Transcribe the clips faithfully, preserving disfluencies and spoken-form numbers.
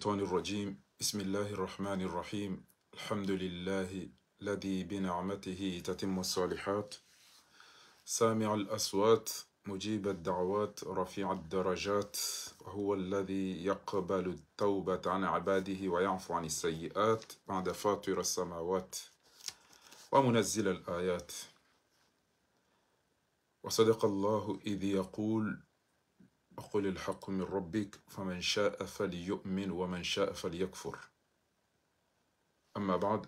الشيطان الرجيم. بسم الله الرحمن الرحيم. الحمد لله الذي بنعمته تتم الصالحات. سامع الأصوات، مجيب الدعوات، رفيع الدرجات، وهو الذي يقبل التوبة عن عباده ويعفو عن السيئات بعد فاطر السماوات ومنزل الآيات. وصدق الله إذ يقول: وقل الحق من ربك فمن شاء فليؤمن ومن شاء فليكفر. أما بعد.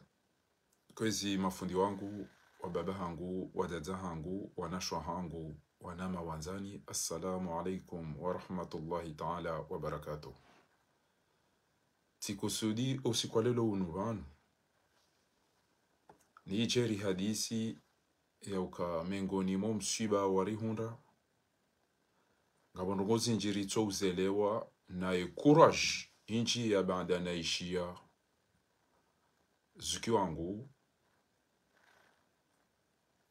Kwezi mafundi wangu, wababa hangu, wadada hangu, wanashe hangu, wananya wandzani, assalamu alaikum wa rahmatullahi ta'ala wa barakatuh. Tsikusudi usiku wa leo unu pvanu nidje rihadisi yauka mengoni mo mswiba warihundra, ngapvo ndrongoo zindji ritsouzielewa, naye courage indji ya baanda naishiya zuki wangu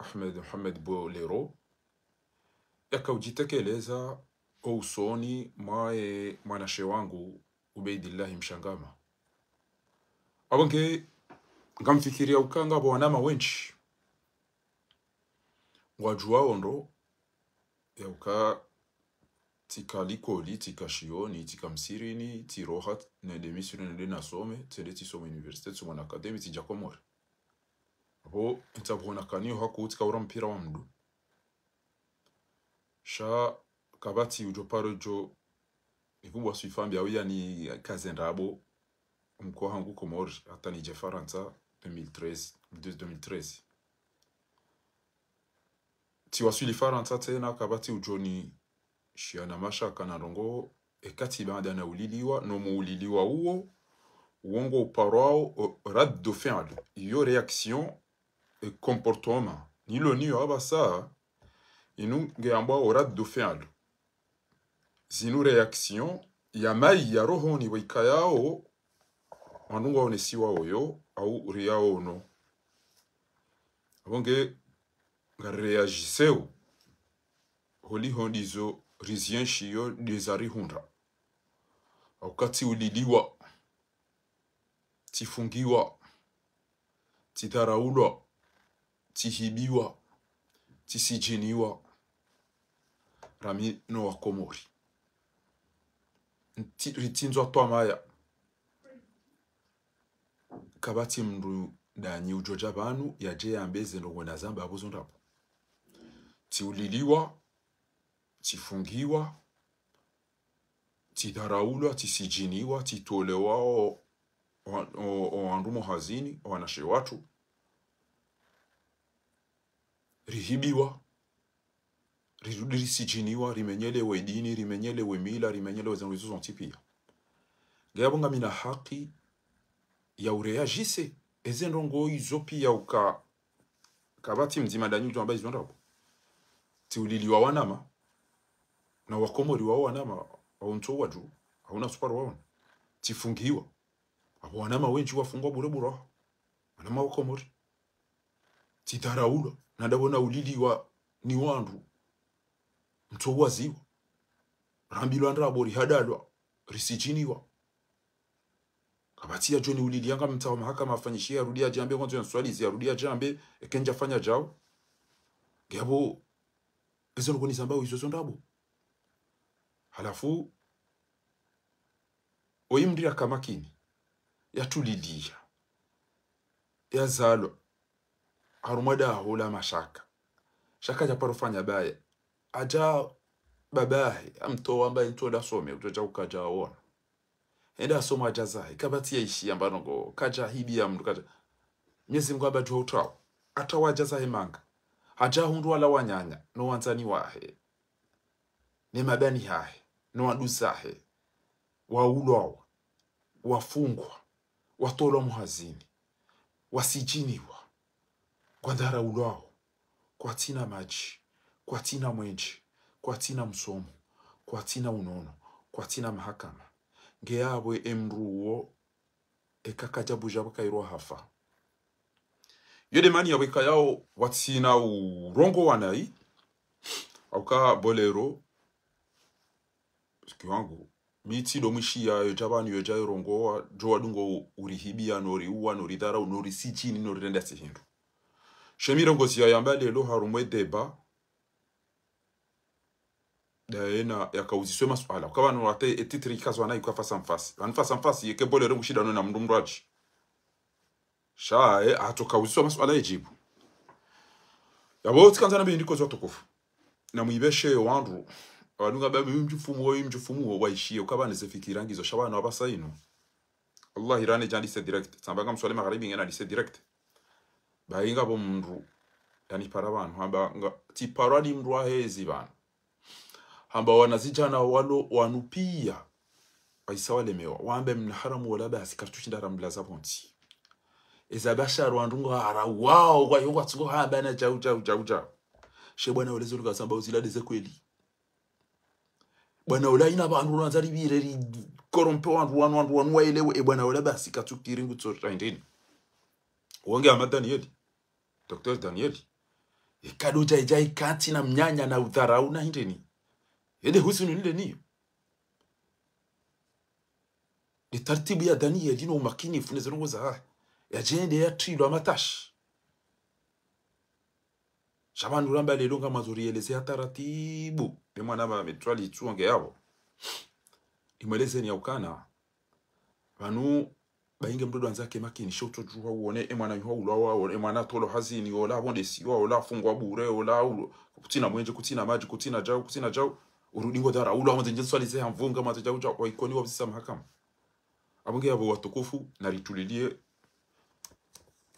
Ahmed Mohamed Bolero, yakaudjitekeleza ousoni mwaye mwanashe wangu Ubeidillahi Mshangama. Apvo nge ngamfikiri yauka ngapvo wananya wendji ngwadjuwao ndro yauka tsika likoli, tsika shioni, tsika msihirini, tsiroha, nende Misri, nende nasome, tsende tsisome université, tsisome na académie, tsidja Komori. Apvo ntsapvo nakaniyo haku tsika ura mpira wa mndru. Sha kapvatsi udjo paro djo, ikubwa swifa mbi au yanikaze ndrabo, mkoa hangu Komori, hata nidje Farantsa deux mille treize, deux mille treize. Tsiwaswili Farantsa tsena, kapvatsi udjo nishiya na mashaka na ndrongoo, eka tsi baanda nauliliwa, no muuliliwa uwo, uwo ngo uparwao o raddu fi'l, iyo réaction, e comportement nilo nayo apvasa, inu nge ambwao o raddu fi'l. Zinu réaction ya mayi ya rohoni pvo ikayao wandru ngwaonesiwao yo, au riyaono. Apvo nge ngariréagisseo holiho ndizo rizienshiyo ndeza rihundra. Auka tsiuliliwa, tsifungiwa, tsidharaulwa, tsihibiwa, tsisijiniwa, rami no Wakomori. Ntsi-, ritsindzwa twamaya. Kapvatsi mndru ndanyi udjo dja pvanu yadje yambe ze ndrongoo nazamba apvo zo ndrabo. Tsiuliliwa, tsifungiwa, tsidharaulwa, tsisijiniwa, tsitolewa o, o, o, o wandru mo hazini, o wanashe watru. Rihibiwa, rirudi risijiniwa, rimenyelewe dini, rimenyelewe mila, rimenyelewe zindru izo zontsi pia. Nge apvo ngamina haki ya uréagisse, eze ndrongoo izo pia uka kapvatsi mdzima ndanyi udjo amba izo ndrabo. Tsiuliliwa wananya, na Wakomori wao wananya, au ntso wadju, au na suparo waona. Tsifungiwa. Apvo wananya wendji wafungwa bure bure, wananya Wakomori. Tsidharaulwa, na ndapvo nauliliwa ni wandru. Ntso waziwa. Rambilwa ndrabo, rihadalwa, risijiniwa. Kapvatsi yadjo niulilia ngamtsaho mahakama afanyishiye, yarudi yadje yambe ngwandzo yanswalizi, yarudi yadje yambe eka ndjafanya djao. Nge apvo, ezo ndrongoo nizambao izo zo ndrabo. Halafu, oyi mndru yaka makini, yatulilia, yazalwa harumwa daho la mashaka. Sha kadja paro fanya baya. Hadja babahe, amtowa amba ntso nda some, utsodja ukadja ona. Hende hasoma hadja zahe, kapvatsi yaishiya mba ndrongoo, kadja hibiya mndru, kadja. Mwenyezi Mungu amba djuwa utrawo. Hata wadja zahe manga. Hadja hundru wala wananya, no wandzani wahe, ne mabani hahe, no wanduzahe, waulwawa, wafungwa, watolwa mo hazini, wasijiniwa, ngwadharaulwao, kwatsina madji, kwatsina mwenje, kwatsina msomo, kwatsina unono, kwatsina mahakama. Nge apvo emndru uwo, eka kadja budja pvo kairwa hafa. Yo nde mani yapvo ikayao watsina urongowa nayi, auka Bolero, zuki wangu, Mi tsi ndo mwishiya, yo dja pvanu, yo dja yo rongowa, djo wadungo urihibia, no riuwa, no ridharau, no risijini, no rirenda tsi hindru. She mi rongozi ya yamba lelo harumwa e débat, ndaye na yakauziswa e masuala. Uka pvanu wate e titre ikazwa na ika face à face. Pvanu face à face, yeke Bolero ngushindano na mndru mndru adji. Sha, e, hatsoka uziswa masuala yedjibu. Yapvo tsikandza na bindiko zo tukufu. Na mwibeshe wandru. Wadunga ba mi mdjufumu wo, mi mdjufumu wo, waishiye, uka pvanu ze fikira ngizo, sha pvanu apvasa inu. Wallahi rane djandise direct. Tsamba nga mswale magharibi ngena dise direct. Ba inga pvo mndru. Yani para pvanu, hamba nga, tsiparwa ni mndru wa hezi pvanu. Hamba wanazidjana walo wanu pia. Waisa walemewa. Wambe mna haramu wola basi, karitsushinda ramlaza pvontsi. Eza bashar wandru ngo hara wao, kwa yongo atsungo hamba na djau, djau, djau, djau. She bwana wola zo luka zamba uzila ndeze kweli. Bwana wola ina pvandru wanza ripvire rikorompe wandru wanu, wandru wanu waelewe, e bwana wola basi katsukiri ngutso hindrini. Wonge ama Danieli. Docteur Danieli. Eka ndo djai djai kantsi na mnyanya na udharau na hindrini. Yende husunu nde niyo. Ni tartibu ya Danieli no umakinifu ne ze ndrongoo za. Yadjende yatrilwa matashi. Sha pvanu ramba lelo ngamwandzo rieleze ha taratibu. Be mwana ba metwali tsuonge yapvo. Imwelezeni ya ukana. Pvanu, ba inge mndru ndo andza ke makini, she utsodjuha uone, e mwana yuha ulwa wao, e mwana tolwa hazini, ola pvondesiwa, ola afungwa bure, ola ulo, kutsina mwenje, kutsina madji, kutsina djau, kutsina djau, urudi ngo dhara, ulwa mwenje nje swali ze hamvunga, mwenje djau, djau, wa Ikoni wa pvisa mahakama. Apvo nge yapvo watukufu, na ritulilie,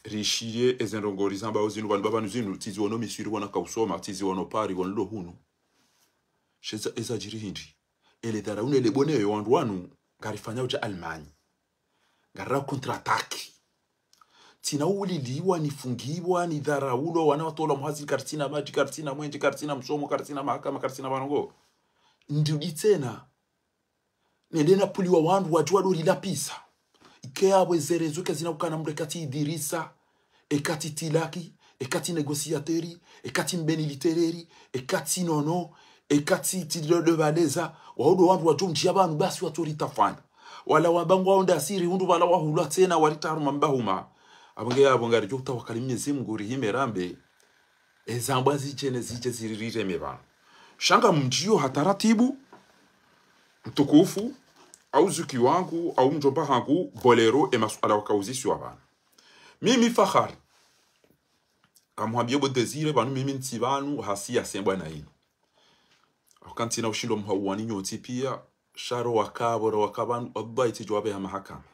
rishilie, eze ndrongoo rizambao zinu, pvanu pvapvanu zinu, tsizi wono Misiri, wana kausoma, tsizi wono Paris, wono ndo hunu. She eza, eza djiri hindri. Ele dhara unu ele bone yo wandru wanu, ngarifanya udja Allemagne. Ngarira contre-attaque. Tsina uliliwa, nifungiwa, nidharaulwa, wana watolwa mhazi, karitsina madji, karitsina mwenje, karitsina msomo, karitsina mahakama, karitsina pvandrongoo. Ndrudi tsena. Nende napvuliwa wandru wadjuwa ndo rilapvisa. Ike yapvo eze réseaux kazina ukana mndru ekatsi Idirisa, ekatsi Tilaki, ekatsi négociateur, ekatsi mbeni littéraire, ekatsi Nono, ekatsi Tildo de Valeza, wao ndo wandru wadjo mdjia pvanu basi watsoritafanya. Wala wamba ngwao ndasi rihundru pvala wahulwa tsena waritaharuma mbahuma. Apvo nge yapvo ngaridjo utawakali Mnyezi Mngu rihime rambe. Ezambwa zidje ne zidje ziririre me pvanu. Sha ngamdjio ha taratibu, mtukufu, au zuki wangu, au mdjomba hangu, Bolero, e masuala wakauziswa pvanu. Mimi Fakhari, ngamhambio bo Désiré, pvanu mimi ntsi pvanu, hasi ya sembwa na inu. Wakantsina ushindo mhauwani nyontsi pia, sha ro waka pvo, ro waka pvanu, wallahi tsidjo wapveha mahakama.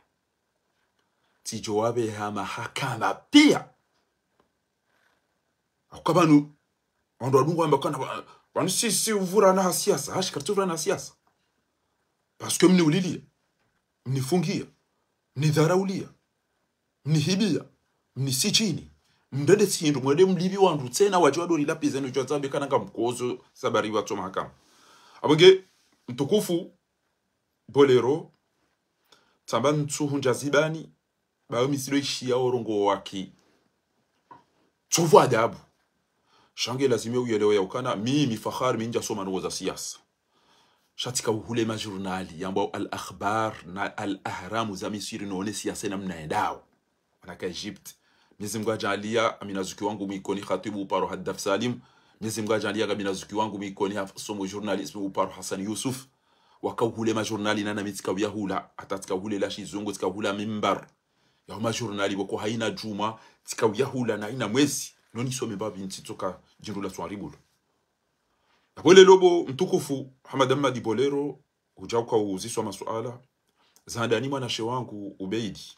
Tsidjo wapveha mahakama pia. Hauka pvanu, wandru wadungu wamba kana, pva-, pvanu si, si uvurana ha siasa, hashi karitsu uvurana ha siasa. Parce que mniulilia, mnifungia, mnidharaulia, mnihibia, mnisijini, mndrende tsi hindru, mwende mlipvi wandru tsena wadje wadori lapvizeni udjo tsambe kana ngamkozo sabari watso mahakama. Apvo nge, mtukufu, Bolero, tsamba ntsuhundja zibani, bayo mi tsindo ishiya orongoa waki. Tsovu adabu. Sha nge lazima uyelewe ya ukana, mimi Fakhari, mi ndjasoma ndrongoo za siasa. Sha tsika uhule majurnali, yambwao Al Akhbar na Al Ahram za Misiri none siasa namna yendao. Wanaka Egypte. Mnyezi Mngu adjaaliya, ngamina zuki wangu Mwikoni Khatibu uparo Haddaf Salim. Mnyezi Mngu adjaaliya, ngamina zuki wangu Mwikoni haf-, somo journalisme uparo Hassan Yusuf. Waka uhule majurnali na nami tsika uyahula. Hata tsika uhule la shizungu, tsika uhula mimbar. Yao majurnali woko haina djumwa, tsika uyahula na haina mwezi. Noni some mbapvi ntsi tsoka djindru la swaribulo. Apvo lelo bo mtukufu Hamada Mmadi Bolero, udja uka uziswa masuala. Za handani mwanashe wangu Ubeidi.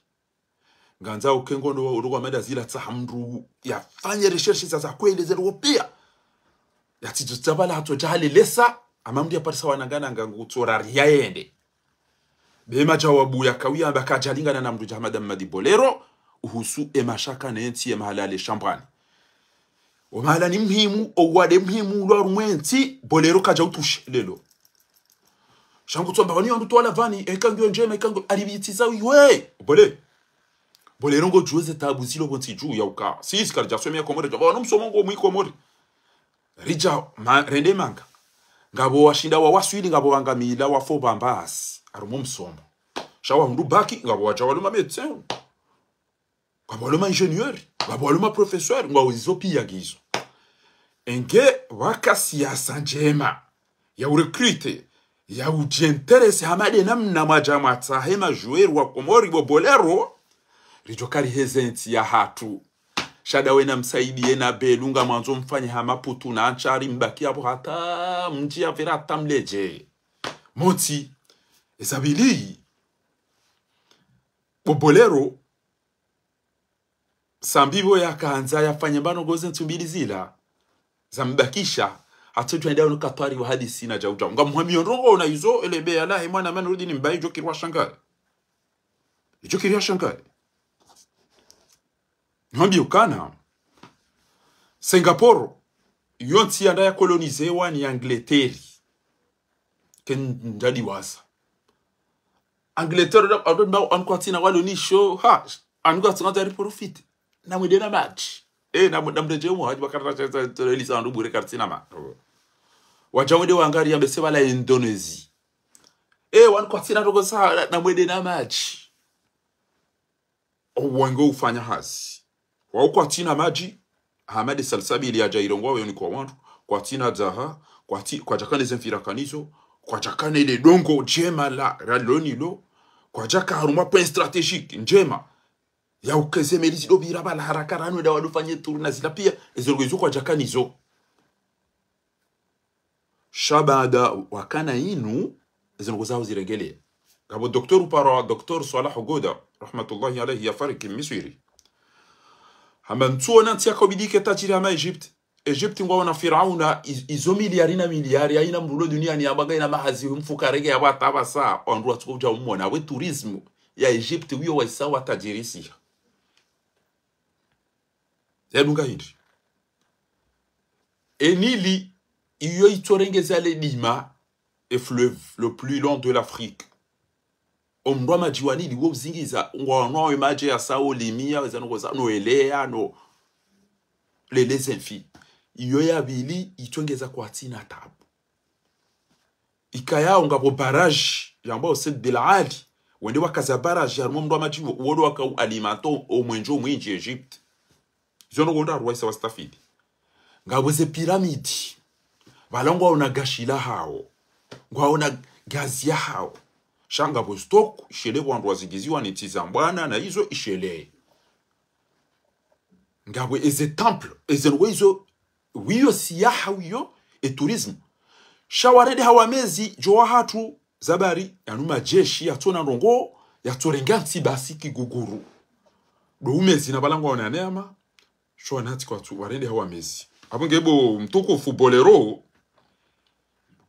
Ngandzao uke ngondo wa urogo wa mada zila tsaha mndru yafanye recherche za za kweli zero pia. Yatsidjo tsapvala hatsodja halelesa, ama mndru yaparisa wanangana ngangu tsora riya yende. Be majawabu yaka uyamba kadjalingana na mndru dja Hamada Mmadi Bolero, uhusu e mashaka ne ntsi ye mahala yale shambwani. O mahala ni muhimu, o wade muhimu, ulwa harumwa e ntsi, Bolero kadja utushe, lelo. Sha ngu tsamba pvani yo ndru twala pvani, eka ngiyo ndjema, eka ngiyo, alipvitsi za uyiwe, Bole. Bolero ngodjuwe ze tabu zilo pvontsi dju ya uka. Sisi karidja some ya Komori, dja, pvanu msomo ngo mwi Komori. Ridja, ma, rende manga. Ngapvo washinda wa waswili, ngapvo wangamila, wafo pvamba hasi. harumwa msomo. Sha wahundru bac, ngapvo wadja walo ma médecin, ngapvo walo ma ingénieur, ngapvo walo ma professeur, ngwawo izo piya ngizo. Enge pvwaka siasa ndjema ya urecruter, ya udjiintéressé hama de namna mwadja mwatsahe ma joueur wa Komori bo Bolero, ridjo kari heze ntsi yahatru. Sha dawe namsaidiye na belu ngamwandzo mfanye hama Putu na Antsari, mbaki yapvo hata mdji ya pvira hata mledje. Motsi, eza pvili, bo Bolero, Sambi pvo yakandza yafanye mbano ngoze ntsu mbili zila, zambakisha, hatsodjwa enda ono katwari wa hadisi na djau djau. Ngamhwambiyo ndrongo na izo, ele be yalahe mwana manu rudi ni mbayi djo kiri wa shangaye. Idjo kiri ya shangaye. Nhwambiyo ukana, Singapore, yo ntsi yanda ya colonisewa ni Angleterre. Ke ndadiwaza. Angleterre, ndo, ndo, ndo, anu kwatsina walo nisho, ha, anu kwatsina tari profite. Na mwende na madji. Eh, na, na mredje umo, hadji bakara, cha, cha, cha, elisa andu bure kartsina ma. Wadja mwende wangari ya mbese wala Indonesie. Eh, wanu kwatsina toko sa, na, na mwende na madji. Owange ufanya hazi. Wao kwatsina madji, Ahmad Salsabili yadja irongowa weyoni kwa wandru, kwatsina dzaha, kwatsi-, kwadjakana ze mfirakanizo, kwadjakana ile dongo djema la, la loni lo, kwadjaka harumwa point stratégique, ndjema, ya ukeze meli zido pvira pvala haraka ranu enda wadofanye tour na zila piya, ezo ndrongo izo kwadjakana izo. Sha baada wakana inu, ezo ndrongo zaho ziregele. Ngapvo docteur uparwa, docteur Salah Ghouda, rahmatullahi alayhi, yafariki Misri. Hamba ntsuona ntsi yakaubidi ike tajiri hama Egypte. Egypte ngwaona Firauna, iz-, izo miliari na miliari, haina mndru ulo duniani yamba ngayina mahazi mfuka rege ya wata pvasa, wandru watsuko udja umona. We tourisme ya Egypte, wiyo waisa watajirisiha. Yadunga hindri. E Nili, iyo itsorengeza le dima, e fleuve le plus long de l'Afrique. Omndru wa madji wa Nili wo uzingiza, ngwanwa we madji ya sao limiya, weza no koza, no eleya, no lele zenfi. Iyo ya pvili, itsorengeza kwatsina tabu. Ikayao ngapvo barrage, yambwao Said Bilali, wende wakaza barrage, harumwa mndru wa madji, wo, wodo waka u alimenté o, o mwenje omwindji Egypte. Izo ndrongo ndraru waisa wastafidi. Ngapvo ze pyramide, pvala ngwaona gashi lahao, ngwaona gazi yahao. Sha ngapvo stock, ishele pvo wandru wazingiziwa ni ntsi za mbwana na izo ishele. Ngapvo eze temple, eze ndrongo izo, wiyo siyaha wiyo, e tourisme. Sha warende hawa mezi, djo wahatru, zabari, yanu majeshi, yatsona ndrongo, yatsorenga ntsi basi kiguguru. Ndo umezi na pvala ngwaona neema, sho wanatsi kwatsu, warende hawa mezi. Apvo nge bo mtukufu Bolero,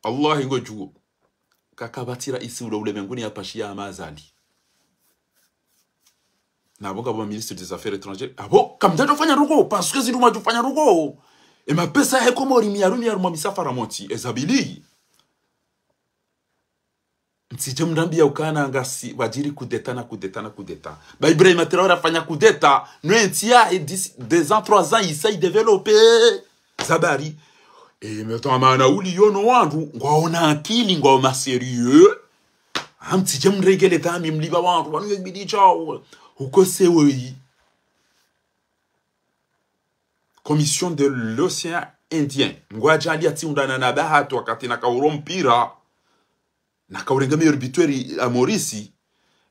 Allah ngo djuo. Kakapvatsi raisi ula ulemenguni yapashiya hama Azali. Na pvo ngapvo ministre des affaires étrangères. Apvo, kamdjadjofanya ndrongo, parce que zindru mwadjofanya ndrongo. E mapesa ya Komori miyaru miyaru mwa misafara motsi, eza pvili. Ntsidje mndrambiya ukana ngasi, wadjiri coup d'État na coup d'État na coup d'État. Ba Ibrahim Traoré afanya coup d'État, no entsi ya, e dix, deux ans, trois ans, isa idéveloppé. Zabari. E, meto amana uli yono wandru, ngwaona akili, ngwaona sérieux. Amtsidje mregele dhambi mlipva wandru, wanu yebidi chao. Ukose weyi. Commission de l'Océan Indien. Ngwadjali yatsiundana na bahati wakati na kauro mpira. Na kaurenge meilleur buteur a Maurice.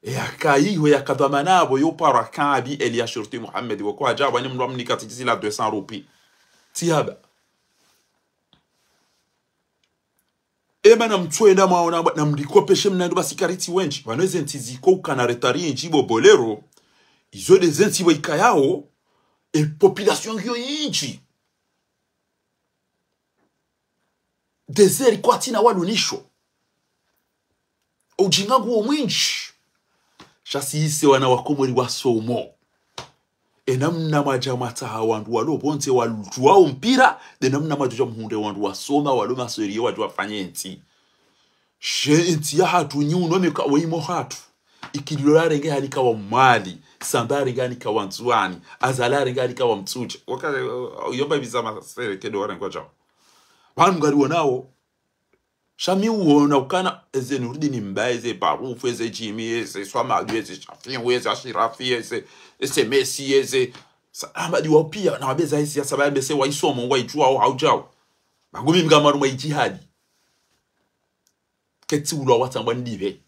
E yakaiho yakadhwamana apvo yo parwa Kabi Elia Shurti Mohamed. Woko hadja apvo ni mndru amnika tijisi la deux cents roupies. Tsi haba. Ema na mtsuenda mwaona, na mlikopeshe mnandu basi karitsi wendji. Pvanu eze ntsi ziko ukana retard indji bo Bolero. Izo nde ze ntsi pvo ikayao, e population ngiyo indji. Désert kwatsina walo nisho. Ujinga nguwo mwindji. Sha si ise wana wa Komori wasomo. E namna mwadja mwatsaha wandru walo pvondze wadjuwao mpira, nde namna mwadjodja muhundre wandru wasoma, walo ma sérieux, wadjuwa wafanye ntsi. She ntsi yahatru nyi uno meka weimo hatru. Ikililo larenge hanika wa Mwali, Samba yarenge hanika wa Ndzuani, Azali yarenge hanika wa Mtsudje. Waka, yomba ibiza masere kedo warenge wadjao. Pvanu ngari wonao, Sha mi uona ukana, eze Nurdin Mba, eze Barufu, eze Jimmy, eze Swamadu, eze Shafiu, eze Ashirafi, eze, eze Messi, eze sa-, Ahmadi wao pia, na wabeza ezi ya saba ya mbese waisomo, waidjuao, haudjao. Mangumi mgamaru mwa ijihadi. Ketsi ulwa watsambwa ndive.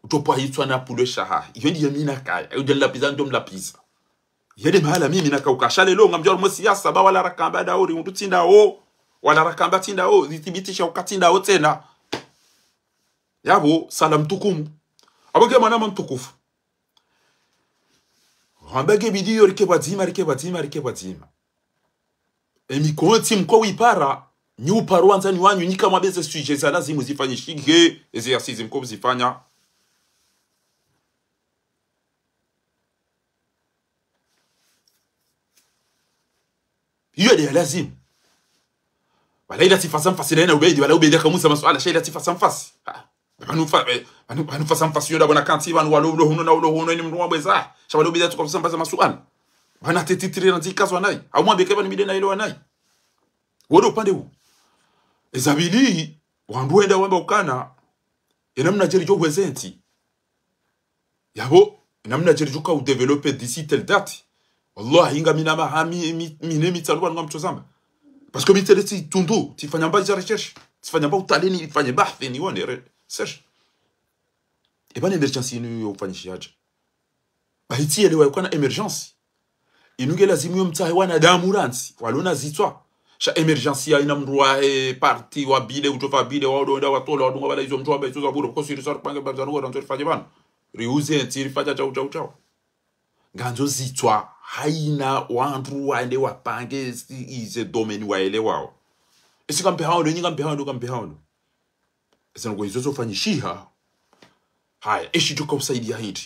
Utopwa hitswa na pulwe shaha. Iyo ndiye mi nakaya. Iyo ndiye nilapviza, ndo mlapviza. Iyo nde mahala mimi nakauka. Sha lelo ngamdjo harumwa siyasa, ba wala rakamba dauri, undru tsi ndawo. Wala rakamba tsi ndawo, zithibitisha uka tsi ndawo tsena. Yapvo, salamu tukufu. Apvo nge mwanama mtukufu. Hamba nge bidiyo rike pvadzima, rike pvadzima, rike pvadzima. Emi kontsi mko wipara, nyi uparo wandzani wanyu, nyi kamwabeze sujet za lazimu zifanyishihe, eze assises mko zifanya. Iyo nde ya lazimu. Wala ila tsi face à face ila ina Ubeidi, wala Ubeidi akamuza masuala, sha ila tsi face à face. Ah. Pvanu fa-, eh, pvanu, pvanu face à face yo nda pvwana kantsi, pvanu walo ulo hunu na ulo hunu, ini mndru wabweza. Sha wala Ubeidi atsuka kusambaza masuala. Pvana tetitiri na ndzika zwa nayi. Au mwambe ke pvani mide na ile wa nayi. Wo nde upande wu. Eza pvili, wandru wenda wamba ukana, ena mna djeri djo hweze ntsi. Yapvo, namna djeri djuka udévelopper d'ici telle date. Wallahi, ngamina maha mi, mi, mine mitsanu pvanu ngamtsozamba. Parce que mi tsele tsitundu, tsifanya mba za recherche. Tsifanya mba utaleni, tsifanya bahthi niwone recherche. Eba ne émergence inu yo ufanyishiha dje. Ba itsi yelewa yukana émergence. Inu nge lazimu yo mtsahe wanadamu rantsi, walona zitswa. Sha émergence ya ina mndru wahe parti wa bile, utofa bile, wa udo wenda watolwa, wadunga wala izo mndru wamba izo za bure, ko siri sa rupange, ba mzanu, randzo rifanye pvanu. Riuze, ntsi rifanya chau, chau, chau. Ngandzo zitswa, haina wandru waende wapange, si, ize domaine waelewao. Esi kampe haondo, nyi kampe haondo, kampe haondo. Ese nongo izo zofanyishiha. Haya, eshi djuka usaidia hindri.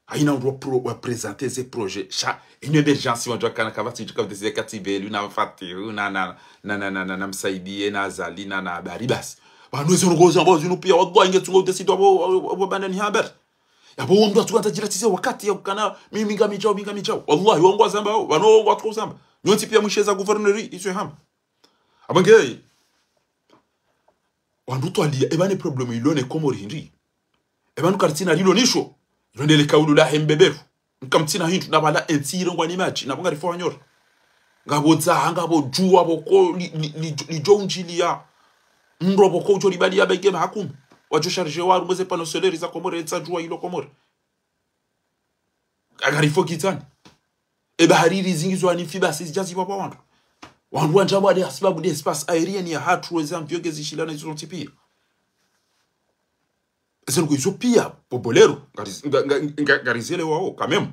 Haina mndru wa pro-, wa présenter ze projet. Sha, inu émergence wandru wakana kapvatsi djuka udécider katsi belu na Fatihu, na, na, na Msaidie, na Azali, na, na Habari, basi. Pvanu ese nongo zamba zinu pia, wallahi, nge tsungo udécider abo, abo, abo bandani Habari. Yapvo wandru watsuka ntsa djira tsi ze wakati ya ukana, mi, mi ngamidjao, mi ngamidjao. Wallahi, wangu wazamba, wanu wangu watsuka uzamba. Nyontsi pia mwisheza gouverneur, iswe hama. Aba nge, wandru twalia, eba ne problème ilo ne Komori hindri. Eba nu karitsina lilo nisho. Ilo ndele kaulu lahe mbeberu. Nkamtsina hindru, na pvala entsi irengwa ni madji, na pvo ngarifo hanyora. Ngapvo dzaha, ngapvo djuwa, pvoko li, li, li, lidjo undjiliya. Mndro pvoko udjo libaliya bege mahakumu. Wadjo charger waru mweze panneaux solaires za Komori, etsa djuwa ilo Komori. Ngarifo kitsani. Eba hariri zingi zo anifi basi zidja zipvapva wandru. Wandru wandja pvwa de hasibabu de espace aérien ya hatru, eze avion nge zishilana izo zontsi pia. Eze nongo izo pia, bo Bolero, ngari-, nga-, nga-, nga-, ngarizelewao, quand même.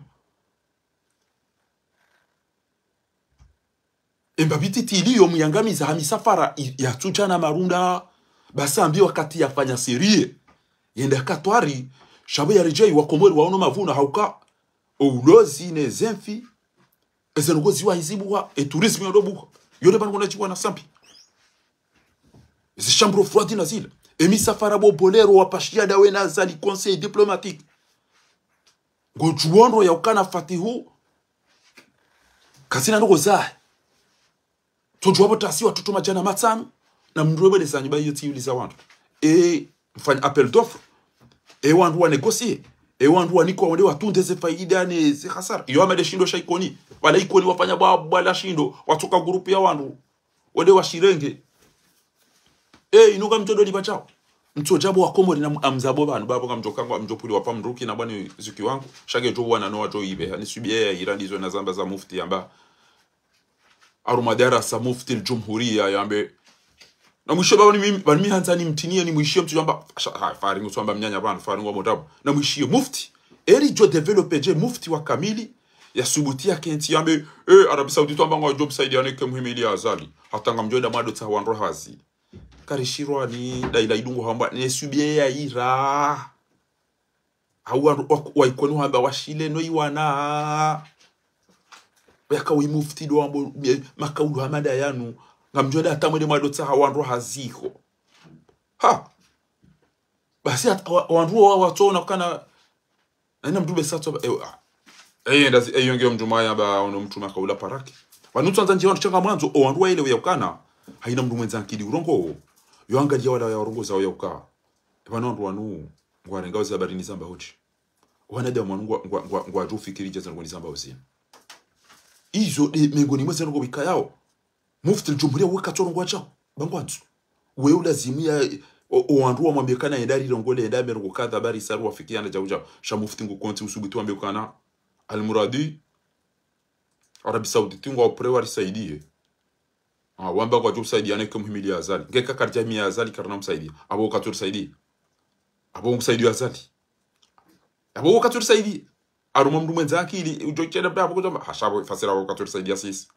Emba pvi titi iliyo muyangamiza ha misafara i-, yatsudja na marunda, basi ambi wakati yafanya serie. Yenda katwari, sha pvo yaredjei wakomori waono mavuna hauka, o ulozi ne zemfi, eze nongo ziwa hizibuha, e tourisme yondo buha. Yonde pvanu kona chiwa na sampi. Eze chambres froides na zila. E misafara bo Bolero wapashia dawe na Azali conseil diplomatique. Ngodjuwo ndro ya ukana Fatihu, kazina ndrongo zahe. Tsodjuwa pvo tasi watutuma djana matsanu, na mndru webweleza nyumba iyo tsiuliza wandru. E, mfanya appel d'offre. E wandru wa négocier. E wandru wanikwa wende watunde ze faida ne ze hasara. Iyo hama de shindo sha Ikoni. Pvala Ikoni wafanya bwa, bwa la shindo, watsoka groupe ya wandru. Wende washirenge. E, inu ngamdjo doli pvadjao. Mtsodja pvo wakomori na mu-, amzabo pvanu, pvapvo ngamdjo kangwa, mdjo puli wapva mndru kina pvwani zuki wangu. Sha nge djo wana no wadjo ibe. Ani subi ya ira ndizo nazamba za mufti yamba. Harumwa darasa mufti al-jumhuriya yambe. Na mwisho pvapvo ni mimi, pvani mi handza nimtiniye ni mwisho mtsudjamba. Sha, ha, faringu tsamba mnyanya pvanu, faringu wa motabu. Na mwisho mufti. Eri djo développer dje mufti wa kamili, ya subuti ya kentsi yambe, eh, Arabie Saoudite wamba ngwadjo msaidia neke muhimili ya Azali. Hata ngamdjo enda mwado tsaha wandru hazi. Karishirwa ni, daila idungu hamba, ne subi ya ira. Hau wandru wa, wa Ikoni hamba washile no iwana. Yaka wi mufti ndo wambo, eh, makaulu hama nda yanu. Ngamdjo enda hata mwende mwado tsaha wandru hazi ho. Ha! Basi hata wa-, wandru wa-, watsona ukana, na ina mndru be satso, eh, ah. Eh, ndazi, eh, yonge mndru maya ba, ono mndru makaula paraki. Pvanu tsandza ndje wandru shanga mwandzo, o wandru waelewe ya ukana. Haina mndru mwendza ankili urongowo. Yo angalia wala ya urongoza ya uka. Pvanu wandru wanu, ngwarengao ze habari nizamba hotsi. Wanadamu wanu ngwa, ngwa, ngwa, ngwadjo fikiri dje zandru nizamba hozini. Izo nde mengoni mwa zandru ngo bikayao. Mufti al-Jumhuriya we katsorongoa shao. Ba ngwandzo. We ulazimu ya, o, o wandru wamwambie kana yende rirongoe, yende ame rongoa kadha, bari saru wafikiana djau djau. Sha mufti ngu konti usubuti wambe kana Al-Muradi, Arabie Saoudite ngwao prêt warisaidie. Ah, wamba ngwadjo usaidia neke muhimili ya Azali. Ngeka karidja himili ya Azali karina msaidia. Abo katsorisaidia. Abo ngusaidie Azali. Abo katsorisaidia. Harumwa mndru mwendza ankili, udjo shenda pia abo kudjamba. Hasha abo, fasira abo katsorisaidia sisi.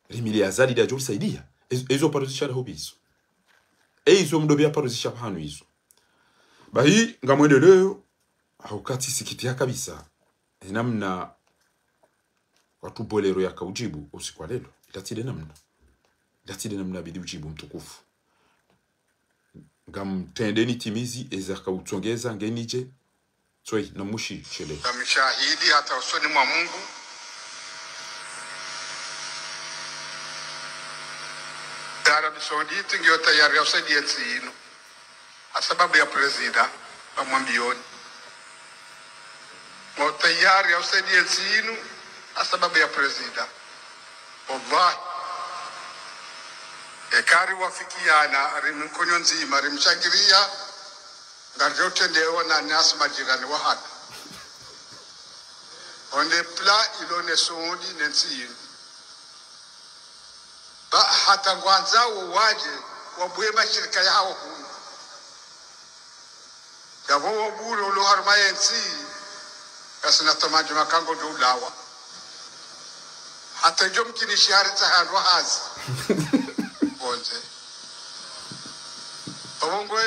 Rimili ya Azali ndadjo risaidia. Ezo, ezo paro zisha la hobi izo. Ezo mdo pia paro zisha pvanu izo. Bahi, ngamwendeleyo, hauka tsisikitiha kabisa. Enamna watru Bolero yaka udjibu usiku wa leo. Ila tsi nde namna. Ila tsi nde namna bidi udjibu mtukufu. Ngamtrende nitimizi, eza kautsongeza, ngenidje. Tsoi, na mushi, shele. Ngamshahidi hata usoni mwa Mungu. Arabie Saoudite ngiyo tayari ya usaidia entsi inu. Ha sababu ya prezida, bamwambioni. Ngo tayari ya usaidia entsi inu, ha sababu ya prezida. Wallahi. Eka riwafikiana, rimnkonyo ndzima, rimshangiriya, ngaridjo utrendewa na nasi majirani wahatru. Onde pla ilo ne Saudi ne ntsi inu. Ba hata ngwandzao wadje, wabuwe mashirika yawo hunu. Yapvo wabure ulo harumwa yentsi, kasina tamaa djema kangodjo ulawa. Hata idjo mkinishi haritsaha ndo hazi. Bonze. Pvapvo ngwe,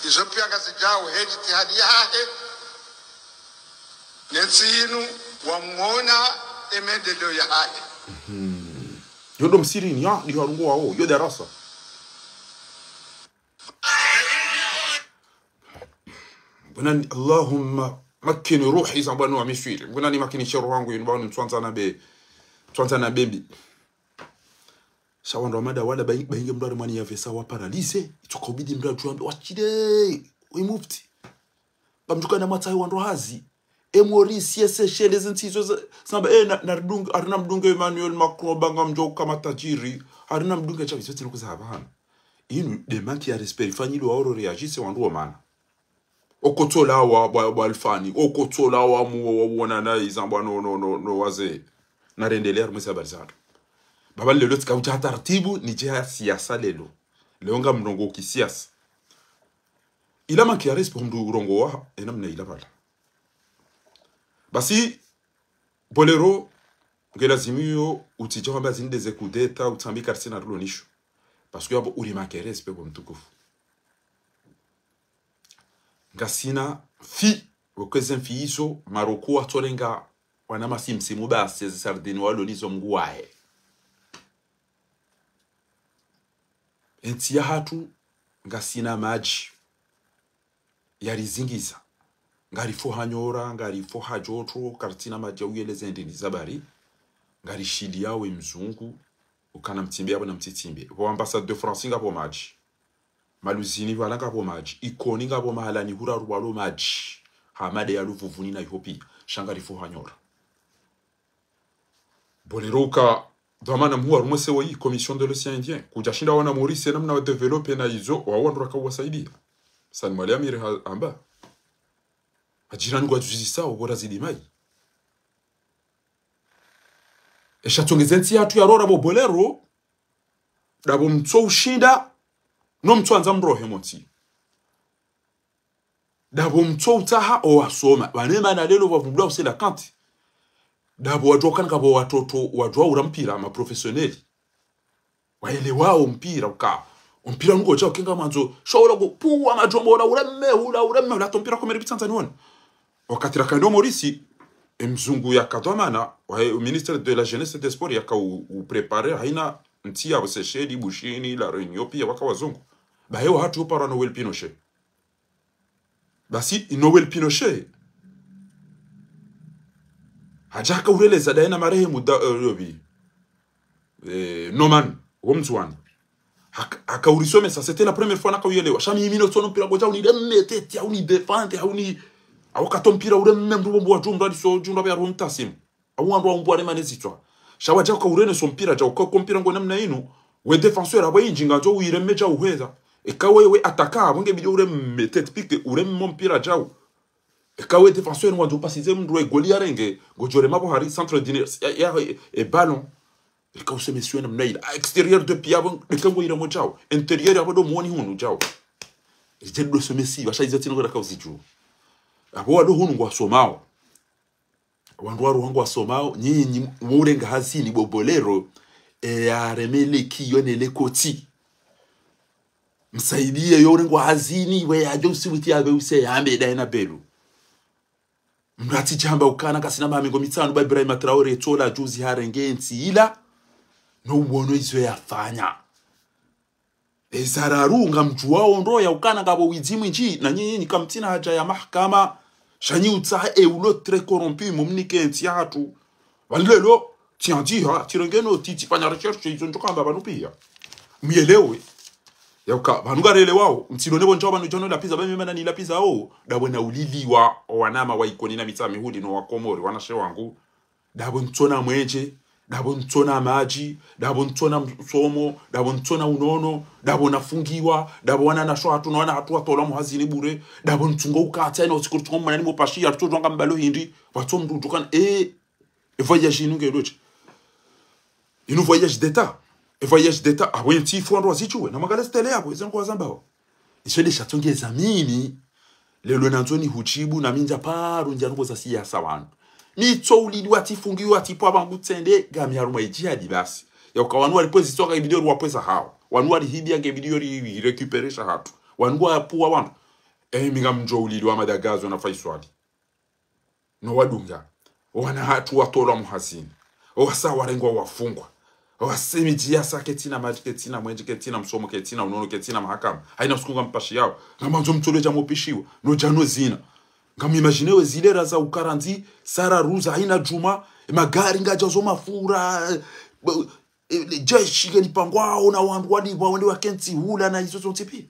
izo pia ngazidjao he djitihadi yahahe. Ne ntsi inu wamwona e maendeleo yahahe. Yo ndo msirini, ya, ndi harungo wao, yo darasa. Bwana ni, Allahumma makkini ruhi za bwana wa Misri. Bwana ni makinishe roho yangu, yinu bwana ntswandza na be, ntswandza na bembi. Sha wandru wa mada wala bayi-, bayinge mndru ari mwani ya vesa wa paralysé, itsoka ubidi mndru adjuambe, washile, we mufti. Ba mndru kana mwatsahe wandru hazi. E Maurice, e Seychelles, ntsi izo za-, samba, eh, na, na ridunge, harina mdunge Emmanuel Macron, ba ngamdjo uka matajiri, harina mdunge chavi, izo tsi nuku za hapvahana. Inu, nde manque ya respect, rifanyilwa oro réagisse wandru wa mana. Okotsola wa, wa, wa alfani, okotsola wa mu, wa, wa, wona na izambwa no, no, no, no, waze. Na rendelea harumwa ze habari zatru. Baba leo tsika udja taratibu, nidje ya siasa leo. Leo ngamrongoa kisiasa. Ila manque ya respect mndru urongoa, enamna ila pvala. Basi, Bolero, nge lazimu yo, utsidja wamba zinde ze coup d'État, utsambe karitsina rulo nisho. Parce que yapvo uri manque respect bo mtukufu. Ngasina mfi, wekweze mfi izo, Maroko watsolenga wana masimsimu basi, ezi sardine walo nizo mngu wahe. Entsi yahatru, ngasina madji. Yarizingiza. Ngarifoha nyora, ngarifoha djotro, karitsina madji ya uyeleze ndini zabari. Ngarishiliya we mzungu, ukana mtsimbe yapvo na mtsitsimbe. Pvo ambassade de France ngapvo madji. Maluzini pvala ngapvo madji. Ikoni ngapvo mahalani hura ruwalo madji. Hamade ya Luvuvuni na iho pia. Sha ngarifoha nyora. Bolero uka dhwamana mhuu harumwa C O I, Commission de l'Océan Indien. Kudjashinda wana Maurice namna wa développer na izo, wao wandru raka uwasaidia. Sani Mwali Amiri ha-, hamba. Majirani ngwadjuzisao, bora zidi mai. Esha tsongeze ntsi yahatru yarora bo Bolero, ndapvo mtso ushinda, no mtso andza mrohe mo ntsi. Ndapvo mtso utsaha owasoma. Pvanu mana leo pvavumbulwa usela kanti. Ndapvo wadjuwa kana ngapvo watoto, wadjuwa ura mpira, ma professionnels. Waelewao mpira uka. Mpira nungodja ukenga mwandzo. Sha ula ngo, puwa madjombo ula, ula mme, ula, ula mme, ula to mpira komeri pitsandzani wona. Wakati raka ndo Maurice, e mzungu yaka dhwamana, wahe, o ministre de la Jeunesse et des Sports yaka u, u préparer, haina ntsi yapvo Seychelles, Bushini, La Réunion, pia waka wazungu. Bahe wahatru yo parwa Noël Pinochet. Basi, Noël Pinochet. Hadja haka ureleza daye na marehemu da, eh, yobi. Eh, Norman. Wo Mndzuwani. Haka, haka urisomesa, c'était la première fois naka uyelewa. Sha mi, mi no tsono mpira ngodjao unireme tete, au ni défendre, au ni, au kato mpira ureme mndru bombo wa djumra, liso djumra pia ro mtasimu. Au wandru wa umbwa remane zitswa. Sha wadjao ka urene so mpira, djao ka ko mpira ngo namna inu. We défenseur, abo indji ngandzo uireme djao uheza. Eka we, we attaquant, abo nge bidi ureme tete pique, ureme mo mpira djao. Eka we défenseur ngwandzo upasize mndru e goli yarenge, ngodjo rema bo hari centre d'une, ya, ya, e, e ballon. Reka usemesiwe namna ila. A extérieur de pied abo, reka ngo ira mo djao. Intérieur abo do mwoni hunu djao. Ije do semesiwa, sha ize tsi no reka uzidjuwa. Abo wado hunu ngwasomao. Wandru waruha ngwasomao, nyinyi, murenga hazini bo Bolero, e yareme le kiyo ne le koti. Msaidie yo urengwa hazini, we yadjo usiwiti yabe use yambe daye na belu. Mndru atsidjamba ukana kasina maha mengo mitsanu ba Ibrahima Traoré tsola juzi harenge ntsi ila, no uwono izo yafanya. Eza raru ngamdjuwao ndo ya ukana ngapvo widzi mwindji, na nyinyi, nyinyi kamtsina haja ya mahakama, sha nyi utsaha e ulo très corrompu, mumnike ntsi yahatru. Pvanu lelo, tsiandzi ha, tsirenge no, tsi, tsifanya recherche, izo ndjo kamba pvanu pia. Muyelewe. Ya uka, pvanu ngarelewao, mtsilone pvo ndjao pvanu djano lapviza, pvami mana nilapvizao, dapvo na uliliwa, o wanama wa Ikoni na Mitsamihuli no wa Komori, wanashe wangu. Dapvo ntsona mwenje, dapvo ntsona madji, dapvo ntsona msomo, dapvo ntsona unono, dapvo nafungiwa, dapvo wana nasho hatru, na wana hatru watolwa muhazini bure, dapvo ntsungo ukatsi, aina usiku ntsungo mwana ni mopashi, ya tuto djwanga mbalo hindri, watso mndru udjukana, eh, E voyage inu nge lodje. Inu voyage d'État. E voyage d'État. Apvo yentsi ifo wandru wazidjuwe. Na mwangale stele yapvo, izo ngu wazambao. Izo nde sha tsonge zamini. Lelo nandzo nihudjibu, na mi ndja paro ndja nungo za siyasa wanu. Mi tso ulili watifungiwa, watipvwa pvangu tsende, ngami harumwa idjihadi basi. Ya uka wanu walipvo zitsoka ibidi ori wapvweza hao. Wanu walihibia nge ibidi ori récupérer sha hatru. Wanu ngwapvuwa wanu. Eh, mi ngamdjo ulili wa madagazo na Faiswali. No wadunga. Wana hatru watolwa muhazini. Wasa warengwa wafungwa. Wasa midji yasa ketsina madji, ketsina mwenje, ketsina msomo, ketsina unono, ketsina mahakama. Haina usiku ngampashiyao. Ngamandzo mtolwe dja mopishiwa. No djano zina. Ngam imagine we zilera za ukarandzi, sara ruza, haina djuma, magari ngadjazo mafura, eh, eh, jeshi ngelipangwao na wandru walipvwa wende wakentsi hula na izo zontsi pia.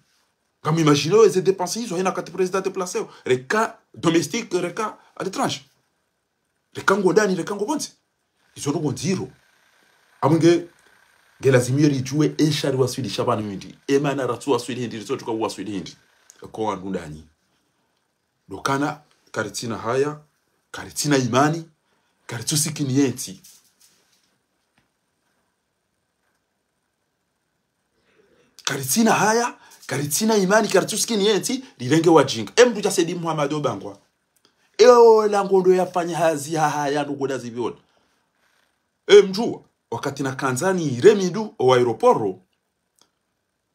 Ngam imagine we ze dépenses izo, haina kati président déplacé, reka domestique, reka à l'étranger. Reka ngo ndani, reka ngo pvondze. Izo ndrongo ndziro. Amwe nge, nge lazimu yo ridjuwe esha riwaswilisha pvanu hindri. Emana ratsu waswili hindri, ritso tuka uwaswili hindri. Eko wandru ndani. Ndo ukana, karitsina haya, karitsina imani, karitsu sikini yentsi. Karitsina haya, karitsina imani, karitsu sikini yentsi, rirenge wadjinga. E mndru dja Said Mohamed obangwa. Eo la ngondo yafanya hazi ha haya ndo ngoda zipviona. E mndru, wakati nakandza nireme ndru, o aéroport,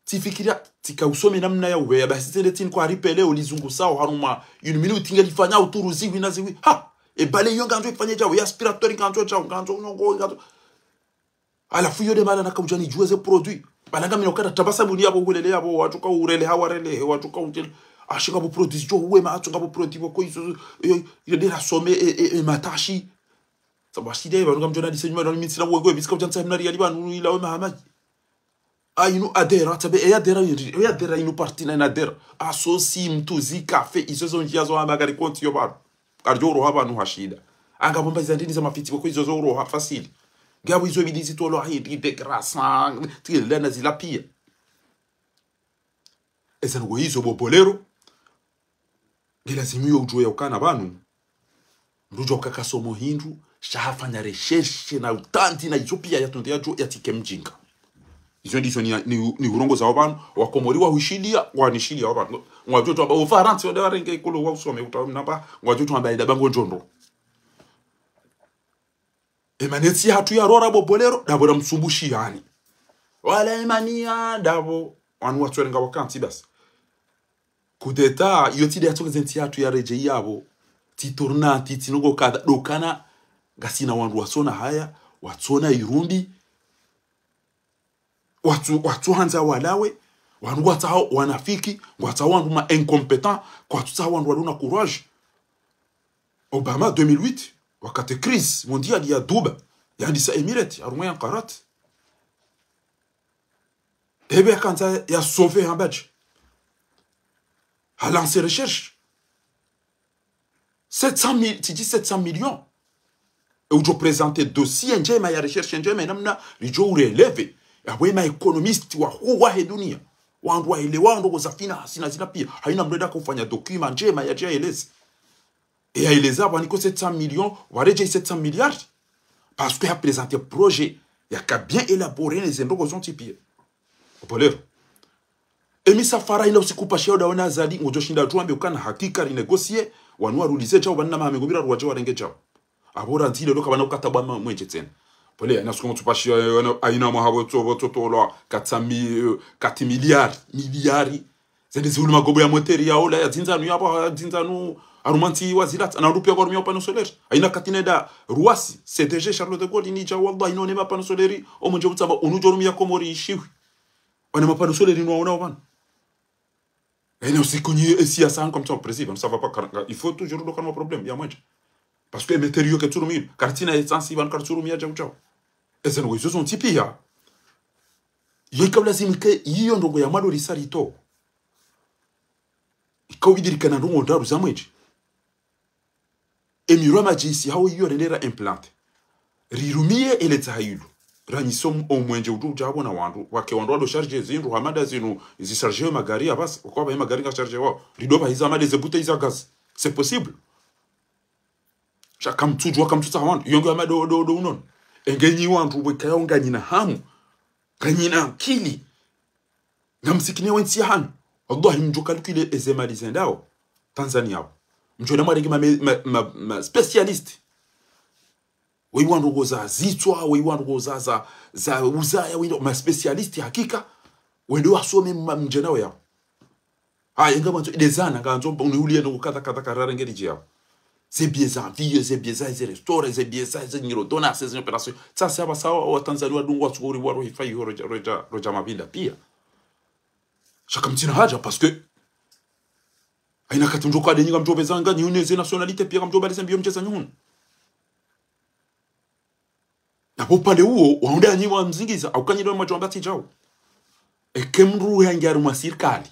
tsifikiria, tsika usome namna ya uveya, basi tsende tsini kwa ripele, ulizungusao, harumwa, une minute ngelifanya, uturu ziwi na ziwi. Ha! E bale iyo ngandzo ifanye djao, e aspirateur ngandzo djao, ngandzo unongo, ngandzo. Halafu iyo nde mana naka udja nidjuwe ze produit. Bala ngami na ukata taba sabuni yapvo, uhulele yapvo, watsuka urele, hawarele, watsuka utele. Ashi ngapvo produit zidjo uwe matso, ngapvo produit pvoko izo, iyo, iyo nde rasome, e, e, e, matashi. Sabu ashide, pvanu ngamdjo na dise nyuma, pvanu mi ntsina uwe ngwe, mi tsika udja ntsa mna riyali pvanu, ila we mahamadji. A inu adhérent, tsabe, e adhérent yindi, e adhérent inu parti na ina adhérent. Asosi, mtsuzi, café, izo zo ndjia zo hama kari konti yo pvanu. Karidjo uroha pvanu ha shida. Anga pvo mba iza ndrini za mafitsi pvoko izo zo uroha facile. Ngapvo izo bidi zitolwa hindri, décrassant, tsi lana zila pia. Eza ndrongo izo bo Bolero. Nge lazimu yo udjuwe ya ukana pvanu. Mndru udjo uka kasomo hindru, sha hafanya recherche na utandi na izo pia ya tonde ya djo ya tsike mdjinga. Izo ndizo ni, ni, ni urongoza wa pvanu, wa Komori wa hushiliya, wa nishilia wa pvanu. Ngwadjo tu amba Ufarantsa, wende warenge ikulu wa usome, uta mnamba, ngwadjo tu amba ida bango ndjondo. Emana entsi hatru ya rora bo Bolero, dapvo na msumbushi yani. Wala emana ya, dapvo, wanu watsorenga wakantsi basi. Coup d'État, iyo tsi nde yatsongeze ntsi hatru ya redjeyi yapvo. Tsi tournante, tsi nongo kadha, ndo ukana, ngasina wandru watsona haya, watsona irumbi, watsu, watsu handza walawe, wanu ngwatsao wanafiki, ngwatsao wandru ma incompétent, kwatsu tsao wandru waluna courage. Obama deux mille huit, wakati crise mondiale ya duba, yandisa Emirates, harumwa ya nkarati. Ebe yakandza ya sauver hamba dje. Ha lancer recherche. Sept cent mille, tsi dji sept cent millions. E udjo présenter dossier ndjema ya recherche ndjema, namna ridjo u relever. Yapvo ema économiste wahuu wahe dunia. Wandru waelewa ndrongoo za finance na zila pia. Haina mndru enda kaufanya document ndjema yadje yaeleze. E yaeleza pvanu ko sept cent millions, waredjei sept cents milliards. Parce que ya présenter projet yaka bien élaboré ne ze ndrongoo zontsi pia. Opolero. Emi safara ina usiku pasha uda wana Azali, ngodjo shinda udjuwa mbe ukana hakika ri négocier, wanu warulize djao, pvanu na maha mengo miraru wadje warenge djao. Apvo randzi leo kapvana ukata bwa ma-, mwenje tsena. Pole, ina siku mtu pasha, eh, wana, aina mwaha pvo tso, pvo tso tolwa, katsa mi-, eh, kati miliari, miliari. Zende zihulu magobo ya moteri ya ola, ya dzindzanu ya pvo, ya dzindzanu, harumwa ntsi wa zilatsa, na rupia kwa rumia panneau solaire. Aina kati nenda Ruwasi, C D G Charles de Gaulle, ini dja, wallah, ino ne ma panneau solaire, omwenje utsamba, unu djo rumia Komori ishiwi. Wana ma panneau solaire inu waona pvanu. Ene usiku nyi, e siasa hanu comme ça, président, ça va pas, car, car il faut toujours le calme problème, ya mwenje. Parce que e moteri yo ketsu rumia, karitsina essence pvanu kartsu rumia djau djau. Eze ndrongoo izo zontsi pia. Yo ika ulazimu ke, iyo ndrongoo ya madori sarito. Ika ubidirikana ndrongoo ndraru za mwenje. Emirwa madjisi hawo iyo rendera implanter. Rirumie ele dza hayulu. Ranyise om-, omwenje udjo udja pvo na wandru. Wake wandru wado charge zindru, hamada zinu, zi charge yo magari ya basi. Wako pva ye magari nga charge wao. Rido pva hiza hamada ze bouteille za gaz. C'est possible. Sha kamtsudjuwa, kamtsutsaha wandru. Iyo ngiyo hamada do, do, do unono. Enge nyi wandru pvwe kaya unganyina hamu. Nganyina akili. Ngamsikine we ntsi ya hanu. Wallahi, mdjo calculer eze mali zendao Tanzania pvo. Mdjo enda mwarenge ma, ma, ma, ma spécialiste. Weyi wandru koza zitswa, weyi wandru koza za, za uzaya, weyi ma spécialiste hakika. Wende wasome ma, mdje nao yao. Ha, yenga mwandzo, ede zana, ngandzo, uniulie no kadha, kadha, kadha, rarenge ridje yao. Ze biye za avion, ze biye za ze restaurant, ze biye za ze nyiro dona, ze opération. Sa, sa, ba, sa, wa, wa Tanzania wadungu wa tsukuri wa rohifa yo roja, roja, roja mabinda pia. Sha kamtsina haja, parce que, haina kati mdjo kade nyi ngamdjo pveza nga, nyi une ze nationalité pia ngamdjo balize mbiyo mdjeza nyi hunu. Na pvo upande uwo, waunde anyi wa mzingiza, au kanyi ndo mwadjo amba tsi djau. Eke mndru uhe angi harumwa sirikali.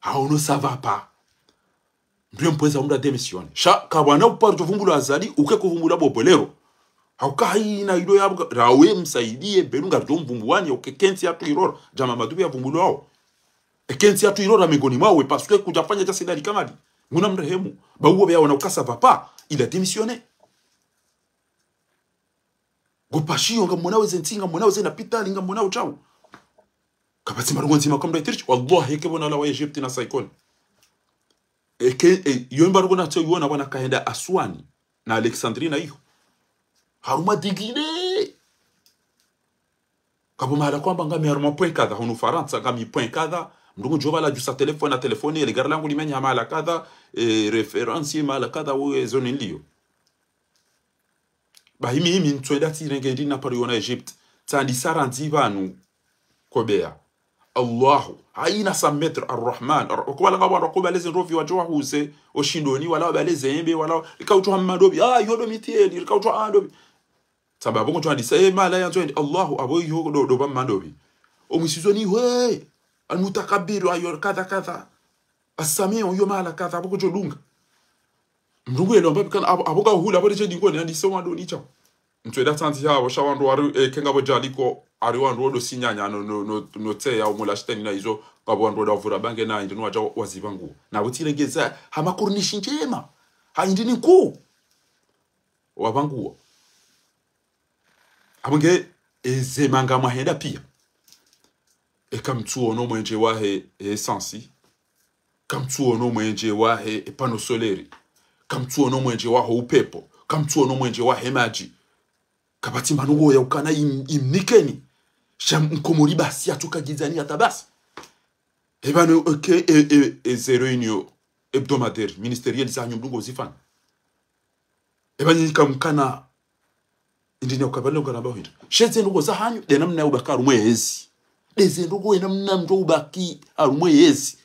Haono ça va pas. Mndru ye mpvweza unda démissionner. Sha, kabwana uparo djo vumbula Azali, uke kuvumbula Bobolero. Hauka haina ido ya buka, rawe msaidie, belu ngaridjo mvumbuwani, uke kentsi ya tuirora. Djama madubi ya vumbulwao. Ekentsi ya tuirora mengoni mwawe, parce que kudjafanya dja sidari kamali. Muna mrehemu. Ba uwo beya wana uka ça va pas. Il a démissionné. Ngo pashiyo, ngamwonao ze ntsi, ngamwonao ze lapitali, ngamwonao djau. Kapvatsi mbarongo ndzima kamdru itirishi. Wallahi, eke pvo na lawa Egypte na Saïkoni. Eke, e, yo mbarongo natso iwona pvwana kahenda Aswani na Alexandrie na iyo. Harumwa digile. Kapvo mahala kwamba ngami harumwa point kadha, hunu Farantsa, ngami point kadha, mndru ngudjo pvala djusa téléphone, na téléphone, ele gari langu limenye ha mahala kadha, e, référence ye mahala kadha, uwe zone niliyo. Ba himi, himi, ntswenda tsirenge ndi na paro yona Egypte. Tsandisa randzi pvanu kobeya. Allahu. Haina sa maître Ar-Rahman. Ar-, ko wala ngapvo wandru wakobaleze ndrovi wadjo wahuze, oshindoni, wala wabaleze embe, wala, rikautwa hama ndovi. Ah, iyo ndo mitieli, rikautwa ah ndovi. Sababu ko tswandisa, eh, mahala yandzo endi. Allahu, apvo iyo ndo, ndo pvama ndovi. Omwisizoni, we, Al-Mutakabbiru, ayo, kadha, kadha. As-Sami'u, iyo mahala kadha, apvo kudjo dunga. Mndru ngu yelomba bikana, apvo, apvo kahula, apvo ndeshe dingoni, andi se wandru ni tsao. Ntswenda tsandzi yapvo, sha wandru wari, eh, kenga pvo djaliko, ari wandru wodo sinyanya, no, no, no, no tseya, umula shitani na izo, ngapvo wandru wodo wavura bange na, indi no wadja wazibangu. Na wutsirengeza, hama kurnishi ndjema. Ha indi ni nkuu. Wabanguwa. Apvo nge, eze manga mwahenda pia. Eka mtsuono mwenje wahe, e essence. Kamtsuono mwenje wahe, e panneau solaire. Kamtsuono mwenje waho upepvo. Kamtsuono mwenje wahe madji. Kapvatsi mbano woya ukana im-, imnikeni. Sha mkomori basi atsukadjizani hata basi. Eba no, e, e, e, e, ze réunion hebdomadaire, ministérielle za hanyu mndru ngozifanya. Eba nyinyi kamkana, indi ni ukabali ngana ba hindri. She ze ndrongoo za hanyu, nde namna ubaki harumwa ezi. Nde ze ndrongoo ye namna mndru ubaki harumwa ezi.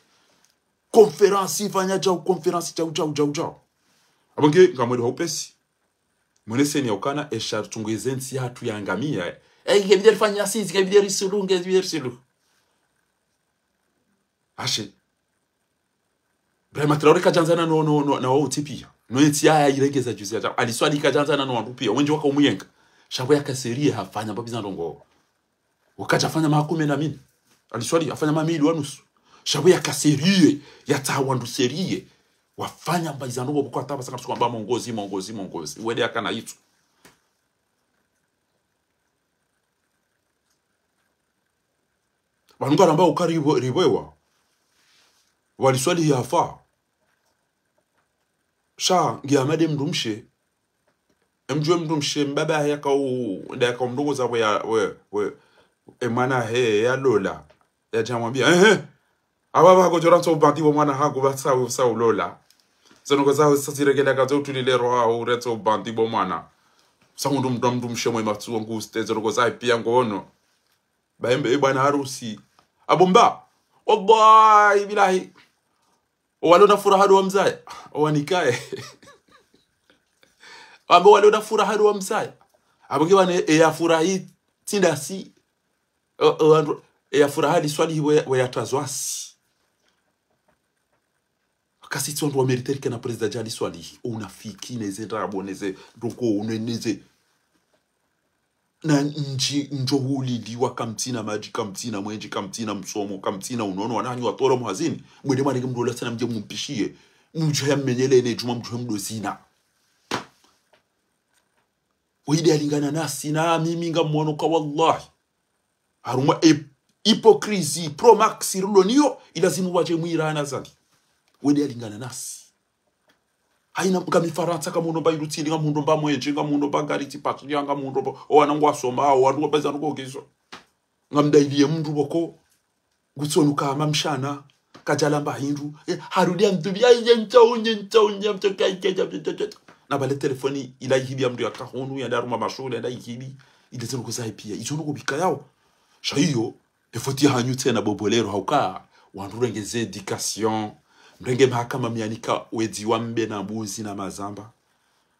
Conférence ifanya djau, conférence djau, djau, djau, djau. Apvo nge ngamwendo ha upesi. Mweneseni ya ukana, esha ritsungu eze ntsi yahatru yangamia. Eh, nge bidi rifanya sizi, nge bidi risulu, nge bidi risulu. Ashe. Ibrahima Traoré kadjandzana no, no, no, na wao tsi piya. No entsi yaya irengeza juzi ya djao. Ali Swalihi kadjandzana no wandru piya. Wendji waka umuyenga. Sha pvo yaka sérieux hafanya mbapvi za ndrongoo. Wakadja fanya maha kume na mine. Ali Swalihi hafanya maha mili wa nusu. Sha pvo yaka sérieux. Yatsaha wandru sérieux. Wafanya mbapvi za ndrongoo pvoko hata pvasa katsuka amba mongozi, mongozi, mongozi. Wende yakana itsu. Pvanu ngaramba uka ripvo-, ripvwewa. Wali Swalihi hafa. Sha, ngiya made mndru mshe. Emdjuwe mndru mshe, mbaba yaka u-, nda yaka umrongoza pvo ya, we, we, emwana he, yalola. Yadja mwambia, ehe. Apvapva kodjo rantso ubandi bo mwana hangu, pvatsa u-, sa ulola. Zo ndrongoo zaho sa ziregelea kazo utulile roho, urantso ubandi bo mwana. Sa mndru mndru mndru mshe mwe matsu wangu usteze, zo ndrongoo zahe piya ngono. Ba embe, e bwana harusi. Abo mba. Wallahi, billahi. Owalona furaha ndo wamzaya. Owanikaye. Abo walona furaha ndo wamzaya. Abo nge wane, e ya furahi, tsi ndasi. O, o, wandru, e ya furaha Ali Swalihi we, we yatazwasi. Kasi tsi wandru wa mérité rike na président dja Ali Swalihi. O unafiki, neze ndrabo, neze ndrongoo, ne-, neze. Na ndji, ndjo huliliwa kamtsina madji, kamtsina mwendje, kamtsina msomo, kamtsina unono, wananyi watoro muhazini. Mwende mwanike mndru ola tsena mdje mumpishiye. Mdjo ya mmenyele ne djuma mdjo ya mdo zina. Wende alingana nasi na mimi ngamwono ka wallahi. Harumwa e-, hypocrisie, pro max, rulo niyo, ilazimu wadje mwira na zali. Wende alingana nasi. Haina ngami Farantsa, ngamundo mba irutsili, ngamundo mba mwendje, ngamundo mba ngari tsi patria, ngamundo mba, o wana ngwasoma, o wandru wapeza nuko kiso. Ngamdailiye mndru pvoko, ngutsonu kama mshana, kadjala mba hindru, e, harudi ya mtubi, ai, ye ntsa unye, ntsa unye, ntsa unye. Na pvale telefoni, ila ihibi ya mndru ya kahunu, ya ndaruma mashule, ya nda ihibi, ile zinu kuzahe piya, izo nuko bika yao. Sha iyo, e faute ya hanyu tsena bo Bolero hauka, wandru rengeze éducation, mrenge mahakama mianika wedzi wa mbe na mbuzi na mazamba.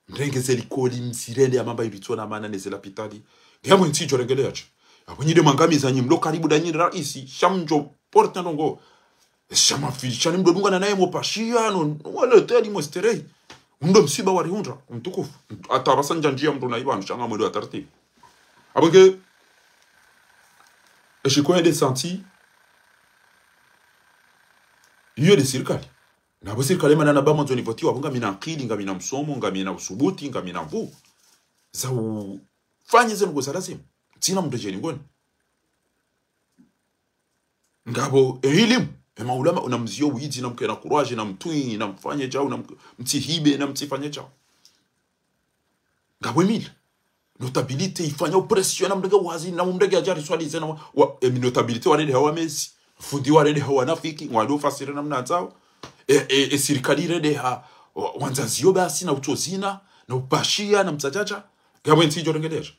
Mrengeze likoli mzirende ya mamba ilitso na mana neze lapitali. Ngeya mwe ntsi idjo rengelea tsi. Apvo nyi nde mwangamiza nyi mlo karibu nda nyi raisi, sha mdjo porte ndrongoo. Sha mafili, sha ni mdo dungana naye mopashiya, no, wale teli mwesterei. Mdo msiba warihundra, mtukufu. Hata pvasa ndja ndjiya mndru na ipvanu, sha ngamwendo wa taratibu. Apvo nge, eshiko yende santi, iyo nde sirikali. Na pvo sirikali mana na ba mwandzo nivotiwa, apvo ngamina akili, ngamina msomo, ngamina usubuti, ngamina nvu. Za ufanye zenu kwa za lazimu. Tsina mndru djeni ngoni. Ngapvo e ilimu, e maulama, una mzio widzi, na mke na kuraji, na mtwi, na mfanye djau, na mk-, mtsihibe, na mtsifanye djau. Ngapvo e mila. Notabilité ifanya pression na mndru nge wazi, na mndru nge adjari swalize na wa, wa, e mi notabilité warende hawa mezi. Fundi warende hawa nafiki, ngwado fasiri na mna ndzao. E, e, e sirikali rende ha, wa, wandzaziyo basi na utsozina, na upashiya, na mtsatsatsa. Ngapvo e ntsi idjo rengelea tsi.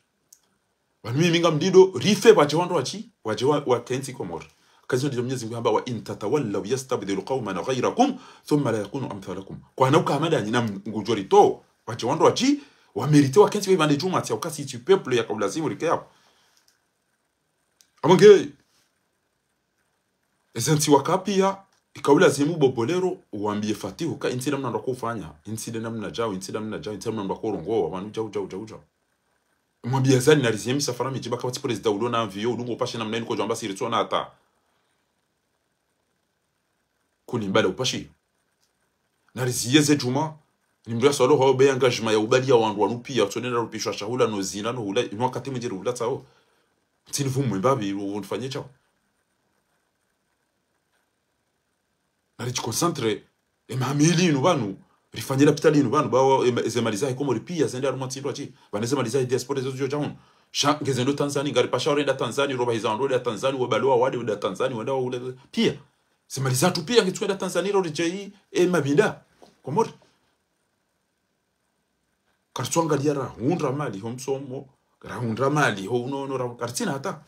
Pvanu mimi ngamdido, rife pvadje wandru watsi, pvadje wa, wa kentsi Komori. Kazi ndizo Mwenyezi Mungu hamba, وإن تتولوا يستبدل قوما غيركم ثم لا يكونوا أمثالكم. Kwana uka hama ndanyi na m-, ngudjo ritowa, pvadje wandru watsi, wa mérité wa kentsi pvandze djumwa tsi, au kasi tsi peuple yaka ulazimu rike yapvo. Apvo nge, eze ntsi waka piya, ika ulazimu bo Bolero, uwambiye Fatihu, ka e ntsi namna ndo kufanya, e ntsi nde namna djau, e ntsi namna djau, e ntsi namna ndo kurongowa, wanu djau, djau, djau, djau. Mwambiye Azali nariziye misafara midji ba kapvatsi président ulo na avion, ulungu upashe namna inu kodjo amba siri tsona hata. Kuli mbala upashe. Nariziye ze djumwa, ni mndru ya swalo hao be engagement ya ubali ya wandru wanu piya, tsone na rupishwa shahula no zina no hula, inu wakati mwindji ri hula tsao. Tsini vumwe mbapvi, u-, unifanye tsao. Nari djiconcentré, e maha mili inu pvanu, rifanye lapitali inu pvanu, ba wa, e ma-, ze mali zahe Komori piya, zende harumwa ntsi ndrwadji, pvane ze mali zahe diaspora zo zidjo dja hunu. Sha, ngeze ndo Tanzania, ngari pasha warenda Tanzania, roba hiza wandru wenda Tanzania, wabalo wa wade wenda Tanzania, wenda wa hule, piya. Ze mali zatru piya, ngetsu wenda Tanzania, ro ridjeyi, e mapvinda, Komori. Karitsu angaliya rahundra mali ho msomo, rahundra mali ho unono, ra-, karitsina hata.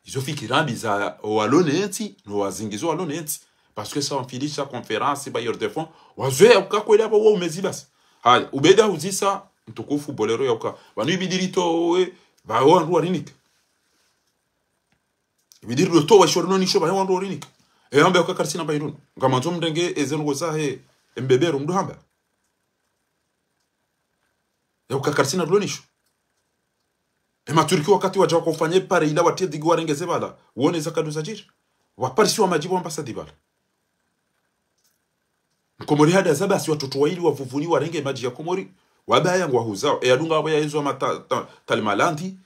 Izo fikira mbi za owalo ne ntsi, no wazingizo walo ne ntsi. Parce que sa wamfilisha conférence, bailleurs de fonds, wazoweya uka kweli apvo wa umezi basi. Haya, ubeda huzisa, mtukufu Bolero ya uka. Pvanu ibidi ritowe, pvawo wandru warinika. Ibidi ritowe shorino nisho pvahe wandru warinika. E hamba yauka karitsina mba ilunu. Ngamandzo mrenge eze ndrongo zahe, e mbeberu mdru hamba. Yauka karitsina rilo nisho. E Maturki wakati wadja wakaufanya e pare ila watie dhiki warenge ze bala. Wone za kadu zadjiri. Waparisiwa madjibu ambasadi bala. Mkomori hada za basi watoto waili wavuvuni warenge madji ya Komori. Wabaya ngwahuzao. E yadunga wabo ya ezo ama ta, ta, talimalandi.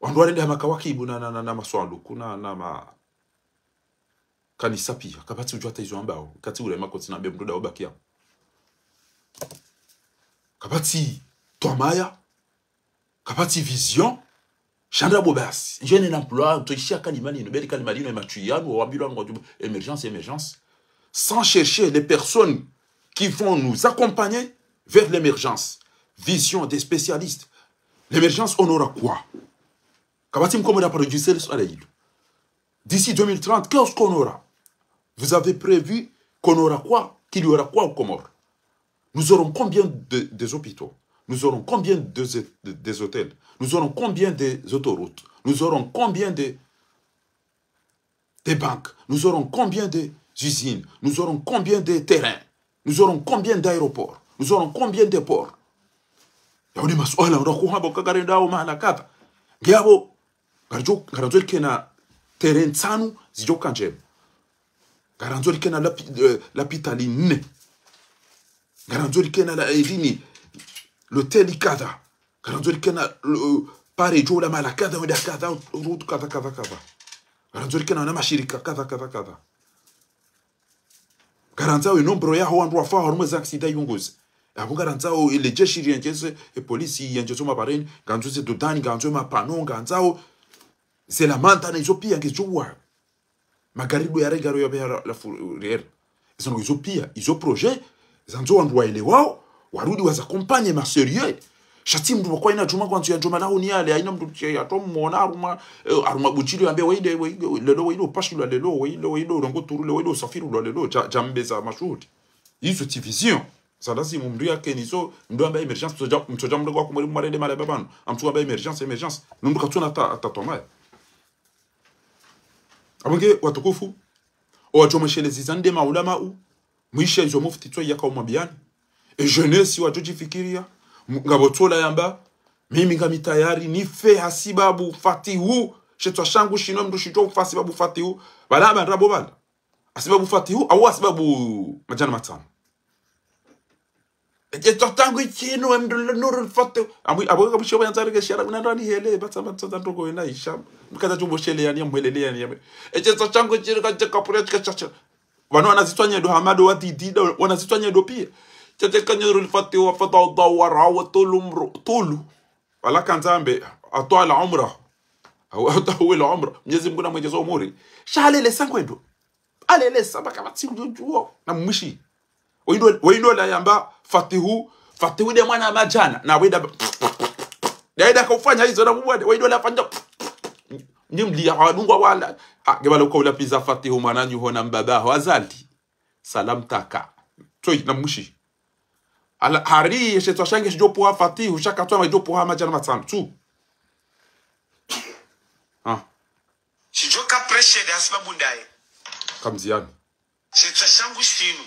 Wandru warende hama kawakibu na, na, na, na maswanduku na, na ma kanisa pia. Kapvatsi udjuwa hata izo ambao. Kati ule makotsi na be mdru da obaki ya. Kapvatsi twamaya. Kapvatsi vision. Shandra bo basi. Ndjeni na mpulwa, utoishia kalima linu. Beri kalima linu, e matsui yanu, wawambilwa ngwadjubu, émergence, émergence. Sans chercher les personnes qui vont nous accompagner vers l'émergence. Vision des spécialistes. L'émergence, on aura quoi? Kapvatsi mkomori ya produire le soleil. D'ici deux mille trente, qu'est-ce qu'on aura? Vous avez prévu qu'on aura quoi? Qu'il y aura quoi aux Comores? Nous aurons combien de, des hôpitaux? Nous aurons combien de, de, des hôtels? Nous aurons combien des autoroutes? Nous aurons combien de, des banques? Nous aurons combien des usines? Nous aurons combien de terrains? Nous aurons combien d'aéroports? Nous aurons combien de ports? Yaone masuala, unakuhamba ukakarenda au mahala kadha. Ngiyabo, ngarandzo, ngarandzo likena terrain ntsanu zidjoka ndjema. Ngarandzo likena lapi, eh, lapitali nne. Ngarandzo likena la elini, loteli kadha. Ngarandzo likena lo, pare djo la mahala kadha, wenda kadha, route kadha, kadha, kadha. Ngarandzo likena na mashirika kadha, kadha, kadha. Ngarandzao e nombre yaho wandru wafa harumwa ze accident yunguzi. Apvo ngarandzao e le jeshi riendjeze, e polisi yendjeze mabareni, ngarandzo ze dodani, ngarandzo e mapano, ngarandzao ze lamanda na izo pia ngezidjo wa. Magari ndo yarengaro ya beha la, la fourrière. Izo ndo izo pia, izo projet, zandzo wandru waelewao, warudi waza accompagner ma sérieux. Sha tsi mndru wakwa ina djuma kwandzo ya djuma laho ni yale, haina mndru tsi ya to mwona harumwa, eh, harumwa butshilo yambe, weile, weile, lelo, weile, upashilwa lelo, weile, weile, urongo turu le, weile, usafirulwa lelo, dja, djambe za mashuhuli. Izo tsi vision. Za lazimu mndru yake nizo, mndru amba émergence, mtsodja, mtsodja mndru kwa Komori mwarende mara babanu. Amtsu amba émergence, émergence. Mndru katsuna ta, ta twamaya. Apvo nge watukufu, owadjo mweshelezi zande maulamau, mwishe izo mufti tso yaka umwambiani. E jeunesse wadjo djifikiria, m-, ngapvo tsola yamba, mimi ngami tayari, nife hasibabu Fatihu, shetswa shangu shinu mndru shidjo ufa hasibabu Fatihu, bala amba ndrabo bala. Hasibabu Fatihu, au hasibabu madjana matsanu. Etsetswa shangu shinu, e mndru le Nurul Fatihu. Amwi, apvo kapvisho yandzari ke shara, kuna ndani hele, batsa, batsa, batsa, ndroko ena isha. Mkaza djumbo shele yani, ya mwelele yani, ya mwe. Etsetswa shangu shinu, kaje kapure, kaje, kaje. Wanu wanazitswa nyedo, Hamado wa Didi, da, wanazitswa nyedo pia. Tsetse ka Nurul Fatihu, wa fata, wa da, wa ra, wa tulu mro, tulu. Wala kandzambe, atwala umra. Au atawala umra. Mwenyezi Mungu na mwendjeza umuri. Sha halele sankwendo. Halele saba kapvatsi udjo djuo. Na mwishi. Weindo, weindo la yamba Fatihu, Fatihu nde mwana madjana. Na wenda, wenda kaufanya izo na mubwade. Weindo la fanya. Nyi mliya wadungwa wala. Ah, ngebala ukaula piza Fatihu mwananyu hona mbaba ho Azali. Salam taka. Tsoi, na mwishi. Ala, hari, eshetswa shange shidjo puha Fatihu, shaka tswa madjo puha madjana matsanu. Tsu. Ah. Shidjo ka pressured hasibabu ndaye. Kamziani. Shetswa shangu shinu.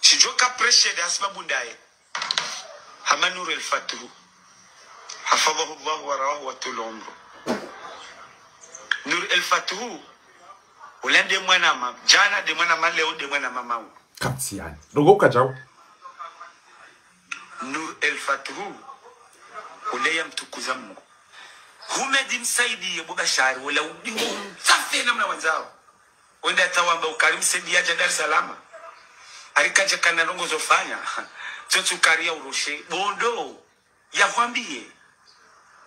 Shidjo ka pressured hasibabu ndaye. Hama Nur el Fatihu. Hafadhahu Allahu wa rawahu wa tulu umru. Nur el Fatihu. Ula nde mwana ma, djana nde mwana ma, leo nde mwana ma mau. Kamziani. Ndroko ukadjao. Nur el Fatihu. Ule ya mtukuza Mungu. Humedi Msaidi ye Bubashari, ula udiwo msafi namna wandzao. Wenda tawamba ukari Msaidi yadja Dar es Salaam. Ari kadja kana ndrongo zofanya. Tsotsu kari ya urushe. Bondo. Yahwambiye.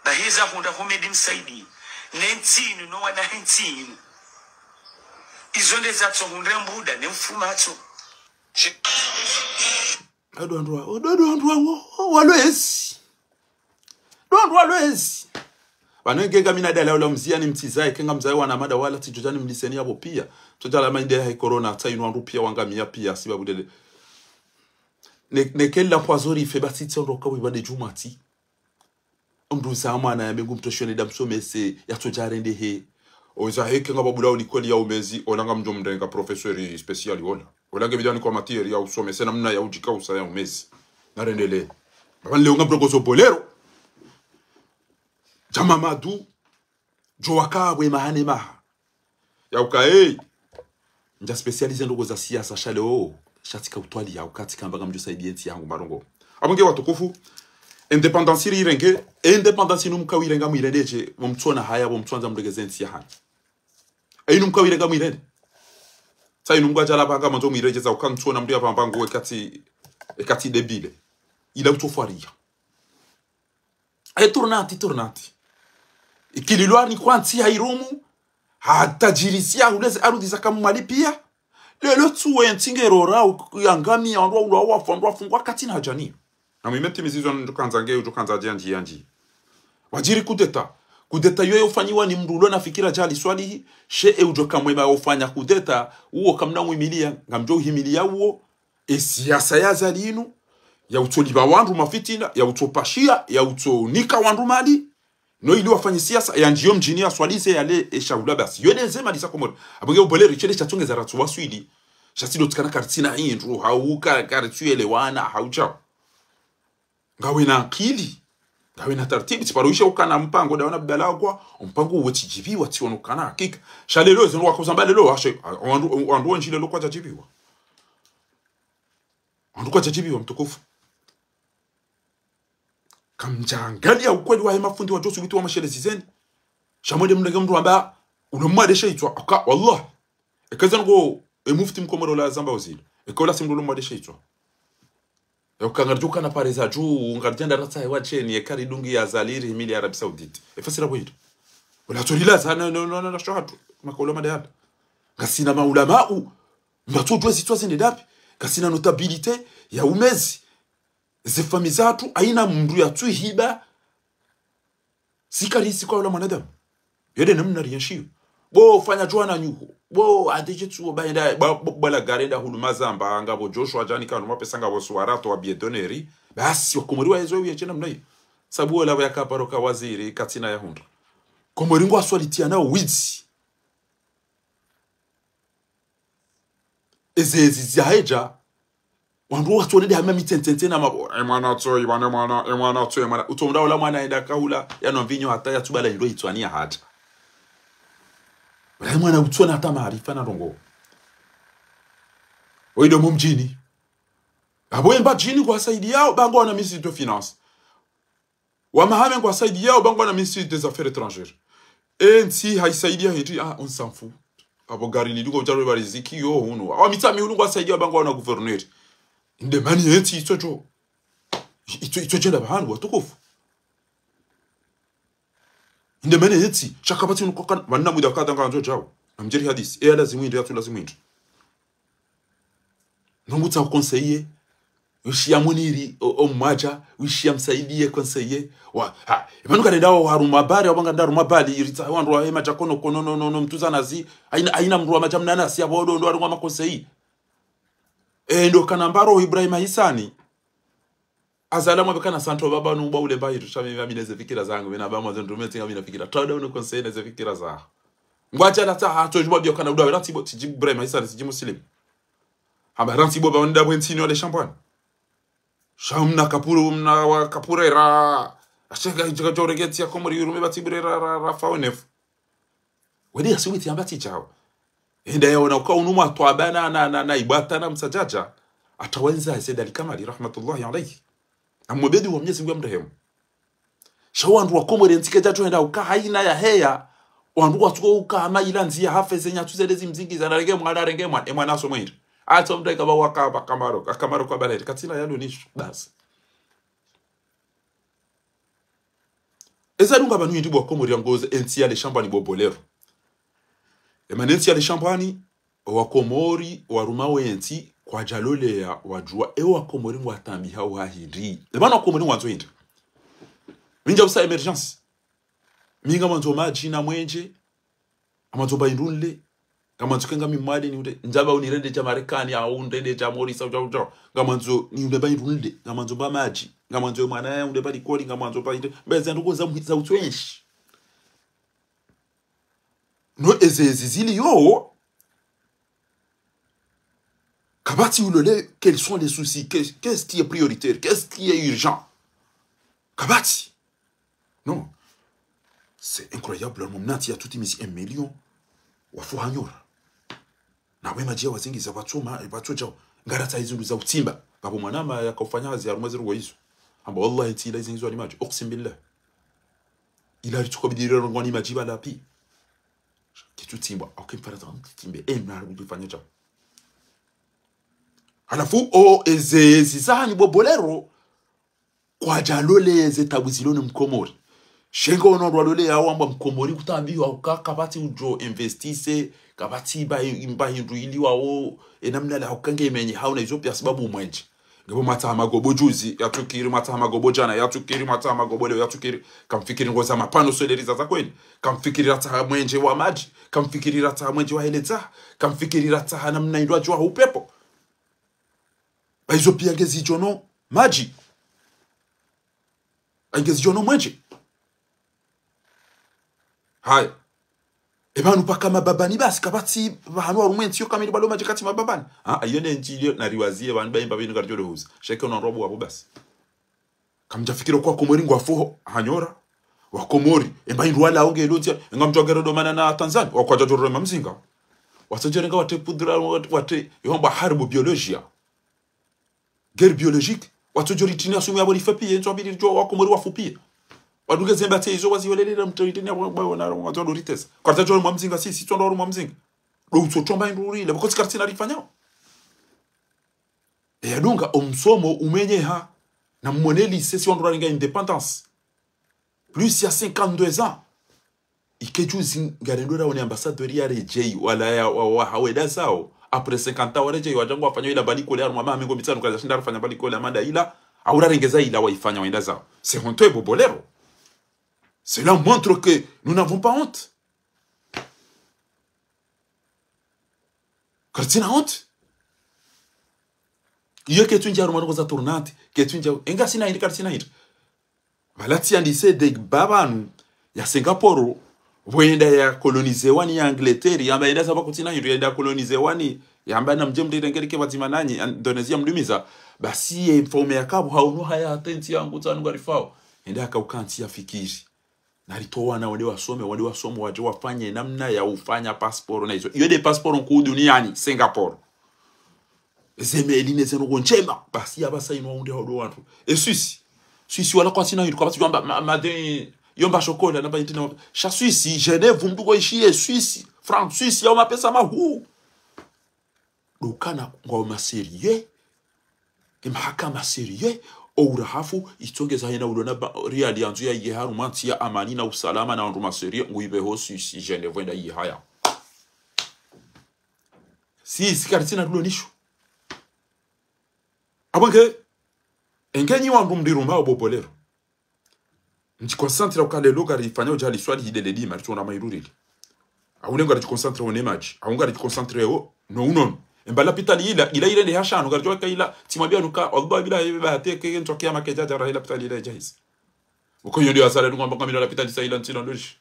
Baheza hundra Humedi Msaidi. Ne ntsi inu, no wana he ntsi inu. Izo nde zatso hundre mbuda, ne mfumatso. Shi- Ado wandru wa, ado wandru wa, wa, walwezi. Ado wandru walwezi. Pvanu nge ngami na dala ula mziya ni mtsizaye, ke ngamzaye wana mada wala tsidjodja ni mliseni yapvo pia. Tsodja la mainde ya corona, tsa inu wandru pia wangamia pia, sibabu ndele. Ne, ne kela pwazori fe basi tsi ondro kawi bade djumati. Mndru za mwana ya mengu mtosho ne da msomese, ya tsodja rendehe. Oza heke ngapvo bula ulikoli ya umezi, ola ngamdjo mrenga professeur spécial ola. Ola nge bidani kwa matière ya usomesa namna ya udjikausa ya umezi. Narendelee. Baba leo ngamrongozo Bolero. Dja Mamadu. Djo waka bwe maha ne maha. Ya uka, hey. Ndja spécialisé ndrongoo za siasa sha leo. Sha tsika utwali ya uka tsika mba ngamdjo saidiya entsi yangu marongo. Apvo nge watukufu. Indépendance iri irenge. Indépendance inu mkawirenga mwirendedje. Bo mtsona haya, bo mtsandza mregeze entsi ya hanyu. Inu mkawirenga mwirende. Sa inu mkadjala pvanga mandzo mwiredjeza uka mtsona mndru ya pvanga ngu ekati, ekati débile. Ila utsofwariya. E tournante, tournante. Ikililwani kwa ntsi ha irumu, ha tajirisiya huleze arudhi za kamwali piya. Lelo tsuwe ntsi nge rora, u-, yangamiya, wandru wa ulwa wafu, wandru wafungwa, katsina hadja niyo. Na mwime timizizo ndjo kandza nge, udjo kandza dje yandji, yandji. Wadjiri kudeta. Kudeta yoyo ufanyiwa ni mndru ulo na fikira dja Ali Swalihi, she e udjo kamwema ufanya kudeta, uwo kamna mwimiliya, ngamdjo uhimiliya uwo, e siasa ya Azali inu, ya utsolipva wandru mafitina, ya utsopashiya, ya utsonika wandru mali, no ili wafanye siasa, ya ndjiyo mdjini ya swalize ya le, e shahula basi. Yo neze mali za Komori. Apvo nge ubolero, isho le shatsongeza ratsu waswili. Sha tsi ndo tsikana karitsina hindru, hau ka-, karitsuyelewana, hau djao. Ngawe na akili. Ngawe na tartibu, tsi paro isha ukana mpango, dawana balagwa, mpango uwe tsidjibiwa, tsionokana hakika. Sha lelo, zinu wakozamba lelo, washe, wandru, wandru wendji lelo kwadjadjibiwa. Wandru kwadjadjibiwa, mtukufu. Kamdjangaliya ukweli wahe mafundi wadjo subuti wamashelezi zeni. Sha mwende mrenge mndru amba, ulo mwade she itswa, aka, wallah. Eka zanu ngo, e mufti mkomori ola zamba uzile. Eka ola si mndru ulo mwade she itswa. Eka ngaridjo kana pare za dju, ngaridjenda ratsahe wa sheni, eka ridungi ya Azali iri himili ya Arabie Saoudite. E fasira bwendo. Ola tsolila za, no, no, no, no, no, shohatu. Makaula madayala. Ngasina maulamau. Mndru atsodjuwa zitswa zende dapvi. Ngasina notabilité ya umezi. Ze fami zatru, haina mndru yatsuhiba. Sikarisi kwa ula mwanadamu. Yede namna rienshiyo. Bo fanya djuwa na nyuho. Bo adije tsuwo ba yenda, ba, bo, bala gari yenda hulu mazamba, ngapvo Joshua djani kanu mapesa ngapvo suwarato wa biedoneri. Basi, wakomori wahezo uyenshi namna iyo. Sabu ola pvo yaka paro ka waziri, katsina ya hundra. Komori ngwaswalitiya na uwidzi. Eze ezi zahedja, wandru watsonede hama mitsentsentsena mabo, e mwana tso, e mwana, e mwana, e mwana tso, e mwana. Utsonda ola mwana yenda kahula, yanwa mvinyo hata yatsubala indro itswani ya hata. Ola mwana utsona hata maarifa na ndrongoo. Oyi ndo mumdjini. Apvo emba djini ngwasaidiyao, ba ngwana ministre de finance. Wa mahame ngwasaidiyao, ba ngwana ministre des affaires étrangères. E ntsi hayisaidiya hindri, ah, on s'en fout. Apvo gari lili ngo djalo ba riziki yo hunu. Wa Mitsami hunu ngwasaidiyao, ba ngwana gouverneur. Inde mani e ntsi itsodjo. Itso, itsodjenda pvahanu watukufu. Inde mani e ntsi, sha kapvatsi hunu kokana, pvanu na mwida kadha ngandzo djao. Namdjeri hadisi, e ya lazimu inde, yatsu lazimu inde. Nungu tsa conseiller, wishiya Muniri, o, o mwadja, wishiya Msaidie conseiller. Wa, ha, e pvanu karenda wa haruma bari, wa nganda haruma bari, iritsa wandru wa hema dja kono, kono, no, no, no, mtuzanazi, haina, haina mndru wa madja mnanasi, apvo ndo, ndo harumwa ma conseiller. E, ndo kana mbaro Ibrahima Hisani. Azali amwambe kana santo baba nu ba ulemba hitu, sha mi, mi neze fikira zangu, mi na ba mwaze ndrume tsinga mi na fikira. Tawda unu conseiller neze fikira za. Ngwadja na tsaha, tso djuwa biyo kana udawe, rantsi bo, tsidji Ibrahima Hisani, tsidji Muslim. Hamba rantsi bo ba wenda bwe ntsini wale shambwani. Sha mna kapuru, mna wa kapurera. Asheka, jika joregeti ya Komori yurume ba tsibure ra, ra, ra, fa wenefu. Wende yasubiti yamba tsi djao. Enda yaona uka unu mwa twaba na, na, na, na ibwata na msadjadja. Hata wandza Said Ali Kamali, rahmatullahi alayhi. Amwabedi wa Mwenyezi Mungu yamrehemu. Sha wandru wa Komori ntsike djatsu henda uka haina ya heya. Wandru watsuko uka hama ila ndziya hafe ze nyatsu zende zimzingi za narenge mwana, renge mwana, e mwana asomwe hindri. Hata mndru ikaba waka, waka maro, aka maro kwa balere. Katsina yalo nishu, basi. Eza dunga pvanu hindri bo wa Komori yangoze e ntsi ya le shambwani bo Bolero. E mana e ntsi ya le shambwani, o wa Komori, waruma we ntsi, kwadjaloleya, wadjuwa, e wa Komori ngwatambiha uha hindri. E mana wa Komori ngwandzo hindri. Mi ndja usa émergence. Mi ngamwandzo madji na mwenje, ngamwandzo mba hindru nle, ngamwandzo kenga mi mwade ni unde, ndjaba unirende dja Marekani, au unirende dja Morisa, udja, udja. Ngamwandzo ni unde mba hindru nle, ngamwandzo mba madji, ngamwandzo mwana ya unde mba likoli, ngamwandzo mba hindru, mba eza ndrongoo za mhi-, za utwenshi. No eze, ezi zili yo. Kapvatsi ulole, quels sont les soucis, qu'est-ce, qu'est-ce qui est prioritaire, qu'est-ce qui est urgent. Kapvatsi. Non. C'est incroyable, mumnati ya tutimizi un million. Wafu hanyora. Na we madji ya wazingiza pvatso ma, pvatso djao. Ngaratsaha izo ndru za utsimba. Ngapvo mwanama yakaufanya hazi harumwa zero wa izo. Hamba wallahi tsi ila izingizwa ni madji. Uqsim billah. Ila ritsuko bidiri rongwa ni madji pvala pi. Kitsu tsimbwa. Au kimfanya tsa tsimbe. Eh, na rudu fanya djao. Halafu, o, eze, ezi zahanyu bo Bolero. Kwadja lole ze tabu zilo ne mkomori. Sha ngo ono rwalole yao wamba mkomori kutambiwa uka kapvatsi udjo investise, kapvatsi mba, mba hindru ili wao, e namna la uka nge menye hau na izo pia sababu mwenje. Ngapvo mwatsaha magobo juzi, yatsukiri, mwatsaha magobo djana, yatsukiri, mwatsaha magobo leo, yatsukiri. Kamfikiri ngoza mapano soleri za za kweli. Kamfikiri ratsaha mwenje wa madji. Kamfikiri ratsaha mwenje wa heletsa. Kamfikiri ratsaha namna indru adjuwa upepo. Ba izo pia ngezidjo no madji. Ba ngezidjo no mwenje. Haya. E pvanu paka mababani basi kapvatsi pvahanu harumwa entsi yo kamili pvalo madji katsi mababani. Ah, iyo ne ntsi ilio nariwaziye pvanu ba imba pvinu karidjo dohuza. Sha eka ono ndrwabu wapvo basi. Kamdjafikiri kwa Komori ngwafu hanyora. Wa Komori. Emba indru wala onge ilo ntsi. Enga mdjo agero domana na Tanzania. Wakwadja djororo mamzinga. Watsodjore nga watre pudra, watre, watre, yo hamba harbu biolojia. Guerre biologique. Watsodjori tini ya sumu ya bori fepi, yentso abiri djo, wa Komori wafu pia. Wadunge zemba tse izo waziwelelera mtso itini ya bwa, bwa, wana, wana, wana, ritesa. Kartsa djoro mwa mzinga, si, si, tsondo mwa mzinga. Do utso tomba indru rile, bako tsi kartsina rifanyao. E yadunga, omsomo umenyeha, na mwone lycée si wandru rarenga indépendance. Plus ya cinquante-deux ans. Ike juzi ngarendo raone ambassadeur ya redjei, wala ya, wa, wa, hawenda zao. Après cinquante ans wa redjei, wadja ngwafanya ila balikole, harumwa maha mengo mitsanu, kaza shinda rifanya balikole, amanda ila, au rarengeza ila waifanya wenda zao. C'est honteux, bo Bolero. Cela montre que nous n'avons pas honte. Kartsina honte. Iyo ketsu ndja harumwa ndrongoo za tournante, ketsu ndja, enga sina hindri, kartsina hindri. Pvala tsi yandise de baba nu ya Singapore, pvwenda ya coloniser wani ya Angleterre, yamba yenda zaba kutsina hindru, yenda coloniser wani, yamba na mdje mdire ngerike pvadzima nanyi, Indonesia mdumiza, basi ye mfaume yakapvo, haunu haya hata entsi yangu tsanu ngarifao. Yenda yakauka ntsi ya fikiri. Naritowa na wende wasome, wende wasome, wadje wafanye namna ya ufanya passeport na izo. Iyo de passeport nkuu duniani, Singapore. Zemeli ne zeno ko ndjema, basi ya basa inu waunde hao ndo wandru. E Suisse. Suisse wala kwatsina hindru, kapvatsi djwamba, ma, ma de, yomba shokola, na ba intina, sha Suisse, Genève, mdru ko ishiye, Suisse, France, Suisse, yao mapesa mahuu. Dukana ngwao ma sérieux, e mahakama sérieux, o urahafu, itsongeza hena ulona ba, riali yandzo ya iye harumwa ntsi ya amani na usalama na wandru ma sérieux, nguibe ho Suisse, Genève, wenda iye haya. Si, si kartsina tulo nisho. Apvo nge, engenyi wandru mdirumba o bo Bolero. Ndjiconcentre uka lelo ngarifanya udja liswali hidele dima, ritsona mairurili. Au le ngaridjiconcentre one madji, au ngaridjiconcentre o, no unono. Emba lapitali ila, ila irende hashanu, ngaridjo waka ila, tsimwambia nuka, Allah bila yebe ba hate ke, ntso kiyama kedja djara ila lapitali ila djaizi. Uko iyo ndio hasara, ngwamba kamina lapitali sa ila ntsina ndoji.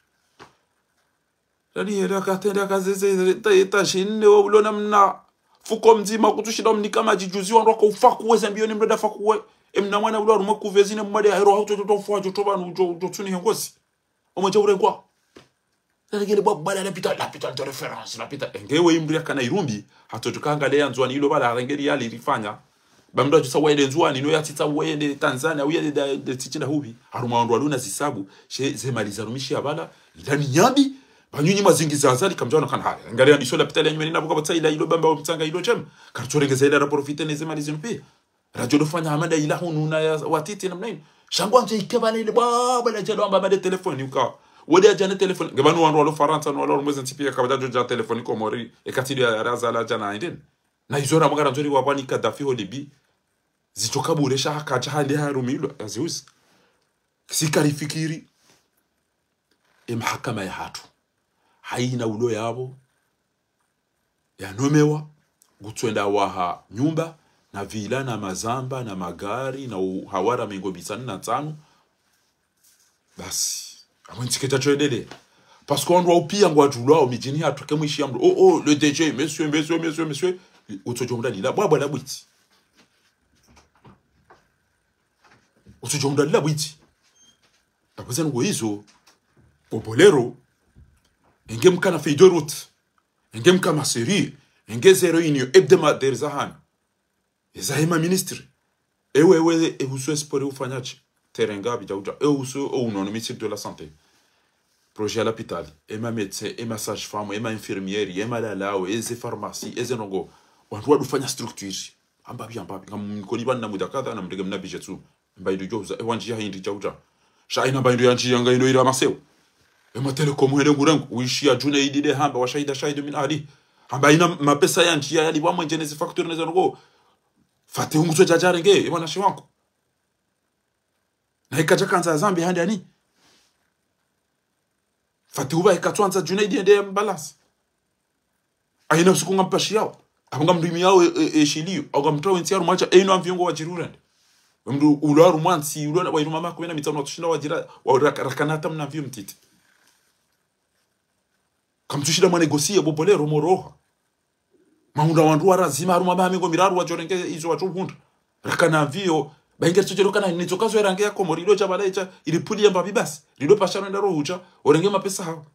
Rali hera katrenda kazeze, ta, ta shinde wa ulona mna. Fuko mdzima kutsushinda mnika madji juzi wandru waka ufa kuwe zambi yo ni mrenda fa kuwe. E mna mwana ulo harumwa kuve zine mwade ya hero hau tso tso fwa tso tso pvanu tso tso tsuni hengozi. Omwe dja urengwa. Rali ngele bwa bala lapitali, lapitali de référence, lapitali. Enge we imri yakana irumbi, hatso tso kangale ya Ndzuwani ilo bala harengeri yali rifanya. Ba mdru adjusa wende Ndzuwani, no yatsitsa wende Tanzania, au yende da, de tsitsinda hupvi. Harumwa wandru waluna zisabu, she zemali zarumishi ya bala, ila ni nyambi, ba nyunyi mwazingiza Azali, kamdjaona kana haya. Ngari yandiso lapitali ya nyumeni na buka botsa ila ilo bamba wa mtsanga ilo djem. Kartsorengeza ila raprofite ne zemali zinu pia. Radjo dofanya amanda ila hunu na ya watiti namna inu. Sha ngwandzo ike bala ile bwa, bala djalo amba amande telefoni uka. Wende adjane telefoni. Nge pvanu wandru walo Farantsa, no walo harumwa ze ntsi pia, kabadja djo dja telefoni Komori. Eka tsi ndo ya raza la djana indeni. Na izo ramwa ngarandzo riwapvani Kadhafi ho Libye. Zitsoka bure sha haka dja hande harumilwa, yaziuzi. Si karifikiri. E mahakama yahatru. Haina ulo yapvo. Yanomewa. Ngutsoenda waha nyumba, na villa, na mazamba, na magari, na uhawara mengo mitsanu na tsanu. Basi. Amwe ntsi kedja tsoendelea. Parce que wandru wao pia ngwadjulwao midjini hatru ke mwishiya mdru. Oh, oh, le D G, monsieur, monsieur, monsieur, monsieur. Utsodjo mdru alila bwabwa la bwitsi. Utsodjo mdru alila bwitsi. Apvo zinu ngo izo. Bo Bolero. Enge mkana feuille de route. Enge mkana sérieux. Enge ze réunion hebdomadaire za hanyu. Eza hema ministre. Ewe, ewe, ehusu esport ufanya tsi. Terrain ngapi dja udja. Ehusu, o unono, ministre de la santé. Projet ya lapitali. Ema médecin, ema sage-femme, ema infirmière, ema lalao, eze pharmacie, eze ndrongo. Wandru wadufanya structure. Ambapvi, ambapvi. Ngamkoni pvanu na muda kadha, na mdrege mna budget tsu. Mba indru djo uza, ewa ndjiya hindri dja udja. Sha ina mba indru ya ndjiya nga indru ira maseo. Ema télécom hende ngurengu, uishiya Djunaidi de hamba, wa shahida shahidun min ahlihi. Hamba ina mapesa ya ndjiya yalipvwa mwenje neze facture neze ndrongo. Fatihu ngutso djadjarenge, e mwanamshe wangu. Na ikadja kandza zambi hande ani. Fatihu pvahe katsuandza Djunaidi yende ya mbalance. Aina usiku ngampashiyao. Apvo ngamrimiao e, e, e shiliyo. Au ngamtoao entsi harumwa ntsi, eino avion ngo wadjiri urende. Mdru ulo harumwa ntsi, ulo na, wairuma makume na mitsanu watsushinda wadjira, wa, raka, rakana hata mna avion mtiti. Kamtsushinda mwa négocier, bo Bolero moroha. Mahundra wandru wa lazima harumwa maha mengo miraru wadjorenge izo wadjohundra. Rakana avion, ba inge ritsotsero kana nitsokazo erange ya Komori, ilo djabala idja, ili puli ya mbapvi basi. Lilo pasha renda rohudja, orenge mapesa hao.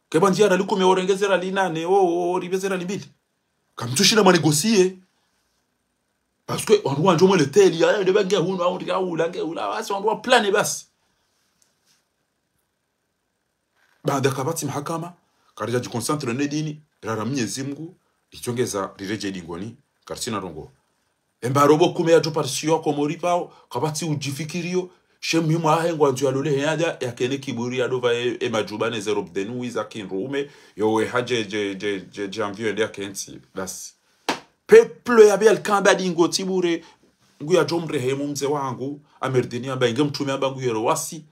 Keba ndjiya rali kume orenge ze rali nane, o, o, o, ribe ze rali mbili. Kamtsushinda mwa négocier. Parce que wandru wandjo mwele teli, aya, nde ba nge hunu, au, nde hula, nge hula, basi, wandru wa plane basi. Baada kapvatsi mahakama, karidja djiconcentre ne dini, rara Mnyezi Mngu, ritsongeza riredjei dingoni, karitsina ndrongo. Emba robo kume yadjo parisiyo Komori pvao, kapvatsi udjifikiriyo, she muhimu ahe ngwandzo yalole he yadja, yakene kiburi yadova e, e madjuba neze robe de nuit za kindrume, yo we hadje, dje, dje, dje, dje avion yende yakentsi, basi. Peuple ya Belkamba dingo tsi bure, ngu yadjo mrehemu mze wangu, Amerdini amba inge mtrume amba ngu yero wasi,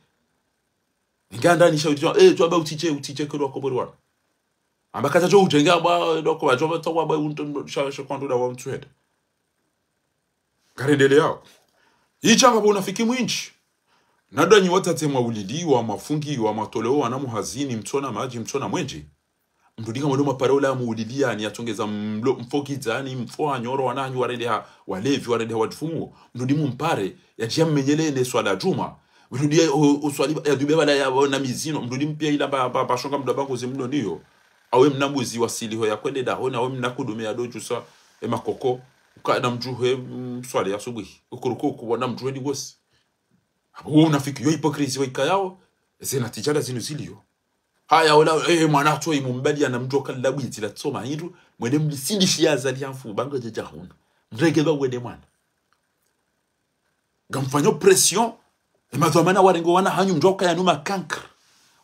inge andani sha utsi, eh, tsu amba utsidje, utsidje kero Komori wana. Amba kadja djo udjenge amba, doko, wadjo amba tsawa amba, unto, sha, sha, kwando da wa mtsuhenda. Ngarendeleyao. Icha ngapvo unafiki mwindji. Nado nyi watsatse mwauliliwa, mwafungiwa, mwatolewa wana muhazini, mtsona madji, mtsona mwenje. Mdru dinga mwendo mapare ula muuliliyani, yatsongeza mlo, mfokidzani, mfo hanyoro, wana hanyu warendeha, walevi, warendeha wadifumuo. Mdru di mumpare, yadjiya mmenyele ne swala djuma. Mdru di ya, o, o swali, yadube bala ya, o, na mizino. Mdru di mpia ila ba, ba, ba shonga mdru ba ngozi mlo niyo. Awe mna mbuzi wasiliho ya kwende dahoni, awe mna kudume yadodjusa, e makoko. Uka na mdjuhe, mm, swali ya subuhi. Ukuruku, ukuwa na mdjuhe ni wosi. Apvo wo unafiki, yo hypocrisie, wo ikayao, ze natija nda zinu ziliyo. Haya, ola, eh, mwana tso imumbali ana mdru kala bwitsi la tsoma hindru, mwende mlisindishiya Azali ya mfu, ba ngo djadja hunu. Mrenge ba wende mwana. Ngamfanyo pression, e madhwamana warenge wana hanyu mdru kaya numa cancre.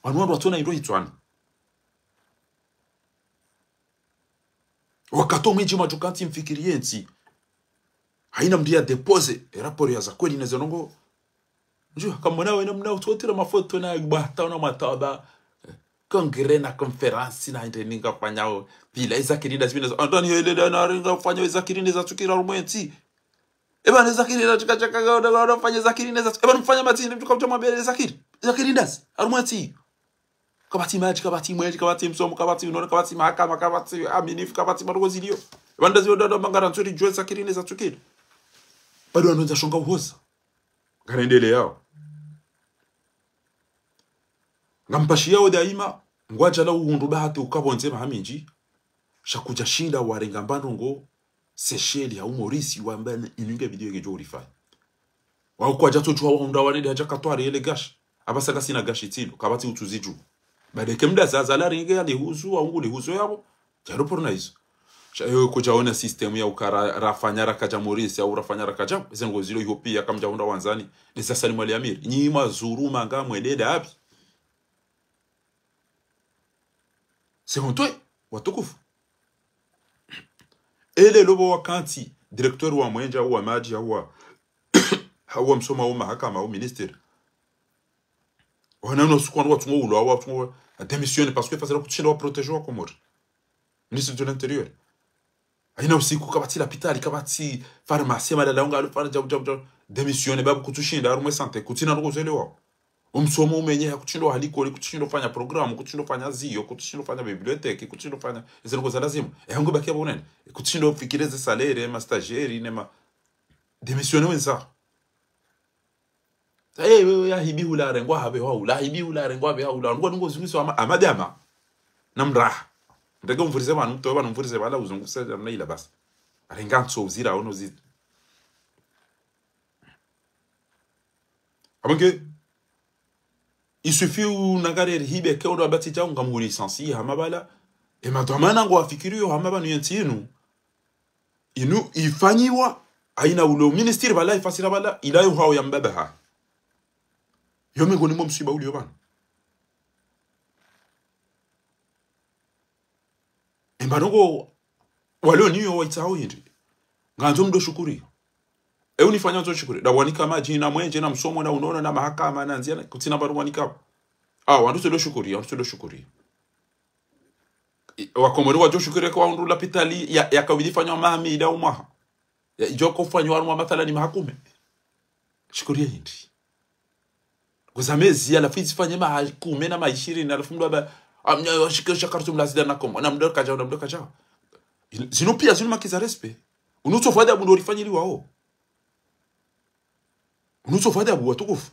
Wanu wandru watsona hindru hitswani. Wakati omwindji mwadjuka ntsi mfikiri yentsi. Haina mdru ya déposer e rapport ya za kweli neze ndrongo. Ndjo, kamona wena mna utsotira mafoto na bwata na mataba. Congrès na conférence na inde ninga fanyao. Pila iza kirinde zipina za, Antoine Yelele na ringa fanyao iza kirinde za tsukira harumwa entsi. Eba ne za kirinde za tsukira, tsukira, tsukira, tsukira, fanya za kirinde za tsu-, eba mfanya matsi, nde mdjuka mdja mwambele za kiri-, za kirinde za, harumwa entsi. Kapvatsi madji, kapvatsi mwenje, kapvatsi msomo, kapvatsi unono, kapvatsi mahakama, kapvatsi aminifu, kapvatsi madrogo ziliyo. Eba nda zio dada mangara ntsuri djuwe za kirinde za tsukira. Bado wandru ndza shonga uhoza. Ngarendeleyao. Ngampashiyao daima, ngwadjala uhundru bahati ukapvondze maha mindji, sha kudjashinda warenga mba ndrongo, Seychelles hau Maurice, wamba inu nge video ngedjo urifanya. Wao kwadja tsodjuwa wahundra wanende hadja katwari ele gashi. Apvasa kasina gashi tsilo, kapvatsi utsuzidju. Badeke mda zaza la ringe ya lihuzu, wa ungu lihuzu yapvo. Djaro porna izo. Sha, eh, kudjaona système ya ukara, rafanya rakadja Maurice, au rafanya rakadja, eze ngo zilo iho piya kamdjahundra wandzani. Nde sasa ni Mwali Amiri. Nyi mazuru manga mwende dapvi. C'est honteux, watukufu. Ele lopvo wakati directeur wa mwenje, au wa madji, au wa, au wa msomo, au mahakama, au ministère. Wana no suku wandru watsungo ulo, au watsungo wa démissionner, parce que fazala kutshinda wa protéger wa Komori. Ministre de l'Intérieur. Haina usiku kapvatsi lapitali, kapvatsi pharmacie, malala unga, alu fara, djabu, djabu, djabu. Démissionner, babu kutsushinda, harumwa e santé, kutsina ndrongo zele wao. Umsomo umenyeha, kutshindo ha likoli, kutshindo fanya programme, kutshindo fanya ziyo, kutshindo fanya bibliothèque, kutshindo fanya eze ndrongoo za lazimu. Ehe, ngwe bakia bo nene. Kutshindo fikiri ze salaire, ma stagiaire, ne ma démissionnaire wendza. Sa, eh, wewe ya hibi hula rengwa habe hula, hibi hula rengwa habe hula. Ndrongoo, ndrongoo zunguso ama, ama dama. Na mraha. Ndege umvurize pvanu, mtowe pvanu, umvurize pvala, uzunguse namna ila basi. Arenga ntso uzira, ono zi- Abonge, il suffit unangare hibe ke odo abati djau ngamhu licencier hama pvala. E madhwamana ngwafikiriyo hama pvanu yentsi inu. Inu ifanyiwa, haina ule ministre pvala, ifasira pvala, ilayo hao ya mbaba ha. Yo mengoni mwa mswiba uliyo pvanu. Emba ndrongoo, walo niyo waitsao hindri. Ngandzo mdo shukuri. E unifanya ndzo shukuri. Nda wanika madji na mwenje na msomo na unono na mahakama na ndzia na kutsina pvanu wanika. Ah, wandru tsedo shukuri, wandru tsedo shukuri. I- Wakomori wadjo shukuri kwa undru lapitali ya, ya kawili fanywa maha mili au mwaha. Ya idjo kofanywa harumwa mathalani maha kume. Shukuri ya hindri. Kuza mezi, halafu izifanye maha kume na maha ishirini, halafu mdo amba, amnya washike sha kartu mla zida na komo, na mdo kadjao, na mdo kadjao. Il- Zinu pia, zinu manque za respect. Unutso fanya bundo rifanyiliwao. Unutso fanya bu watukufu.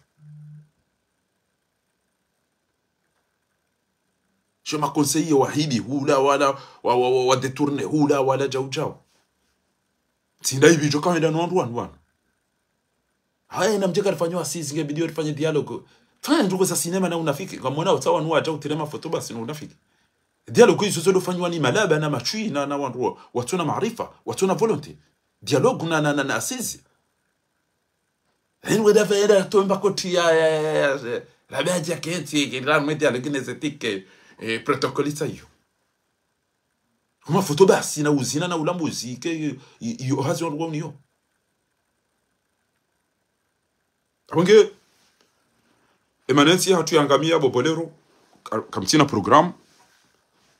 Sho ma conseiller wa hibi hula, wala, wa, wa, wa, wa détourner hula, wala djau djau. Tsinda hibi djo kawenda no wandru wanu wanu. Haya, na mdje karifanyo assises, nge bidi rifanye dialogue. Fanya ndrongoo za cinéma na unafiki. Ngamwona utsaha wanu wadja utire mafoto basi no unafiki. Dialogue izo zodo fanywa ni malaba na matswi na, na wandru wa, watsona maarifa, watsona volonté. Dialogue na, na, na, na assises. Eni weda fenda tomba koti ya, ya, ya, ya, ya. La badja kenti, ke la mwete ya le kinesthetique, eh, protocole sa iyo. Kuma foto basi na uzina na ulambuzi, ke, i- iyo hazi wandru waniyo. Abonge, emanentsi hatru yangamia bobolero, ka- kamtsina programme,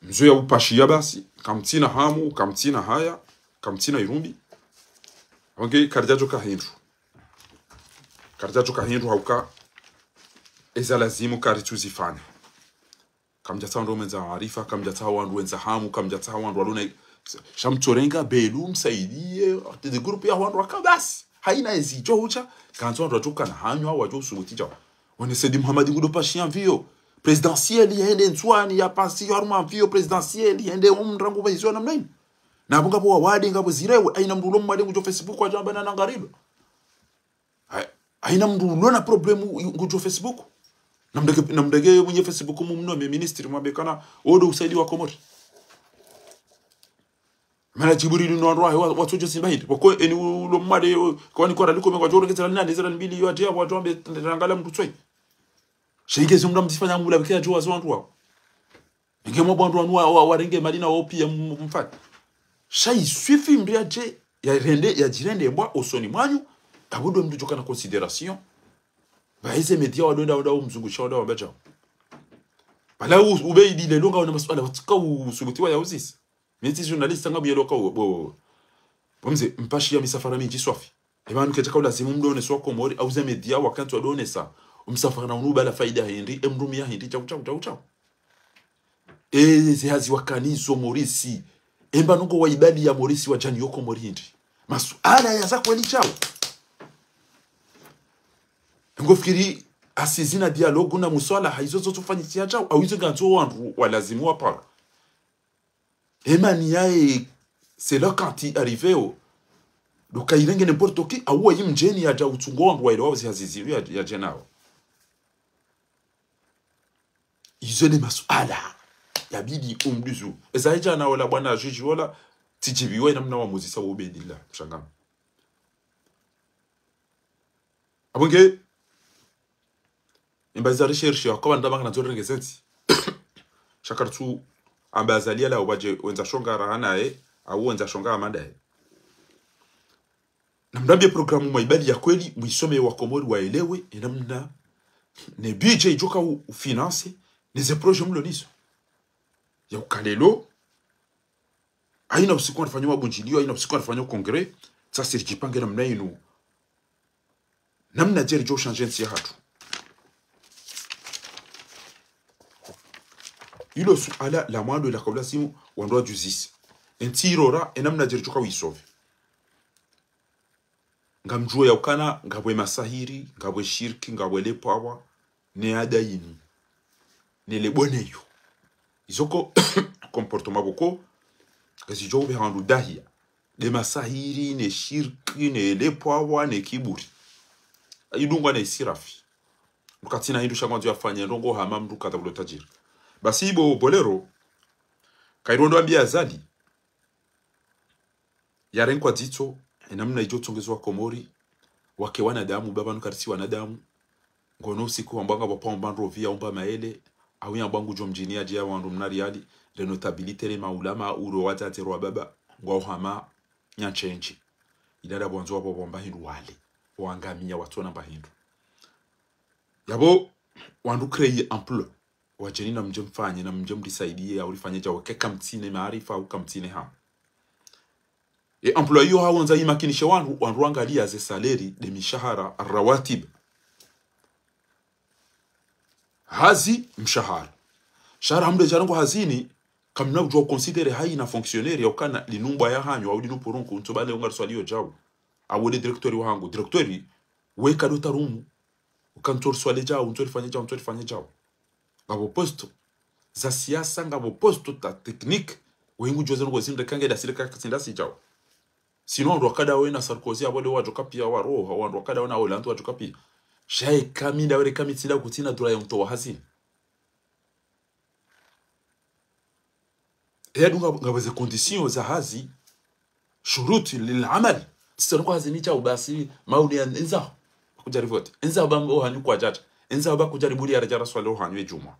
mzo ya upashiya basi, kamtsina hamu, kamtsina haya, kamtsina irumbi. Abonge, karidjadjo ka hindru. Karidjadjo ka hindru hauka, eza lazimu karitsu zifanya. Kamdjatsaha wandru wendza maarifa, kamdjatsaha wandru wendza hamu, kamdjatsaha wandru walona. Sha mtsorenga belu, msaidie, ati the group ya wandru waka basi. Haina ezi djo hucha, kandzo wandru wadjo kana hanyo, wadjo usubuti djao. Wane Said Mohamed ngudo pashiya mvio présidentielle, yende Ndzuani, ya pasi yo harumwa mvio présidentielle, yende umrangu pva izo namna inu. Na abonga pvo wawade ngapvo zirewe, haina mndru ulo mwade ngudjo Facebook wadjamba na nangarilo. Hai- haina mndru ulo na problème u- ngudjo Facebook. Namdege, namdege mwenye Facebook mumnome ministre mwambe kana odo usaidi wa Komori. Mana Djibril no wandru wahe wa- watsodjo simba hindri. Pvoko eni ulo mwade, o- kwani kwara liko mengwa djoro kezera nane, zera mbili yo atia, wadjo ambe rangala mndru tswe. Sha inge zo mndru mzifanya mula bike ya djuwa zo wandru wao. Inge mwa wandru wanu wa, wa, warenge mali na wao pia m- mfati. Sha iswifi mndru yadje, yarende, yadjirende mbwa osoni mwanyu, abudu mndru djoka na considération. Pvahize média wadonda, wada umzungusha, wada wamba djao. Pvala u- ube idile longa wana masuala, watsika usubuti wa ya uzisa. Mimi tsi journaliste, ngamuyelo ka uwe, bo. Bo mze, mpashiya misafara mindji swafi. Eba nuke taka ulazimu mdonese wa Komori, au ze média wakantsi wadonesa. Umsafara unu ubala faida hindri, emndru miya hindri, djau, djau, djau, djau. Eze hazi wakanizo Morisi. Emba nungo wa ibali ya Morisi wadjani yo Komori hindri. Masuala ya za kweli djau. Ngofikiri assises na dialogue na muswala, ha izo zotsofanyisiha djau, au izo ngandzo wandru walazimu wapara. Emani yae, c'est là quand il arrive o. Donc, airenge n'importe qui, awa imdjeni yadja utsungo wandru waelewa zi hazi zivi ya, yadje nao. Izo nde masuala yabidi umduzu. Eza idja na ola bwana juge ola, tsidjibiwa ina mna wamuzisa wo Ubeidillah, mshangama. Abonge, imba za recherche, wako wandru wabanga na zo renge zentsi. Sha kartsu amba Azali ala ubadje wendza shonga raha naye, au wendza shonga amanda ye. Na mdambie programme mwa ibali ya kweli, mwisome wa Komori waelewe, ina mna, ne budget idjoka u- ufinance, ne ze projet mlo nizo. Ya ukalelo, haina usiku wanafanya mabundjilio, haina usiku wanafanya congrès, sasa ridjipange namna inu. Namna djeri djo changer ntsi ya hatru. Ilo suala la mwando ila kaula simu wandru wadjuzise. Entsi irora, enamna djeri djoka wisove. Ngamdjuo ya ukana, ngapvo masahiri, ngapvo shirki, ngapvo le pwawa, ne ada yinu. Ne le boneyo. Izo ko comportement pvoko, kazidjo upve handru dahiya. De masahiri, ne shirki, ne le pwawa, ne kiburi. Idungwa ne isirafi. Mndru katsina hindru sha ngwandzo yafanye ndrongo hama mndru kadha ulo tajiri. Basi ibo Bolero, kairo ndo ambia Azali, yarenkwa dzitso, enamna idjo tsongezwa Komori, wake wanadamu, baba nukarisi wanadamu, ngono usiku wambwa ngapvo pvwa umba ndrovi ya umba maele, au yambwa ngudjo mdjini yadje ya wandru mna riali, le notabilité le maulama, uro wadzadze rwa baba, ngwao hama, nyanchenji. Idada pvwandzo wapvo pvwa mba hindru wale, wangamia watsona mba hindru. Yapvo, wandru créer emploi. Wadjeni na mdje mfanye, na mdje mrisaidie, au rifanye djawo ke kamtsine maarifa, au kamtsine hamu. E emploi iyo hawandza imakinishe wandru, wandru wangalia ze salaire, de mishahara, rawatib. Hazi, mshahara. Shahara hamde djarengo hazini, kamna udjua considérer haina fonctionnaire ya ukana linumbwa ya hanyo, au linu purunku, ntso bale ungariswalio djawo. Au de directeur wa hangu. Directeur, weka do tarumu. Uka ntso riswale djawo, ntso rifanye djawo, ntso rifanye djawo. Ngapvo poste za siasa, ngapvo poste ta technique. Wengu djoze ndrongo zindre kange dasile kaka tsinda si djawo. Sinon, wandru wakada wena Sarkozy, apvo le wadjoka pia waroha, wandru wakada wena Hollande wadjoka pia. Sha eka mi nda were eka mi tsinda kutsina dura ya mtowa hazini. Eya dunga ngapvo ze conditions za hazi, shuruti lil amal. Tsisa nuko hazini djawo basi, mauli ya enza, kudjari vote. Enza ba mbo hanyu kwadjadja. Enza ba kudjari buli ya radjara swale ohanyu e djumwa.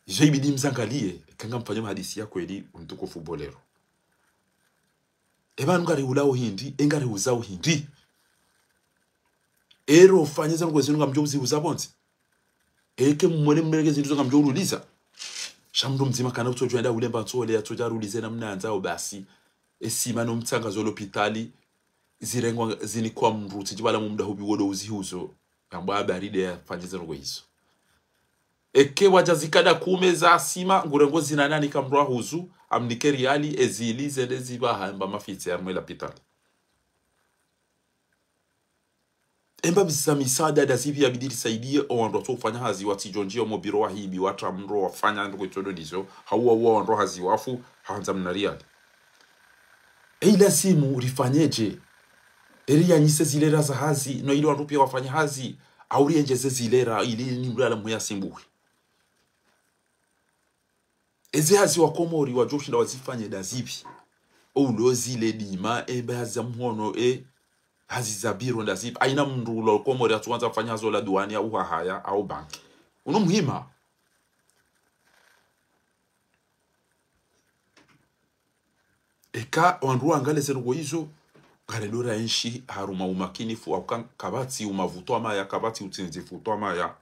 Izo ibidi mzangalie, kanga mfanye mahadisi ya kweli, mtukufu Bolero. Eba ngari ulao hindri, engari uzao hindri. Ero fanye za ndrongo zinu ngamdjo uziuza pvontsi. Eke mwele mrenge zindru zo ngamdjo ululiza. Sha mndru mdzima kana kutsodjo enda ulemba ntsole, yatsodja arulize namna yandzao basi. Esima no mtsanga zo lopitali, zirengwa zinikwa mndru, tsidjibala mumda hubi wodo uzihuzo. Yambwa habari de yafanye za ndrongo izo. Eke wadja zikada kume za sima, ngurengo zina nani kamndru ahuzu, amnike riali, ezili, zende ziba hamba mafitsi ya mwela pitali. Emba biza misaada da zivi yabidi risaidie, owandru watso ufanya hazi watsidjo ndjia omo biro wahibi, watra mndro, wafanya ndrongo itsodo ndizo, hauwa uwa wandru hazi wafu, handza mna riali. Ei lazimu rifanyedje? Eri yanyise zilera za hazi, no ili wandru pia wafanye hazi, au riendjeze zilera, ili ni mlala mwe yasimbuhi. Eze hazi wa Komori wadjo ushinda wazifanye da zivi. Oulozi le dima, e, be hazi za mhono, e, hazi za biro nda zivi. Haina mndru ulo Komori atsuwandza afanye hazi ola duwani au hahaya, au banki. Uno muhima. Eka wandru wangale ze ndrongo izo, ngare ndo raenshi harumwa umakinifu, hauka kapvatsi umavuto amaya, kapvatsi utsindzifu uto amaya.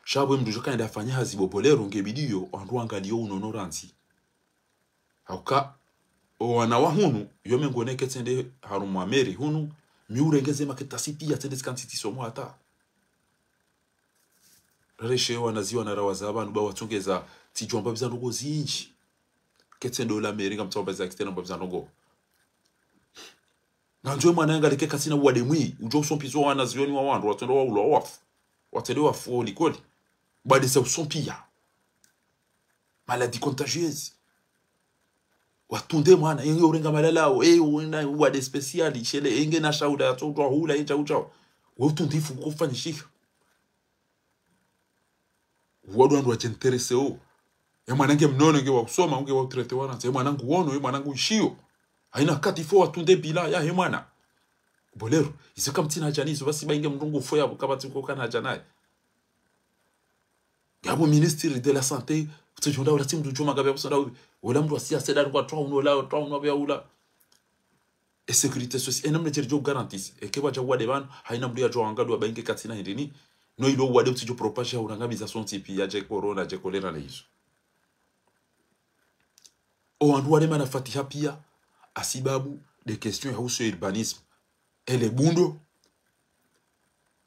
Sha pvwe mndru djo kaenda afanye hazi bo Bolero nge bidiyo, wandru wangaliyo unono randzi. Hauka, owana wa hunu, yo mengo neke tsende harumwa meri hunu, mi urengeze maketasi pia tsende zikantsitsi somo hata. Rareshe wanaziwa na rawaza pvanu ba watsongeza tsidjwamba biza ndrongo zindji. Ketsendo la meri ngamtsamba biza kitsena mba biza ndrongo. Ngandzo e mwana yanga leke katsina uwade mwi, udjo usompizo wanazioni wa wandru, watsendo waulwa wafu. Watsende wafu olikoli. Bade sa usompiya. Maladie contagieuse. Watunde mwana, enge urenga malalao, e, una uwade spécial, shele, enge na shauda, yatso utwa hula, e, chau chau. We utunde ifu kufanyishiha. Uwade wandru wadje intéressé o. E mwana nge mnono, nge wa usoma, nge wa utraité wanantsi. E mwana nguono, e mwana nguishiyo. Haina wakati ifo watunde bila, ya he mwana. Bolero, izo kamtsina haja nizo, basi ba inge mndru ngufo yapvo kapvatsi ko kana haja naye. Yapvo ministre de la santé, kutsi djonda ula tsi mndru djoma ngapvi yapvo sonda ubi. Ula mndru wa siasa eda kwa twa uno la, twa uno apvo ya ula. E sécurité sociale, e namna djeri djo garantise. Eke wadja uwade pvanu, haina mndru yadjo angalwa ba inge katsina hindrini. No ilo uwade utsidjo propage ya urangamiza sontsi pia, dje corona, dje choléra na izo. Owandru wale mana fatiha pia, hasibabu de question ya husu urbanisme. Ele bundo.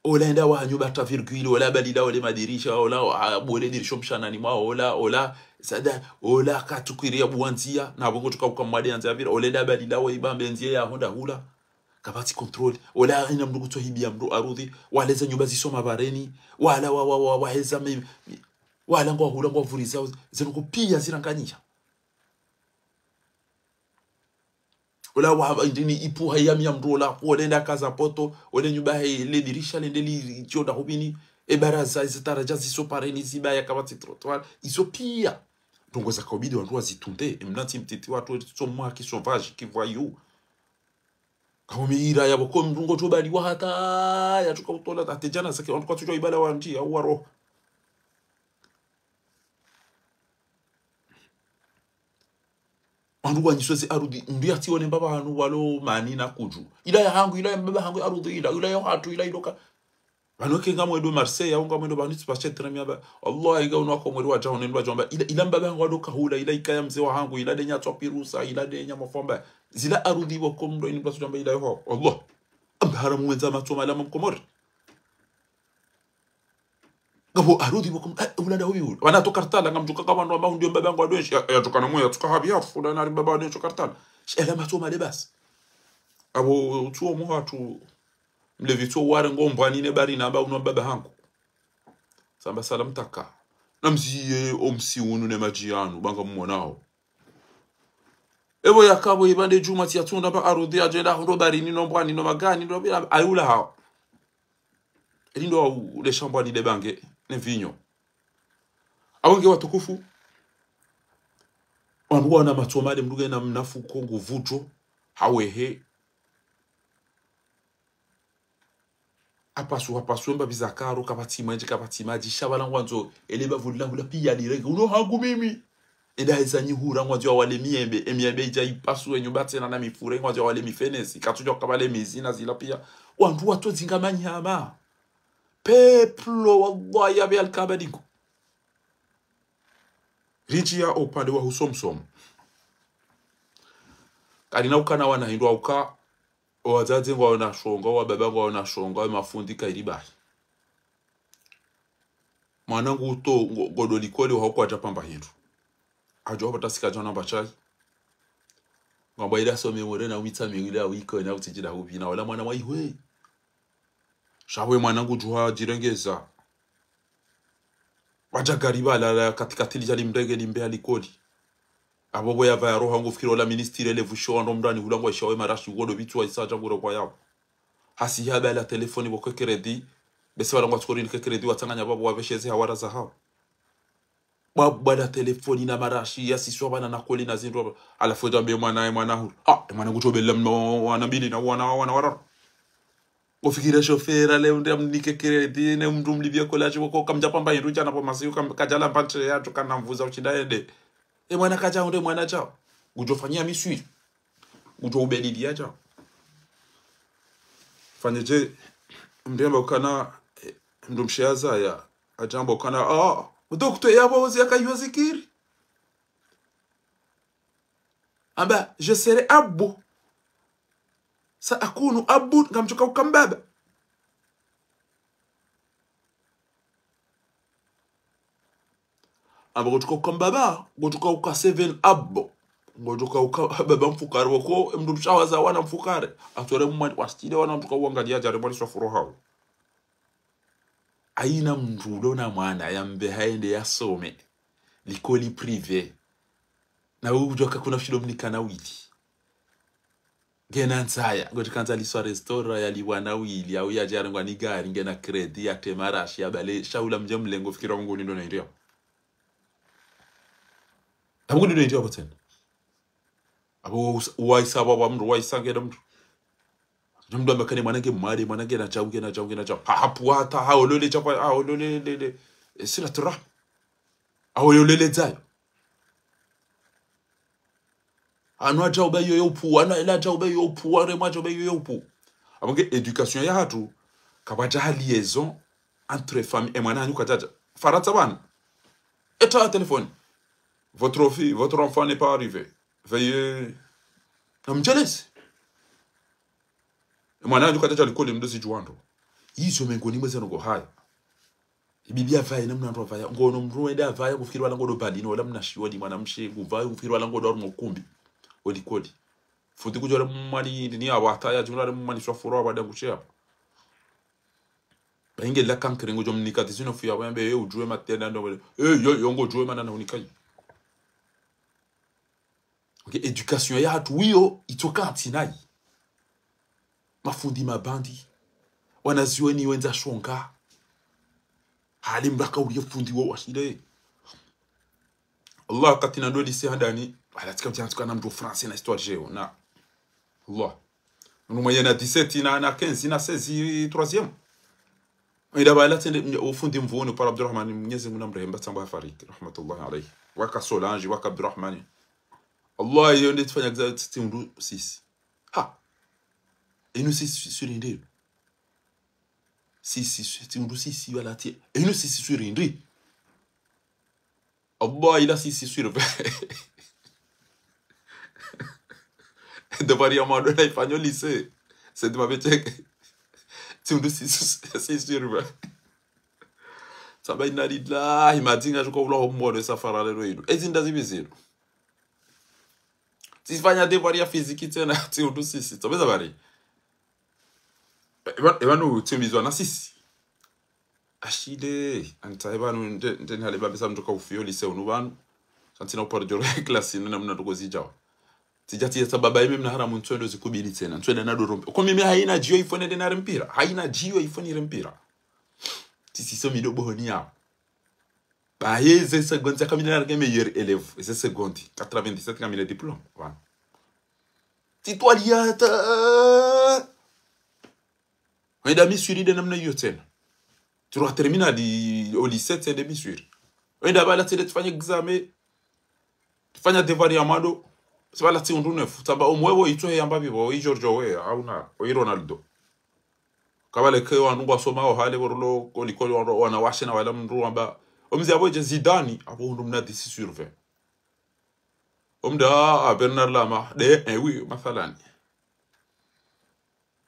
Ola enda wahanyu batra virgule, ola balila ole madirisha, ola, ah, bole dirisho mshanani mwa, ola, ola, sada, ola katukiri ya buwandzia, na bongo tuka uka mwade yandzia vira, ola enda balila wa ibambe ndzia ya honda hula. Kapvatsi contrôle. Ola ina mndru kutso hibiya mndru arudhi, waleza nyumba ziso mabareni, wala wa, wa, wa, waheza me, me, wala ngwa hula, ngwa vuriza, zinu kupiya ziranganyisha. Ola wa, ndini ipuha ya miya mndru ola, ole nda kaza poto, ole nyumba he le dirisha lende li, li chonda hubini, e baraza, izi taraja ziso pareni, ziba ya kapvatsi trottoir, iso piya. Ndrongo za kaubidi wandru wazitunde, e mnatsi mtiti watru, so mwa ki sauvage, ki voyou. Kaumi ira ya boko mndru ngo tobali wa hata, ya tuka utola, ate jana sake, wandru kwatsu jwa ibala wandji, ya uwa roho. Wandru wanyiswe ze arudhi, mndru yatsione mbaba hanu walo mani na kudju. Ila ya hangu, ila ya mbaba hangu arudhi ila, ila ya hatru, ila iloka. Pvanu eke ngamwendo Marseille, au ngamwendo pvanu tsi pashe tremi aba. Allah, inga unu wako mweri wa djahone, ndo wadjomba. Ila, ila mbaba hangu walo kahula, ila ikaya mze wa hangu, ila denya tswa pirusa, ila denya mafamba. Zila arudhi boko mndru ini pvasudjomba ila yoho. Allah. Amba haramu wendza matso malama mkomori. Ngapvo arudhi boko, eh, ulanda huyu. Wana to Kartala, ngamdjuka kama ndo amba ndio mbaba hangu adweshi. Ya, ya tuka na mwe, ya tuka habi ya, fula na mbaba adweshi Kartala. Shi, ela matso male basi. Abo, utsuo mwa hatru, mlevi tsuo ware ngo mbwani ne bari na amba uno mbaba hangu. Samba salam taka. Na mziye omsi unu ne madji yanu, banga mmonao. Ebo yakabo ibande djuma tsi yatsunda ba arudhi ajenda hondo barini no mbwani no magani no bila ayula hao. Elindo au le shambwani le bange ne vinyo. Awenge watukufu. Wandru wana matso male mndru ngena mnafu ko nguvudjo. Hawehe. Apasu, apasu, emba biza karo, kapvatsi mwenje, kapvatsi madji, sha bala ngwandzo, ele bavu lila hula piya lirenge, uno hangu mimi. Eda heza nyihura ngwandzo ya wale miembe, e miembe idja ipasu, e nyumba tsena na mifure, ngwandzo ya wale mifenesi, katsudja kabale mizina zila piya. Wandru watso zinga manyama. Peplo, wallahi, ya be alkaba dingo. Ridjiya opvande wa husomsomo. Kalina ukana wana hindru auka, owadzadze ngwaona shonga, owababa ngwaona shonga, emafundi kairi bahi. Mwana nguto, ngo-, ngodo likoli, oha ukwadja pamba hindru. Adjo hapvata sika djana mba shayi. Ngamba ila some mwere na umitsa miwili ya wiko, na utsidjila hupvina. Wala mwana wa ihwe. Sha we mwana ngudjuha djirengeza. Wadja gari balala katikati lidja limrenge limbe ha likoli. Abo bo yapva ya roha ngufikiri ola ministiri ele vusho wandro mndani hula ngwaisha we marashi wodo bitsu wa isa dja nguro kwa yao. Hasi ya bala telefoni boko kredi. Bese wala ngwatsu kori nike kredi watsanganya babo wapvesheze hawara za hao. Bwa-, bwada telefoni na marashi, ya siswa bana na koli na zindru. Halafu edja mbe mwana, e mwana huru. Ah, e mwana ngutso bela mno wana mbili na wana, wana wararu. Ufikire shofera le unde amnike kredi, ne mndru mlipviye koli ashi boko kamdja pamba hindru djana pvo masiku kam-, kadjala mpanche ya tuka na mvuza ushinda ende. E mwana kadja unde mwana chao. Ngudjo fanyia miswiri. Ngudjo ubelili ya chao. Fanye dje, mndru yamba ukana, eh, mndru mshe ya zaya. Adjamba ukana, ah, udokto yabo uzi yaka yo zikiri. Amba, je serai abu. Sa akunu abu, ngamdjo uka mbaba. Amba ngudjo uka mbaba, ngudjo uka seven abu. Ngudjo uka baba mfukare woko, mndru mshe ya zaya wana mfukare. Atore mwa-, wasitile wana ngudjo uka uangalia djari mwali swa furo hao. Haina mndru ulo na mwana yambe haende yasome likoli privé. Na we udjuwa kakuna shindo mnika na wili. Ngena nzaya, ngotsi kandza liswa restaurant yalipvwa na wili, au yadja yarengwa ni gari, ngena kredi, yatre marashi, yabale, sha ula mdje mlengo fikira nguni ndo na hindru yao. Abu nguni ndo hindru yao tsena. Abo wa-, waisa baba mndru, waisa ngena mndru. Mndru amekane mwana nge mwade, mwana ngena djau, ngena djau, ngena djau. Ha, hapvwata, ha, olole djau, ha, olole, le, le. E, sila tura. Ha, olole dzayo. Anu adjau ba iyo yo upvu, anu ela adjau ba iyo yo upvu, anu emwa adjau ba iyo yo upvu. Abo nge éducation ya hatru, kapvadja ha liaison entre famille, e mwana hanyu kadjadja. Farantsa bana. Eta téléphone. Votre fille, votre enfant n'est pas arrivé. Veuillez. Namdjelese. E mwana hanyu kadjadja likoli mdozi djuwando. Izo mengoni mwa ze ndrongoo haya. Ibidi apvaye namna mndru apvaya. Ngono mndru wende apvaya kufikiri wala ngodo balini, wala mna shiwadi mwanamshe, kupvaya kufikiri wala ngodo harumwa ukumbi. Oli koli. Fundi kudjo le mwani ni awata ya djumla le mwani swafura wa dangushe hapvo. Ba inge la kankere ngodjo mnika tizi no fuya wambe, eh, udjuwe matenda ndo, eh, yo, yo ngodjuwe mana na unikayi. Ok, éducation yahatru wiyo, itsoka ntsi nayi. Mafundi mabandi. Wanazioni wendza shonga. Hali mraka uliye fundi wo washile. Allah, kati na ndo lycée handani, ala tsika mtsi antuka na mndru français na histoire géo, na. Allah. Unu mwenye na dix-sept, na, na quinze, na seize, troisième. Ida bala tsende, ufundi mvuni, para Abdurrahman, Mwenyezi Mungu na mrehemu, tsamba hafariki, rahmatullahi alayhi. Waka Solange, waka Abdurrahman. Allah, iyo nde tsifanya kiza tsi, tsi undru sisi. Ha. Inu sisi suri ndri. Sisi, sisi, tsi undru sisi wala tsi. Inu sisi suri ndri. Allah, ila sisi suri ve. Devoir ya mwando na ifanyo lycée. C'est de ma bêtise. Tsi undru sisi, sisi suri ve. Saba inna lillahi, madinga shuko ula ho mbono safara lelo inu. Ezi nda zibiziro. Tsifanya devoir ya physique tsena, tsi undru sisi. Tsobeza bari. Eba, eba nu tsimbizwa na sisi. Ashile, anta eba nu nde, nde nihale babisa mndru ka ufiyo lycée unu pvanu. Sha ntsina uparo djoro ya classe inu na mna ndrongoo zidjawa. Tsidja tsi sababu ime mna haramu ntswendo zikubili tsena. Ntswenda na dorompe. Ko mimi haina djiyo ifo nende nare mpira. Haina djiyo ifo nire mpira. Tsisi so mido bohoni yao. Ba ye ze seconde ya kamina large meilleur élève. Ze seconde. Quatre-vingt-dix-sept kamina diplôme. Voilà. Titwaliata. Wenda miswiri de namna iyo tsena. Tirwa terminale au lycée tsende miswiri. Wenda bala tsende tsifanye examen. Tsifanya devoir ya mwando. Tsibala tsi undru nefu. Tsamba omwe wo itso he yamba bibo, o i George we, hauna, o i Ronaldo. Kabale ke wandru ngwasoma o hale, borolo, kolikoli wandru, wanawashe na wala mndru wamba. Omzi abo je Zidane, abo undru mna dix sur vingt. Omda, ah, Bernard Lama, de, eh, oui, mathalani.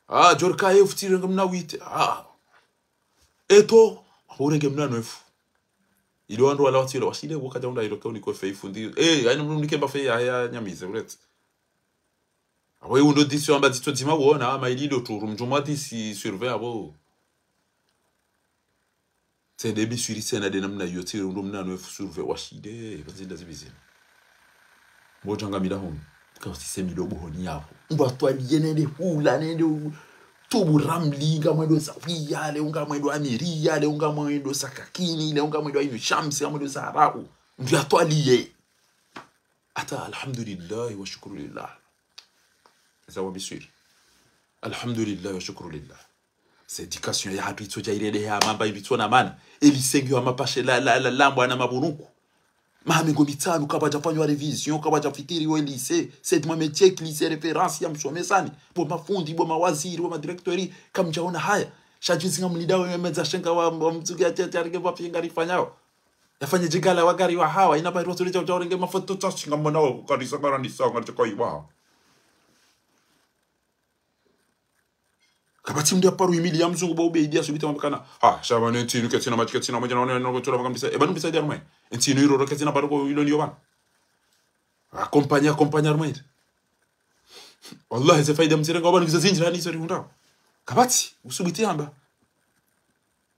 Ah, Djorkaeff, tirenge mna huit. Ah. Eto'o, abo urenge mna neuf. Ile wandru wala watsile, washile, waka djaunda ilo ke uniko fe ifundi. Eh, haina mndru mnike mba fe ya, ya nyamize, uretse. Abo ye undru dix wamba dzitso dzima wona, ama ili ilo tu, rumdjumwa dix sur vingt abo. Tsende miswiri tsena de namna iyo, tsi undru mna neuf sur vingt washile, ba zinda zibizina. Mbo djanga mila hunu. Ka utsise mido bohoni yapvo. Mbo atwaliye nende hula, nende u-, tubu ramli, ngamwendo Zawiya, le ngamwendo Amiriya, le ngamwendo Sakakini, le ngamwendo Ainu Shamsi, ngamwendo Zaharau. Mbo atwaliye. Ata alhamdulillahi wa shukuru lillah. Eza wa miswiri. Alhamdulillahi wa shukuru lillah. Ze éducation yahatru itso dja irende ya mamba ibitso na mana. Eli sengi wa mapashe la, la, la, lambwa na mabunuku. Maha mengo mitsanu, kabadja fanywa révision, kabadja fikiri we lycée, c'est moi métier, lycée référence ya msomesani. Bo mafundi, bo mawaziri, bo madirecteur, kamdjaona haya. Sha juzi ngamlida we medza shenga wa, wa mtsuki ya tete, arike wa finga rifanyao. Yafanye djigala wa gari wa hawa, ina bari wa suri dja, dja urenge mafoto tsa shinga mwana wa, kari sa, kari sa, kari sa, kari sa. Kapvatsi mndru ya paro imili ya mzungu bo ubeidia subita mambikana. Ha, sha pvanu entsi inu ketsina madji ketsina mwenje na wane na kutula makambisa. Eba numbisa dia rumwe. Entsi inu iroro ketsina paro ko ilo niyo pvanu. Accompagner, accompagner rumwe. Wallahi, ze faida mzirenga pvanu kiza zindji rani izo rihundra. Kapvatsi, usubiti amba.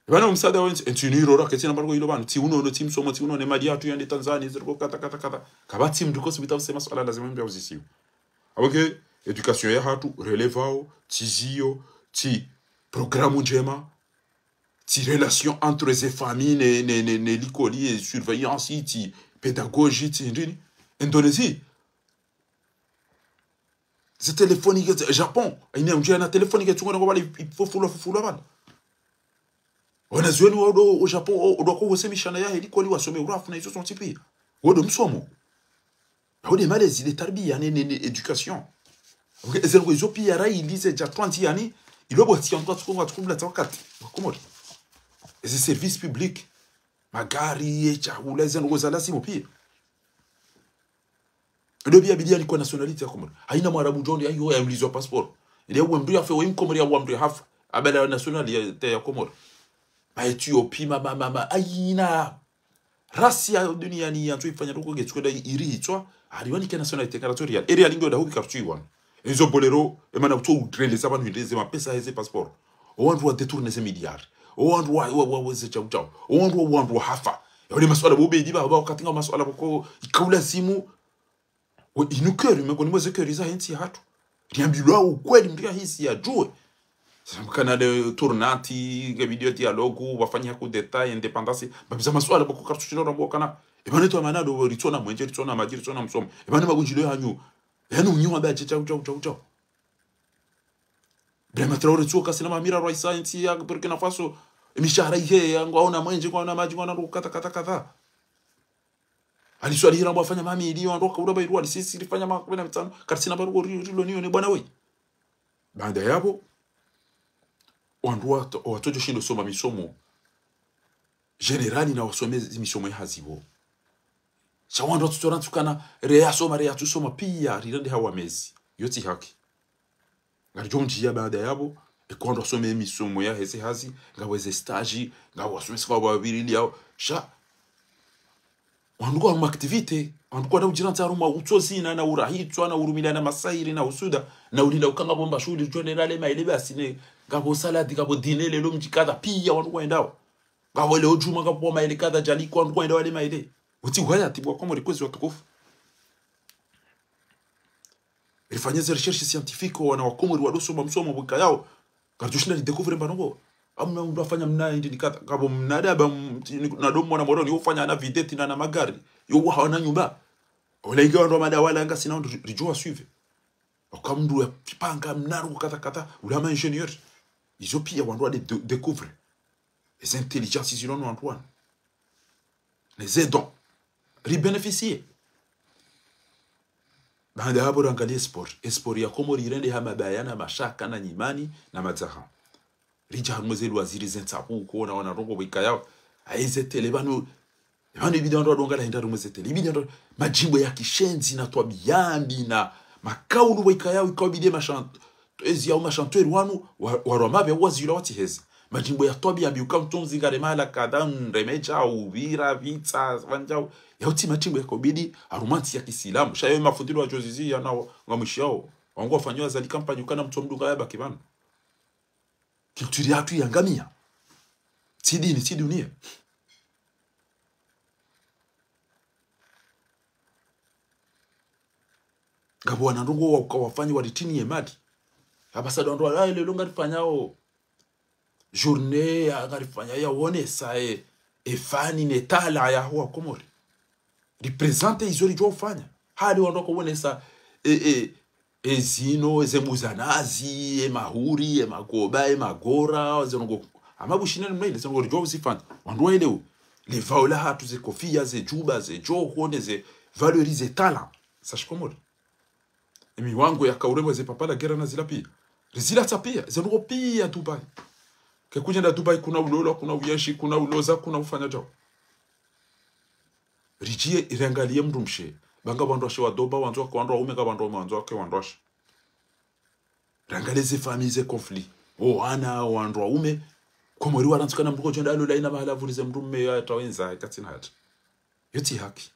Pvanu msaada wa entsi, entsi inu iroro, ketsina paro ko ilo pvanu. Tsi unono, tsi msomo, tsi unono, mali yatru yande Tanzania, ziriko kata, kata, kata. Kapvatsi mndru ko subita usema swala lazima mbe uzisiu. Abo ke, éducation yahatru, relevao, tsi ziyo, tsi programme ndjema, tsi relation entre ze famille, ne, ne, ne, ne likoli, e surveillance, tsi pédagogie, tsi ndrini. Indonésie. Ze téléphone ke, Japon. Ine mndru ya na téléphone ke tsungona kwa bali, ifofulwa, fofulwa bali. Wanazioni wa udo, o Japon, o, udo ko wose mishana yahe likoli wasome urafu na izo zontsi pia. Wodo msomo. Yahude malezi, le tarbiya, ne, ne, ne, éducation. Ok, eze ndrongoo izo pia railize dja twandzi yani, ilo bwati ya mkwa tsuko, mkwa tsuko mlatsa wakati. Wa Komori. Eze service public. Magari, e chakula, eze ndrongoo za lazimu pia. Ndo pia bidi ya niko nationalité ya Komori. Haina mwarabu ndjo ndo, ayo, yaulizwa passeport. Ile uwe mndru yafe, we mkomori ya uwe mndru yahafa. Abala nationalité ya Komori. Ma Ethiopie, ma, ma, ma, ma, ayina. Race ya duniani yandzo ifanya ndrongoo ngetsi kwenda i-, iri hitswa, haliwanike nationalité ngara tso Real. E Real ngiyo dahubi kartsu iwana. Enzo Bolero, emana kutso utreleza pvanu hindri ze mapesa heze passeport. O wandru wa détourner ze milliards. O wandru wa, wa, wa, wa ze chau chau. O wandru wa, wandru wa hafa. Ya ule masuala bo bedi ba, ba wakati nga masuala boko, ikaula simu, we, inu keri, mengoni mwa ze keri za hentsi hatru. Riambilwa ukweli mndru ya hisi ya djuwe. Sasa mkana le tournante, ke vidéo dialogue, wafanya coup d'état, indépendance. Babiza masuala boko kartsu shino rambo kana. Ebane tu amana do, ritsona mwenje, ritsona madji, ritsona msomo. Ebane mabunjilo hanyu. Yanu nyu abe ache chau, chau, chau, chau. Ibrahima Traoré tsuo kasina mamira rwaisa entsi ya Burkina Faso. Emishahara ihe, ya ngwaona mwenje, ngwaona madji, ngwaona ndo kadha, kadha, kadha. Ali Swalihi rambo afanya mamilioni, ndo kaula bayi rwali sisi rifanya makumi na mitsano. Karisina barugo ri-, rilo niyo ne bwana we. Baanda yapvo, wandru wato-, watsodjo shindo soma misomo générale na wasome zi misomo ya hazi pvo. Sha wandru watsutso rantsukana, re ya soma, re ya tsu soma, piya, rirende hawa mezi. Yo tsi haki. Ngaridjo ndjiya baanda yapvo, eka wandru wasome misomo ya heze hazi, ngapvo eze stage, ngapvo wasome sika wapvapvirili yao. Sha, wandru kwa harumwa activité, wandru kwa na udjirantsa harumwa utsozina, na urahitswa, na urumila na masairi, na usuda, na ulinda ukanga bomba shuhuli, udjo nena le maele basi ne, ngapvo saladi, ngapvo dîner, lelo mdji kadha, piya wandru kwa endao. Ngapvo leo djumwa, ngapvo maele kadha, djali kwa wandru kwa endao le maele. Utsi uhayati bo wa Komori kwezi watukufu. Rifanye ze recherche scientifique, wana wa Komori wadosoma msomo bwika yao. Karidjoshinda ridécouvre mba ndrongoo. Amna mndru afanya mna indi nikata. Ngapvo mna daba m-, ti-, ni-, na domo mwana moroni, yo ufanya na videti na, na magari. Yo uwa hawana nyumba. Ola inge wandru wa mada wala ngasina wandru ri-, ridjo wa suivre. Oka mndru ya panga mna ndrongoo kadha kadha. Ula ma ingénieur. Izo piya wandru wa dé-, dé-, découvre. Eze intelligence zilo no wandru wana. Ne ze dons. Ri bénéficier. Baanda yapvo rangalie sport. E sport ya Komori irende ha mabaya na mashaka na nyimani na madzaha. Ridja harumwa ze loisirs ze ntsapu uko na wana ndrongoo bwika yao. Ayi ze télé pvanu, pvanu ibidi wandru wadonga la hindri harumwa ze télé. Ibidi wandru madjimbo ya kishenzi na twabiya mbi na makaulu bwika yao, ikao ibidi mashan-, ezi yao ma chanteur wanu, wa, warwa mapve, wazilwa watsi heze. Madjimbo ya twabiya mbi uka mtsonzi ngare mahala kadha, mremedja, uvira, vitsa, vandjau. Ya utsi madjimbo ya kobidi, harumwa ntsi ya kisilamu. Sha yo mafundilo wa djozizi ya nao, ngamwishiyao. Wangu wafanyao Azali kampanyi ukana mtso mdunga ya baki pvanu. Culture yatru yangamia. Tsi dini, tsi dunia. Ngapvo wana ndrongoo wa, ka wafanya waritini ye mali. Apvasa ndo wandru wa, ah, lelo ngarifanyao journée ya, ngarifanya ya wonesa e, e fani ne talent ya huwa Komori. Représenter izo ridjo ufanya. Hali wandru wako wonesa e, e, e zino, e ze mbuza nazi, e mahuri, e magoba, e magora, ze ndrongoo. Ama bushina ni mnaile, ze ndrongoo ridjo uzifanya. Wandru waelewe. Le vao la hatru, ze kofia, ze djuba, ze djoho, ne ze valoriser talent za shikomori. Emi wangu yaka urembo ze papa la guerre na zila piya. Rizila tsa piya, ze ndrongoo piya Dubai. Ke kudjenda Dubai kuna ulolwa, kuna uyenshi, kuna uloza, kuna ufanya djao. Ridjiye, irangalie mndru mshe. Ba ngapvo wandru washe wa doba, wandzo wake wandru waume, ngapvo wandru waume, wandzo wake wandru washe. Rangalie ze famille, ze conflit. O wana, o wandru waume. Komori warantsukana mndru kodjenda alola ina mahala vurize mndru mme ya tawendza, ikatsina hata. Yo tsi haki.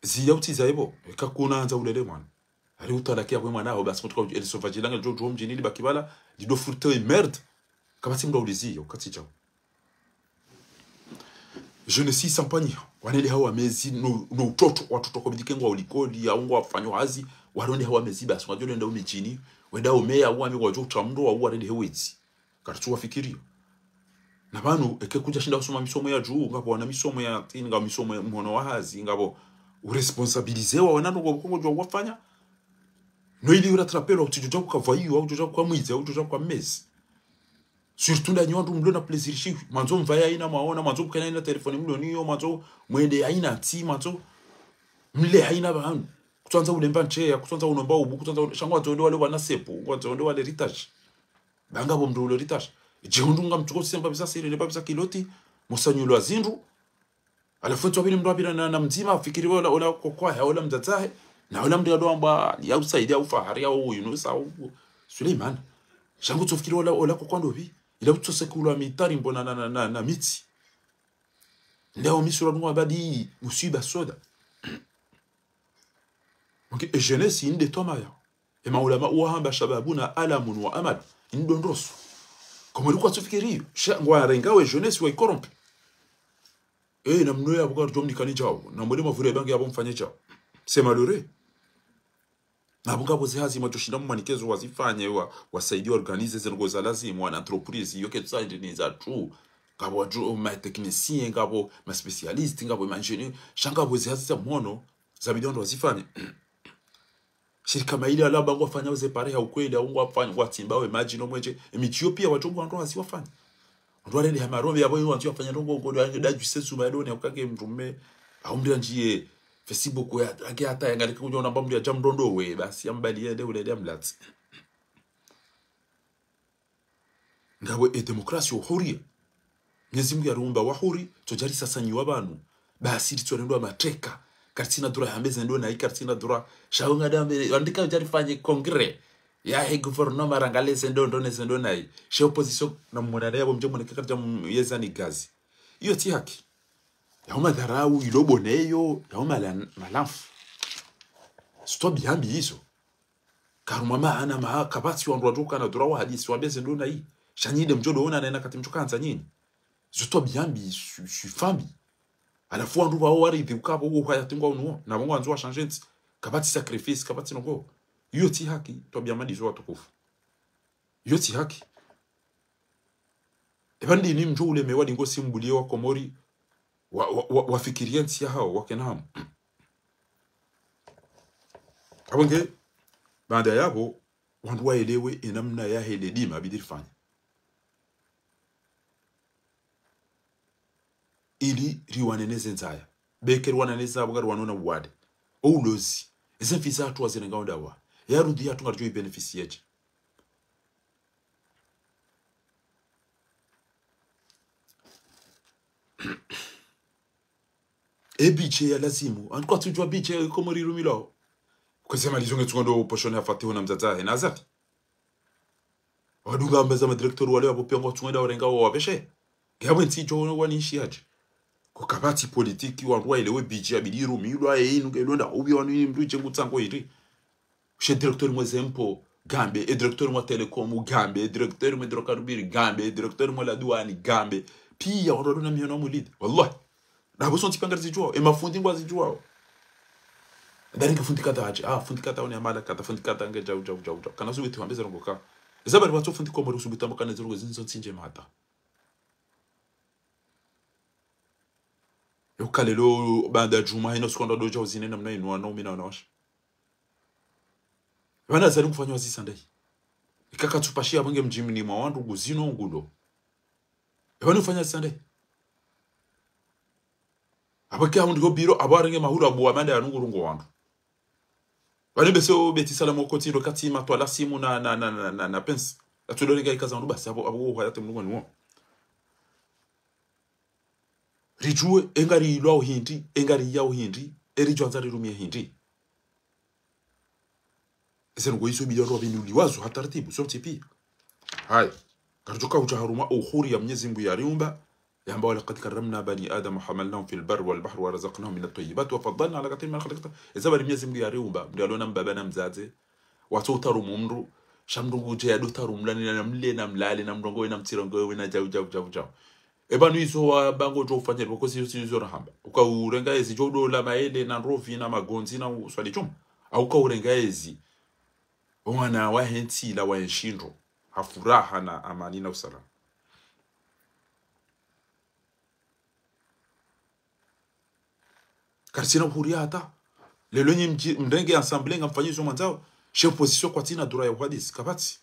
Ziya utsi za ibo, eka kuna andza ulele mwana. Ari utalakia kwe mwana aho, basi kutuka eli sauvage lange, djo, djo mdjini libaki pvala, lido furte e merde. Kapvatsi mndru auliziyo, katsi djao. Jeunesse sampanyi, wanende hawa mezi, no, no utoto, watoto kobidi ke ngwao likoli, ya ungwa wafanyo hazi, warende hawa mezi, basi, wadjo lenda umidjini, wenda umeya, uwami, wadjo utamdo, wa uwarende hewezi. Karitsu wafikiriyo. Na pvanu, eke kudja shinda usoma misomo ya dju, ngapvo wana misomo ya, ngapvo misomo ya mhono wa hazi, ngapvo uresponsabilizewa, wana ndrongoo kongo djwa wafanya. No ili urattrapelwa, utsidjo dja kuka voyou, au djo dja kuka mwizi, au djo dja kuka mezi. Surtout nda nyi wandru mlo na plaisir shiwi. Mwandzo mvaye haina mwaona, mwandzo mkane haina telefoni mlo niyo, mwandzo mwende haina ntsi, mwandzo mle haina pvanu. Kutsandza ulemba ntseya, kutsandza unomba ubu, kutsandza une-, sha ngwandzo wende wale wana sepu, ngwandzo wende wale ritashi. Ba ngapvo mndru ulo ritashi. Djihundru ngamtsuko semba bisa siri, ne ba bisa kiloti, musanyulwa zindru. Halafu ntsu wapvili mndru wapvila na, na mdzima, ufikiri ola, ola kokoa ya, ola mdzadze wahe, na ola mndru ya ndo amba, ya usaidia ufahari ya uyu, no sa u-, Suleiman. Sha ngutsofikiri ola, ola ko kwandopvi. Ila utsosekulwa mitari mbo na, na, na, na, na mitsi. Ndeo misura nungu abadi, musiba soda. Donc, e jeunesse, inde tomaya. E maulama uwahamba shababuna alamun wa amal. Indondroso. Komori kwatsufikiri iyo. Sha, ngwarenga we jeunesse wa ikorompe. Eh, na mno yapvo ka rudjo mnikani djao. Na mwele mavure bange yapvo mfanye djao. C'est malheureux. Na pvo ngapvo ze hazi mwatsoshinda mumwanike zo wazifanye, wa, wasaidie organiser ze ndrongoo za lazimu, wana entreprise, yo ketsa ndini za tu. Ngapvo wadjo, ma technicien, ngapvo ma spécialiste, ngapvo ma ingénieur. Sha ngapvo ze hazi za mhono, zabidi wandru wazifanye. Shirika maili ala ba ngwafanya uze pare ha ukweli, au ngwafanya, ngwatsimba we madji no mwenje. E midji yo pia wadjo ngwandru hazi wafanya. Wandru warende ha marombe yapvo, iyo wandru wafanya ndrongoo, ngwandru warende dadju sesu maedone, ukake mndru mme, au mndru yandjiye Facebook ya, ake hata yangalike kudja unamba mndru yadja mndrondowe, basi yambali yende ulele yamlatsi. Ngapvo e démocratie, o huria. Mwenyezi Mungu yariumba wa huri, tsodjari sasanyiwa pvanu. Basi ritsorendwa mateka. Karitsina dura hambe ze ndo nayi, karitsina dura. Sha wo ngadambe, wandika udjarifanye congrès. Yahe gouvernement rangale ze ndo, ndo ne ze ndo nayi. She opposition na mwana yapvo mdje mwana karidja m-, yeza ni gazi. Iyo tsi haki. Yao madharau, ilo boneyo, yao mala-, malamfu. Stop yambi izo. Karumwa maana ma, kapvatsi wandru wadjo kana dura wahadisi, wambe ze ndo nayi. Sha nyi nde mdjo ndo ona nena kati mdjo kandza nyinyi. Zo twabiya mbi, swi-, swifa mbi. Halafu wandru pvao waridhi ukapvo uwo uhayati ngwa unuwo. Na pvo ngwandzo wa changer ntsi. Kapvatsi sacrifice, kapvatsi ndrongoo. Iyo tsi haki, twabiya mbi izo watukufu. Iyo tsi haki. Epva ndini mdjo ulemewa dingo simbulie wa Komori, wa, wa, wa, wafikirie ntsi yahao, wakena hamu. Apvo nge, baanda yapvo, wandru waelewe enamna yahe le dima bidi rifanye. Ili riwane ne ze ndzaya. Beke riwana ne ze ndzaya, pvo ngariwano na uwade. O ulozi. Eze mfi zahatru wazirengao ndawa. Ye arudhi yahatru ngaridjo ibénéficier dje. E budget ya lazimu. Wandru kwatsudjuwa budget ya Komori irumilwao. Kwezi mali zo nge tsungo ndo poshoni ya Fatihu na mdzadze wahe na Azali. Wadunga amba za madirecteur wale wapvo pia ngwatsungo nda warenga wawapveshe. Nge apvo entsi idjo wanishi yadje. Ko kapvatsi politiki, wandru waelewe budget yabidi irumilwa, e inu nge ilonda ubi wanu ini mndru idje ngutsango iri. She directeur mwe ze impôts, gambe, e directeur mwe télécom, gambe, e directeur mwe hydrocarbures, gambe, e directeur mwe la douane, gambe. Pia wandru walona mihono mulide. Wallahi. Na pvo sontsi pia ngarizidjuwao, e mafundi ngwazidjuwao. Ndari nge fundi kadha hadje, ah, fundi kadha wone amala kadha, fundi kadha nge djau, djau, djau, djau. Kana subuti wambe ze ndrongoo ka. Eza bari watso fundi Komori usubuti amba kana ze ndrongoo zinu zontsi ndjema hata. Yo kalelo baanda djumwa hino siku ndo dodja uzine namna inu wanaume na wanawashe. Pvanu Azali ngufanya wazi sande. Ika katsupashia pvo nge mdjini mwa wandru nguzino ngulo. Pvanu ufanya wazi sande. Apvo ke haundi ho biro, apvo arenge mahulu apvo wa manda ya nungu rungo wandru. Pvanu bese o Beti Salamu koti ndo kati matwala simu na, na, na, na, na, na pensi. Atsudo renga ikaza wandru basi apvo, apvo uhayati mnungu niwo. Ridjuwe, e ngarilwao hindri, e ngariyao hindri, e ridjo andza rirumie hindri. Eze ndrongoo izo bidi wandru wapvinuliwa zo ha taratibu, sontsi pia. Haya. Karidjoka udja harumwa o uhuri ya Mwenyezi Mungu yariumba, yamba: ولقد كرمنا بني آدم وحملناهم في البر والبحر ورزقناهم من الطيبات وفضلناهم على كثير ممن خلقنا تفضيلا. Eza bari Mwenyezi Mungu yariumba, mndru yalona mbaba na mdzadze, watso utarumu mndru, sha mndru ngudje yado utarumu lani na mle na mlale na mrongowe na mtsirongowe na djau, djau, djau, djau. Epvanu izo wamba ngodjo ufanya, pvoko si, si izo rahamba. Uka urenga ezi djo udola maele na ndrovi na magondzi na uswali djumwa. Au uka urenga ezi. Owana wahe ntsi ila waenshi ndro. Ha furaha na amani na usalama. Karitsina uhuria hata. Lelo nyi mdji-, mrenge assemblée ngamfanyi izo mwandzao. She opposition kwatsina dura ya uhadisi. Kapvatsi.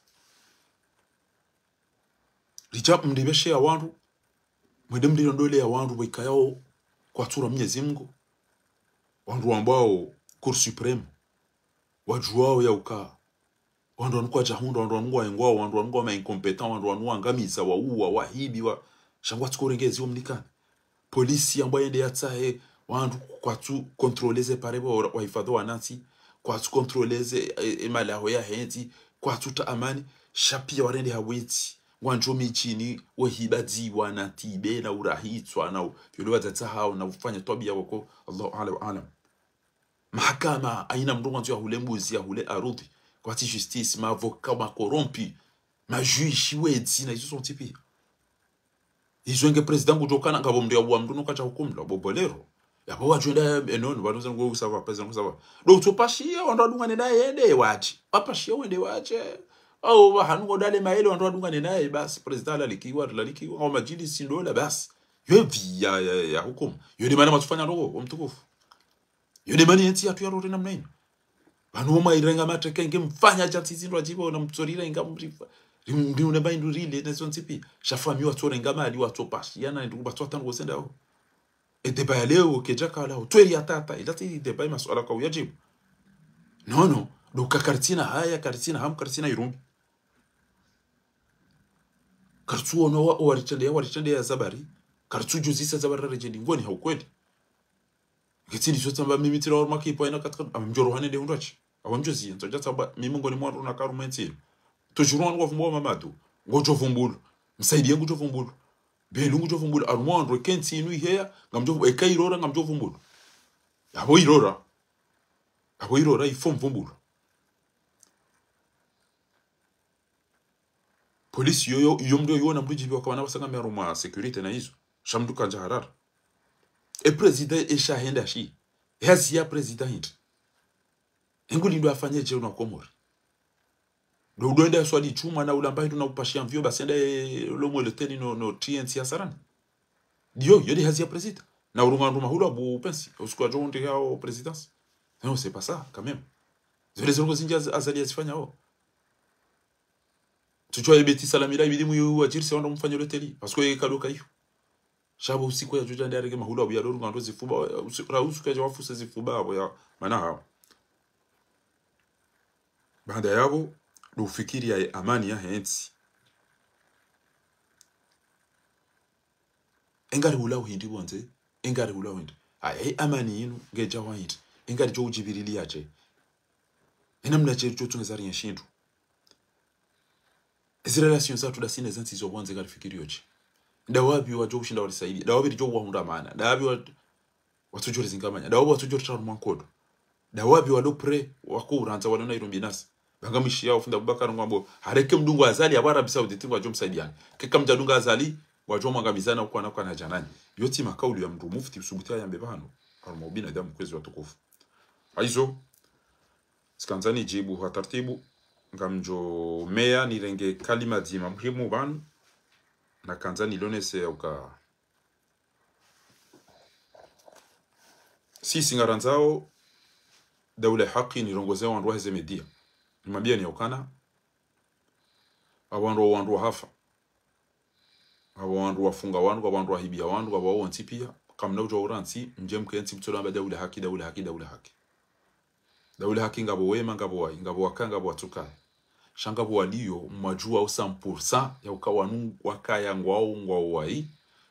Ridja mripveshe ya wandru. Mwende mrirondole ya wandru pvo ikayao kwatsura Mwenyezi Mungu. Wandru wambwao Cour suprême. Wadjuwao ya uka wandru wanu kwadjahundra, wandru wanu ngwaengwao, wandru wanu ngwa ma incompétents, wandru wanu wangamiza, wauwa, wahibi, wa, sha ngwatsuko urenge ezi wamnikane. Polisi yambwa yende yatsahe wandru kwatsu contrôler ze pare pvo wahifadhwi wanantsi, kwatsu contrôler ze, e, e, malaho yahe ntsi, kwatsu ta amani. Sha piya warende ha wetsi, ngwandjo midjini, wehiba dziwa, na tibe, na urahitswa, na u-, yole wadzadze hawo, na ufanya twabiya wako, Allahu a'lam wa a'lam. Mahakama, haina mndru ngwandzo yahule mbuzi, yahule arudhi, kwatsi justice, mavoka, makorompi, majuge, wedzi, na izo zontsi piya. Izo nge président ngudjo kana ngapvo mndru yauwa mndru no kadja hukumlwa, bo bolero. Yapvo wadjo enda, eh, non, pvanu zangu ça va, pvanu zangu ça va. Donc, utsopashiya wandru wadungane naye yende wadje. Wapashiya wende wadje. Au, pvahanu ngodale maele wandru wadungane naye, basi, président alalikiwa, alalikiwa, au madjilisi ndola, basi. Yo pvi ya, ya, ya hukumu. Yo nde mana matsufanya ndoko, o mtukufu. Yo nde mana yentsi yatru yarore namna inu. Pvanu woma irenga mateke nge mfanya djatsi zindru adjibu na mtsorirenga mrifa. Rim-, rim-, ne ba indru rile ne zontsi piya. Sha famiyi watsorenga mali, watsopashiya na indru, watsohata ndoko sendao. E débat ya leo, kedja kala, utweri ya tata, ila tsi débat ya masuala ka uyadjibu. Non, non. Donc, karitsina haya, karitsina hamu, karitsina irumbi. Karitsuona wa, owaritrendeya, waritrendeya zabari. Karitsudjuzisa zabari raredjeyi ngoni ha ukweli. Ngetsini sho tsamba mimi tsira orma kipo ina katika, am mdjoro hane nde hundru atsi. Awa mdjozi, ntsodja tsamba mimi ngoni mwandru na karu mentsi. Tujuru wanu wavumbua Mamadu. Ngodjo vumbulu. Msaidiye ngudjo vumbulu. Belu ngudjo vumbulu. Arumwa wandru ekentsi inu iheya, ngamdjo vu-, eka irora, ngamdjo vumbulu. Yapvo irora. Yapvo irora, ifo mvumbulu. Polisi yo, yo, yo mndru yo, yo na mndru djibi wakawana wasanga miaro mwa sécurité na izo. Sha mndru kandja harara. E président esha henda shi. E hazi ya président hindri. Engu lindro afanye dje una Komori. Ndo udo enda swali tshuma na ulamba hindru na upashiya mvio, basi enda, eh, lo mweloteli no, no T N C hasarani. Ndiyo, yo nde hazi ya président. Na urunga ndru mahulu abu pensi, usiku wadjo undi yao présidence. Non, c'est pas ça, quand même. Zile zilongo zindji Az-, Azali yazifanya, oh. Tsutshwa ye Beti Salamila, ibidi mwi wadjirise wandru mfanye loteli. Parce que ye kadoka iyo. Sha pvo usiku yadjodja nde yarenge mahulu abu yalorunga ndro zifuba, usi-, ra usiku yadja wafuse zifuba abu ya mana hawo. Baanda yapvo, ndo ufikiri ya amani yahe ntsi. Engari hula uhindri pvondze, engari hula uhindri. Aya, he amani inu, ngedja wa hindri. Engari djo udjibirili yadje. Ena mna dje djo tsungeza rienshi ndru. Ezi relations zatru ndasi ne zentsi zo pvondze ngari fikiri yodje. Nda wapvi wadjo ushinda warisaidi. Nda wapvi ridjo wahundra mana. Nda wapvi wa-, watsudjo rizingamanya. Nda wapvi watsudjo ritaru mwa nkodo. Nda wapvi walo prêt, wako urandza walo na irumbi nasi. Banga mwishi yao fundi Abubakar ngwambo, hareke mdungu Azali, apvo Arabie Saoudite ngwadjo msaidiani. Keka mdjadunga Azali, ngwadjo mwangamizana ukwana kwana djanani. Yo tsi makaulu ya mndru mufti usubuti ayambe pvanu. Harumwa ubinadamu kwezi watukufu. Hayizo, tsikandza nidjibu ha tartibu, ngamdjo meya nirenge kalima dzima muhimu pvanu, nakandza nilonese uka sisi ngarandzao daula ya haki nirongoze wandru waheze media. Nimwambieni ya ukana, apvo wandru, wandru wahafa. Apvo wandru wafunga wandru, apvo wandru wahibiya wandru, apvo wontsi piya. Kamna udjuwa urantsi, mdje mkentsi mtsolo amba daula haki, daula haki, daula haki. Daula haki ngapvo wema, ngapvo wayi, ngapvo waka, ngapvo watsukaya. Sha ngapvo waliyo, mwadjuwa o cent pour cent ya uka wanu wakaya ngwao, ngwao wayi.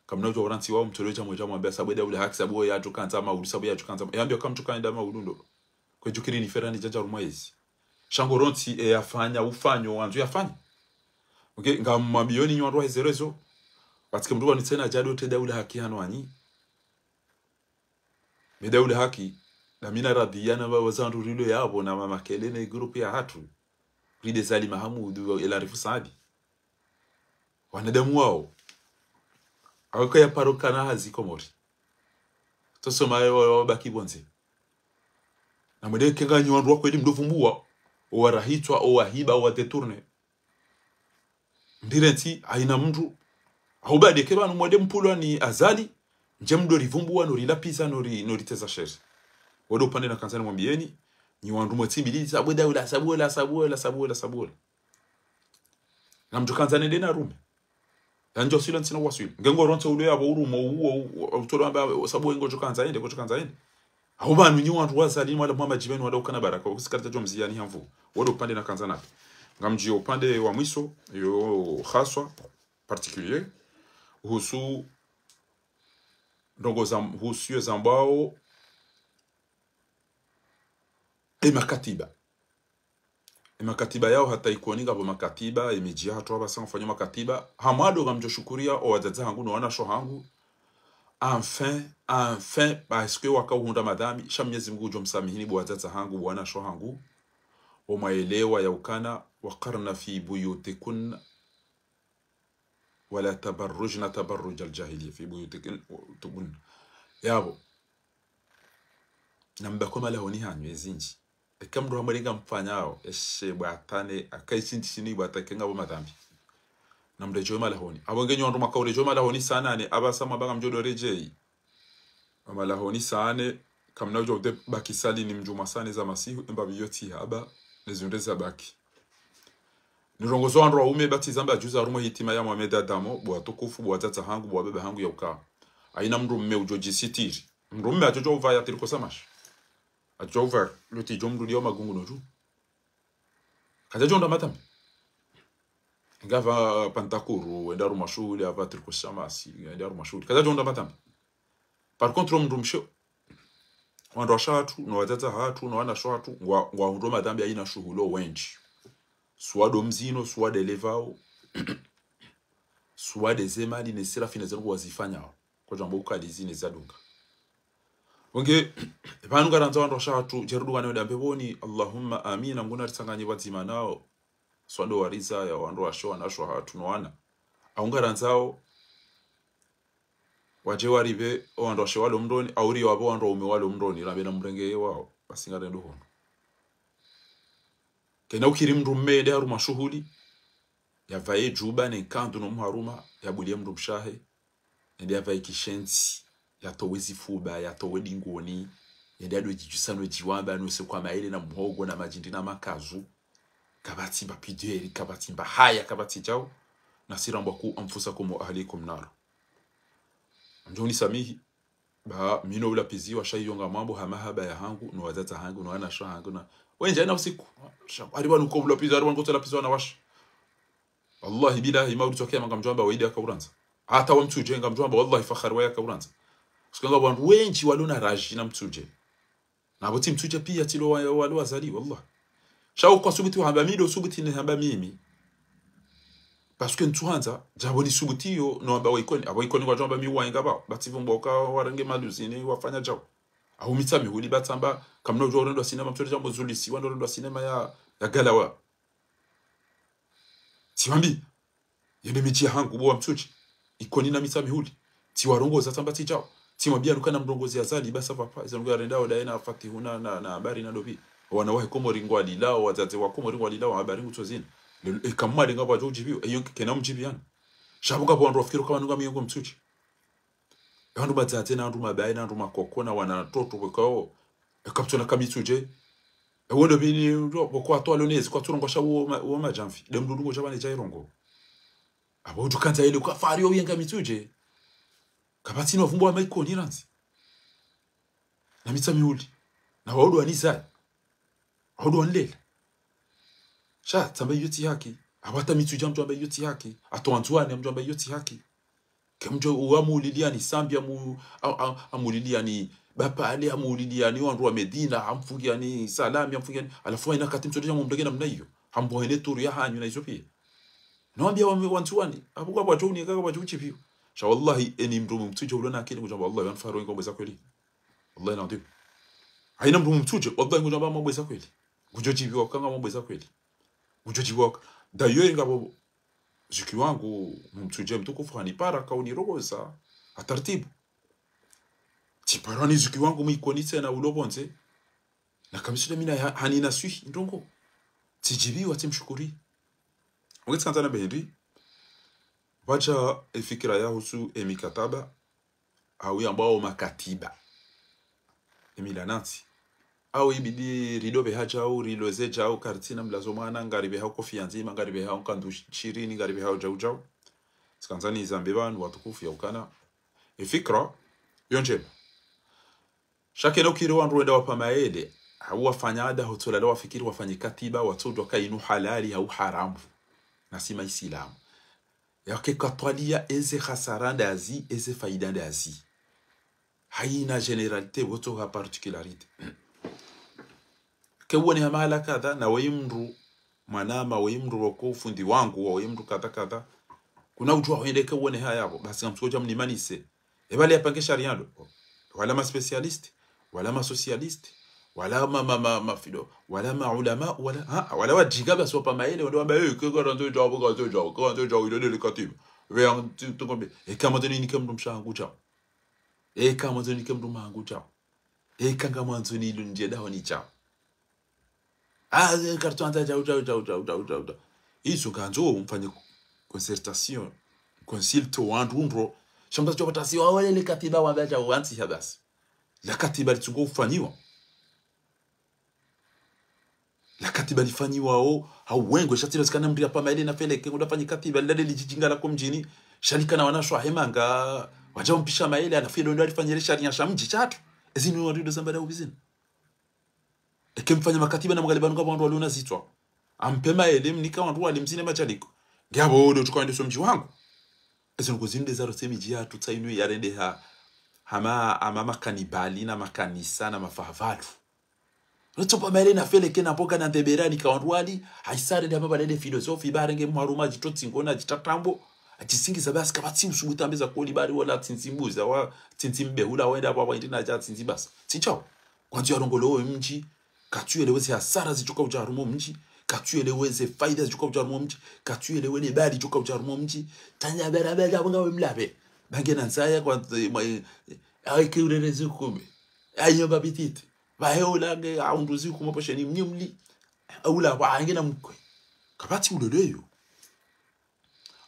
Kamna udjuwa urantsi wao, mtsolo dja mwedja mwambiya sabu daula haki, sabu yadjo kandza maulu, sabu yadjo kandza ma-, yambiya kamtsukaya nda maulu ndo. Kwedjo kiri ni ferani djadja rumwa yezi. Sha ngo rontsi, e yafanya, ufanyo, wandzo yafanya. Ok, ngamwambioni nyi wandru waheze rezo. Parce que mndru wanu tsena djado te daula haki hanu anyi. Me daula haki, na mina radhi yana wa-, wazandru rilo yapvo na mamakele ne groupe ya hatru. Ride Zali Mahamudu, El Arifu Saadi. Wanadamu wao. Awaka ya paro kana hazi Komori. Tsosoma wa-, wa-, wabaki pvondze. Na mwende kenga nyi wandru wa kweli mdo vumbuwa. Owarahitswa, owahiba, owadétourné. Ndire ntsi, haina mndru. Hau badi ke pvanu mwende mpulwa ni Azali, ndje mdo rivumbuwa, no rilapviza, no ri-, no riteza sheri. Wado upande nakandza nimwambieni, nyi wandru mwetsi mbili, sabu daula, sabu ola, sabu ola, sabu ola, sabu ola. Ngamdjo kandza nende na rume. Yandjo silo ntsina waswili. Nge ngo rontsi ulo yapvo urumo uwo, uwo, utsolo amba, sabu we ngodjo kandza yende, ngodjo kandza yende. Hau pvanu nyi wandru wa Azali mwala mwa madjibeni wala ukana baraka, usikarita djo mziyani hamvu. Wado upande nakandza napi. Ngamdjiyo upande wa mwiso, yo haswa, particulier, uhusu ndrongo za, uhusu yo zambwao, e makatiba. Makatiba yao hata Ikoni ngapvo makatiba, emidji yahatru apvasa ngufanyao makatiba. Hamwando ngamdjo shukuria owadzadze hangu no wanashe hangu. Enfin, enfin, parce que wakahundra madhambi, sha Mnyezi Mungu udjo msamihini bo wadzadze hangu, bo wanashe hangu. Omwaelewa ya ukana, وقرن في بيوتكن ولا تبرجن تبرج الجاهلية في بيوتكن. Yapvo. Nambaki omalahoni hanyu ezindji. Eka mndru hamwelenga mfanyao, eshe bwatane, aka eshindji shinu ibwata ke ngapvo madhambi. Namredjei omalahoni. Apvo nge nyi wandru mwaka uredjei omalahoni saa nane, apvasa mwamba ngamdjo redjei. Omalahoni saa nane, kamna udjo ude baki salini mdjumwa saa nane za masihu, embapvi iyo tsi haba, nezindru zabaki. Nirongozo wandru waume batiza mba juzi harumwa hitima ya Mohamed Adamo, bo watukufu, bo wadzadze hangu, bo wababa hangu ya uka. Haina mndru mme udjo djisitiri. Mndru mme atsodjo uvaya tricot sans manches. Atsodjo uvaya, loti djo mndru liyo magungu no dju. Kadjadjo hundra madhambi. Ngapva pantakuru, wende harumwa shuhuli, apva tricot sans manches, wende harumwa shuhuli. Kadjadjo hundra madhambi. Par contre, mndru mshe, wandru washe hatru, no wadzadze hatru, no wanashe hatru, ngwa, ngwahundro madhambi haina shuhuli wendji. Suwa ndo mzino, suwa nde levao, suwa nde zemali, ne sirafina zenu ngwazifanyao. Kodjamba ukalizi ne zadunga. Wonge, pvanu ngarandzo wandru washe hatru, djeridunga ne wende mbepvoni, Allahumma amina, Mngu naritsanganye pvadzima nao. Suwa ndo warizaya, wandru washe, wanashe hatru, no wana. Au ngarandzao, wadje waripve, owandru washe walo mndroni, au riwapve owandru waume walo mndroni, rambe namrenge yewao, basi ngarendo hono. Kena ukiri mndru mme yende harumwa shuhuli, yapvaye djuba ne nkandu no mharuma, yabuliye mndru mshe wahe, yende yapvaye kishenzi, yatowe zifuba, yatowe dingoni, yende yadwe djidjusa no djiwamba, no sekwa maele na mhogo na madjindi na makazu, kapvatsi mba pudeur, kapvatsi mba haya, kapvatsi djau, nasirambwa قوا أنفسكم وأهليكم نارا. Mdjo unisamihi, ba mi no ulapviziwa sha iyo ngamwambo ha mahaba ya hangu, no wadzadze hangu, no wanashe hangu, na wendji haina usiku. Sha, hari pvanu ko ulapviziwa, hari pvanu ko ulapviziwa na washe. Wallahi billahi, mauri tsoke ya manga mdjwamba waidi akauranza. Hata wa Mitsudje ngamdjwamba, wallahi fakhari waye akauranza. Parce que ngapvo wandru wendji walo na raji na Mitsudje. Na pvo tsi Mitsudje pia tsi lo wa, walo wazali, wallahi. Sha ukwasubuti wahamba mi ndo usubuti nihamba mimi. Parce que ntsuhandza, djapvo nisubutiyo, no wamba wa Ikoni, apvo Ikoni ngwadjwamba mi wainga pvao, ba tsi pvo mboka warenge maluzini, wafanya djao. Au Mitsamihuli ba tsamba, kamna udjo urendwa sinema, Mitsudje djambo zulisi, wandru urendwa sinema ya, ya galawa. Tsiwambi, yende midji ya hangu, bo wa Mitsudje. Ikoni na Mitsamihuli. Tsiwarongoza tsamba tsi djao. Tsimwambia nuka namrongoze Azali, basa papa. Izo nungu yarendao daye na Fatihuna na, na Habari na Dobi. Wana wahe Komori ngwalilao, wadzadze wa Komori ngwalilao, Habari ngutso zina. Lelo, eka mwalenga pvwadjo udjibiwa, eyo kena mdjibiana. Sha pvo ngapvo wandru wafikiri ukaya nunga mi ngo Mitsudje. Wandru madzadze na wandru mabaye na wandru makoko na wana na watoto pvwekao. Eka pvutsona ka Mitsudje. Ewo ndo pvini ndo pvoko watu walo nezi kwatsurongoa sha uwo ma, uwo madjamvi. Nde mndru ndrungo djapvane djairongo. Apvo udjukandza ile uka fahari yo uyenga Mitsudje. Kapvatsi no vumbo wa ma Ikoni randzi. Na Mitsamihuli. Na waudu wanizaya. Waudu wanilela. Sha, tsamba iyo tsi haki. Apvo hata Mitsudje mdjwamba iyo tsi haki. Hata wandzuwani mdjwamba iyo tsi haki. Ke mdjo uwa muliliani Sambi amu, a, a, amuliliani Bapale, amuliliani wandru wa Medina, amfungiani Salami, amfungiani. Halafu haina wakati Mitsudje djamumrenge namna iyo. Hambo hene turu ya hanyu na izo pia. Nawambia wa, wandzuwani. Apvo ngapvo wadjo unika, ngapvo wadjo udjibiwa. Sha wallahi, eni mndru Mitsudje ulo na akili, ngudjwamba wallahi, wanu fahari wenga wabweza kweli. Wallahi na ndiyo. Haina mndru Mitsudje, wallahi ngudjwamba mwabweza kweli. Ngudjo djibiwa, kanga mwabweza kweli. Ngudjo djibiwa. D'ailleurs, ngapvo zuki wangu, Mitsudje mtukufu hanipara, kaunirongoza, ha taratibu. Tsiparwa ni zuki wangu Mwikoni tsena ulo pvondze. Na kamisuda mina ya, haninaswihi, ndrongoo. Tsidjibiwa, tsimshukuri. Wakati kandzana bendi, pvadja efikira ya husu emikataba, au yambwao makatiba. Emila nantsi. Au ibidi rido pveha djau, riloze djau, karitsina mlazo mwana, ngaripvehao kofiya ndzima, ngaripvehao nkandu shirini, ngaripvehao djau djau. Tsikandza nizambe pvanu watukufu ya ukana. Efikira, yo ndjema. Sha kena ukiri wandru wenda wapva maele, hau wafanya ada, hutsola la wafikiri wafanye katiba, watsodjuwa ka inu halali, hau haramu. Na si maisilamu. Yake katwalia eze hasara ndazi, eze faida ndazi. Haina généralité, pvotso ha particularité. Ke uone ha mahala kadha, na weyi mndru, mwanama, weyi mndru roko ufundi wangu, weyi mndru kadha kadha. Kuna udjuwa hwendeke uone haya yapvo, basi ngamtsuko dja mnimanise. Eba le yapange sharia ndo. Wala ma spécialistes, wala ma socialistes, wala ma, ma, ma, ma fido, wala ma ulama, wala, ha, wala wadjinga basi wapva maele, wende wamba, eh, ke karandzo djao, karandzo djao, karandzo djao, ilo ndele katiba. Ve antu tukombe, eka mwandzo ninike mndru mshe hangu djao. Eka mwandzo ninike mndru mme hangu djao. Eka ngamwandzo nilundje dahoni djao. Ah, eh, kartsuandza djao, djao, djao. Izo ngandzo mfanye concertation, consulte wandru ndro. Sha mba djao pvatsi wawele le katiba wamba djao wantsiha basi. La katiba litsungo ufanyiwa. La katiba lifanyiwa o, ha uwengo, sha tsi la tsikana mndru yapva maele na feleke, ngunda fanye katiba, lila ndele lidjidjinga la ko mdjini, sha likana wanashe wahe manga, wadja umpisha maele, halafu yelo ndo alifanyile sharia sha mdji shatru. Ezi ni wandru ndo zamba dao bizini. Eke mfanya makatiba na mgaliba nunga wandru walo na zitswa. Ampe maele mnika wandru wale mzine madjaliko. Nge apvo ndo tsuko wende so mdji wangu. Ezi nuko zinde zaro se midji yatru tsa inu yarendeha. Hama, hama makanibali na makanisa na mafavalu. Retsopva maele na feleke na mboga na ndebera nika wandru wali. Haisa rende hama balende filosofi ba renge mharuma djitso tsingo na djitatambo. Adjisingiza basi kapvatsi usubutu ambeza koli bari wala tsintsi mbuzi, wa tsintsi mbe hula wenda apvo apvo indi na dja tsintsi basi. Tsi djao. Kwandzo yarongolowe mdji, katsuyelewe ze hasara zidjoka udja harumwa mdji, katsuyelewe ze faida zidjoka udja harumwa mdji, katsuyelewe le bali lidjoka udja harumwa mdji, tanya bera bera apvo ngawe mlapve. Bange na nzaya kwa, eh, mwa, eh, awe ke urere zikume. Ayo babititi. Pvahe ula nge aundru zikume posheni mnyumli. Aula wa ange na mkwe. Kapvatsi uleleyo.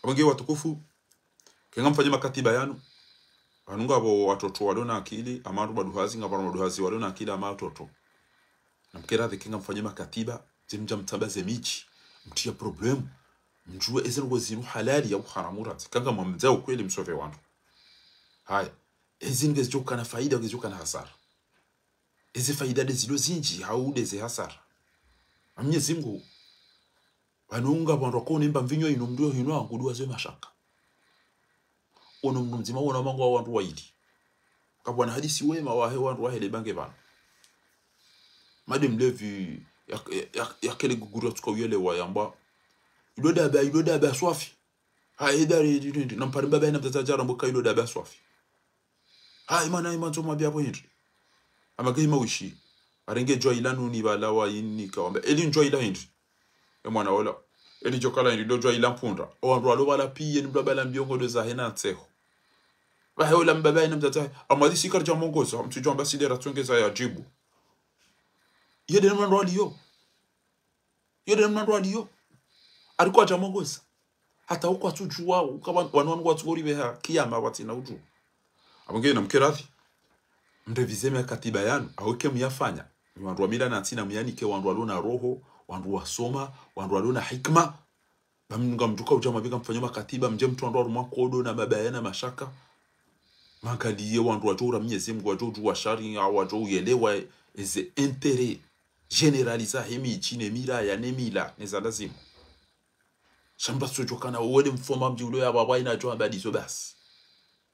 Apvo nge watukufu, kenga mfanye makatiba yanu. Pvanu ngapvo watoto walo na akili, hama wandru maduhazi, ngapvo wandru maduhazi walo na akili, hama watoto. Na mkeradhi kenga mfanye makatiba, ze mdja mtsamba ze midji, mtriya problème, mdjuwe eze ndrongo zinu halali ya uharamu ratsi. Kanga mwamdza ukweli msopve wandru. Haya, ezi nge zidjoka na faida, nge zidjoka na hasara. Eze faida nde zilo zindji, hau nde ze hasara. Ha Mnyezi Mngu, pvanu ngapvo wandru wakone mba mvinyo inu mndru yo hinu hangu duwa ze mashaka. Ono mndru mdzima wona mangu wa wandru wayili. Kapvwana hadisi wema wahe wandru wahe le bange pvanu. Made mlevi ya, ya, ya, yakele guguru yatsuka uyelewa yamba. Ilo daba, ilo daba swafi. Ha, eda re, re, re, na mpare mbaba yina mdzadze djara mbo ka ilo daba swafi. Ha, imana, imana zo mwambia apvo hindri. Hama ke hima wishi. Harenge djwa ila nuni pvala wa ini kawamba. Eli ndjwa ila hindri. E mwana ola. Eli djoka la hindri, ndo djwa ila mpundra. O wandru walo pvala piya ni mdru apvala mbio ngodo zahe na ntseho. Pvahe ola mbaba yina mdzadze. Hama disi karidja mongoza, mtsudjo amba sidera tsongeza ya djibu. Yede mndru aliyo. Yo nde mndru aliyo. Ariko adja mongoza. Hata uko atsudjuwa, uka wan-, wanu wanu watsugori beha, kiyama watsina udjuwa. Apvo nge na mkeradhi. Mrevize makatiba yanu, aweke muyafanya. Ni wandru wa mila na ntsina muyanike, wandru walo na roho, wandru wasoma, wandru walo na hikima. Ba mnunga mdjuka udja mwabika mfanye makatiba, mdje mtru wandru harumwa kodo na mabaya na mashaka. Mangaliye wandru wadjo ura Mnyezi Mngu, wadjo udjuwa sharia, wadjo uyelewa eze intérêt général zahe midji ne miraya ne mila ne za lazimu. Sha mba sodjo kana wende mfoma mdji ulo ya baba ina djo amba ndizo basi.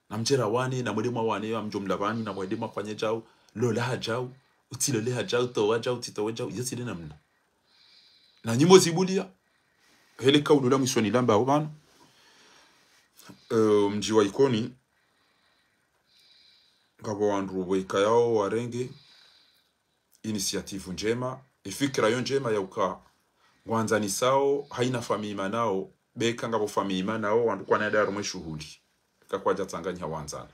Na mdjera wane, na mwende mwa wane, ya mdjo mla pvanu, na mwende mwafanye djau, lola ha djau, utsilole ha djau, towa djau, utsitowe djau, iyo tsi nde namna. Na nyimo zibuliya, hele kaulu la mwiso nilamba ho pvanu, eh, mdji wa Ikoni, ngapvo wandru weka yao warenge, initiative ndjema, ifikira yo ndjema ya uka ngwandzanisao, haina famiyi manao, beka ngapvo famiyi manao, wandru kwana nda harumwa shuhuli. Kakwadja tsanganyiha wandzana.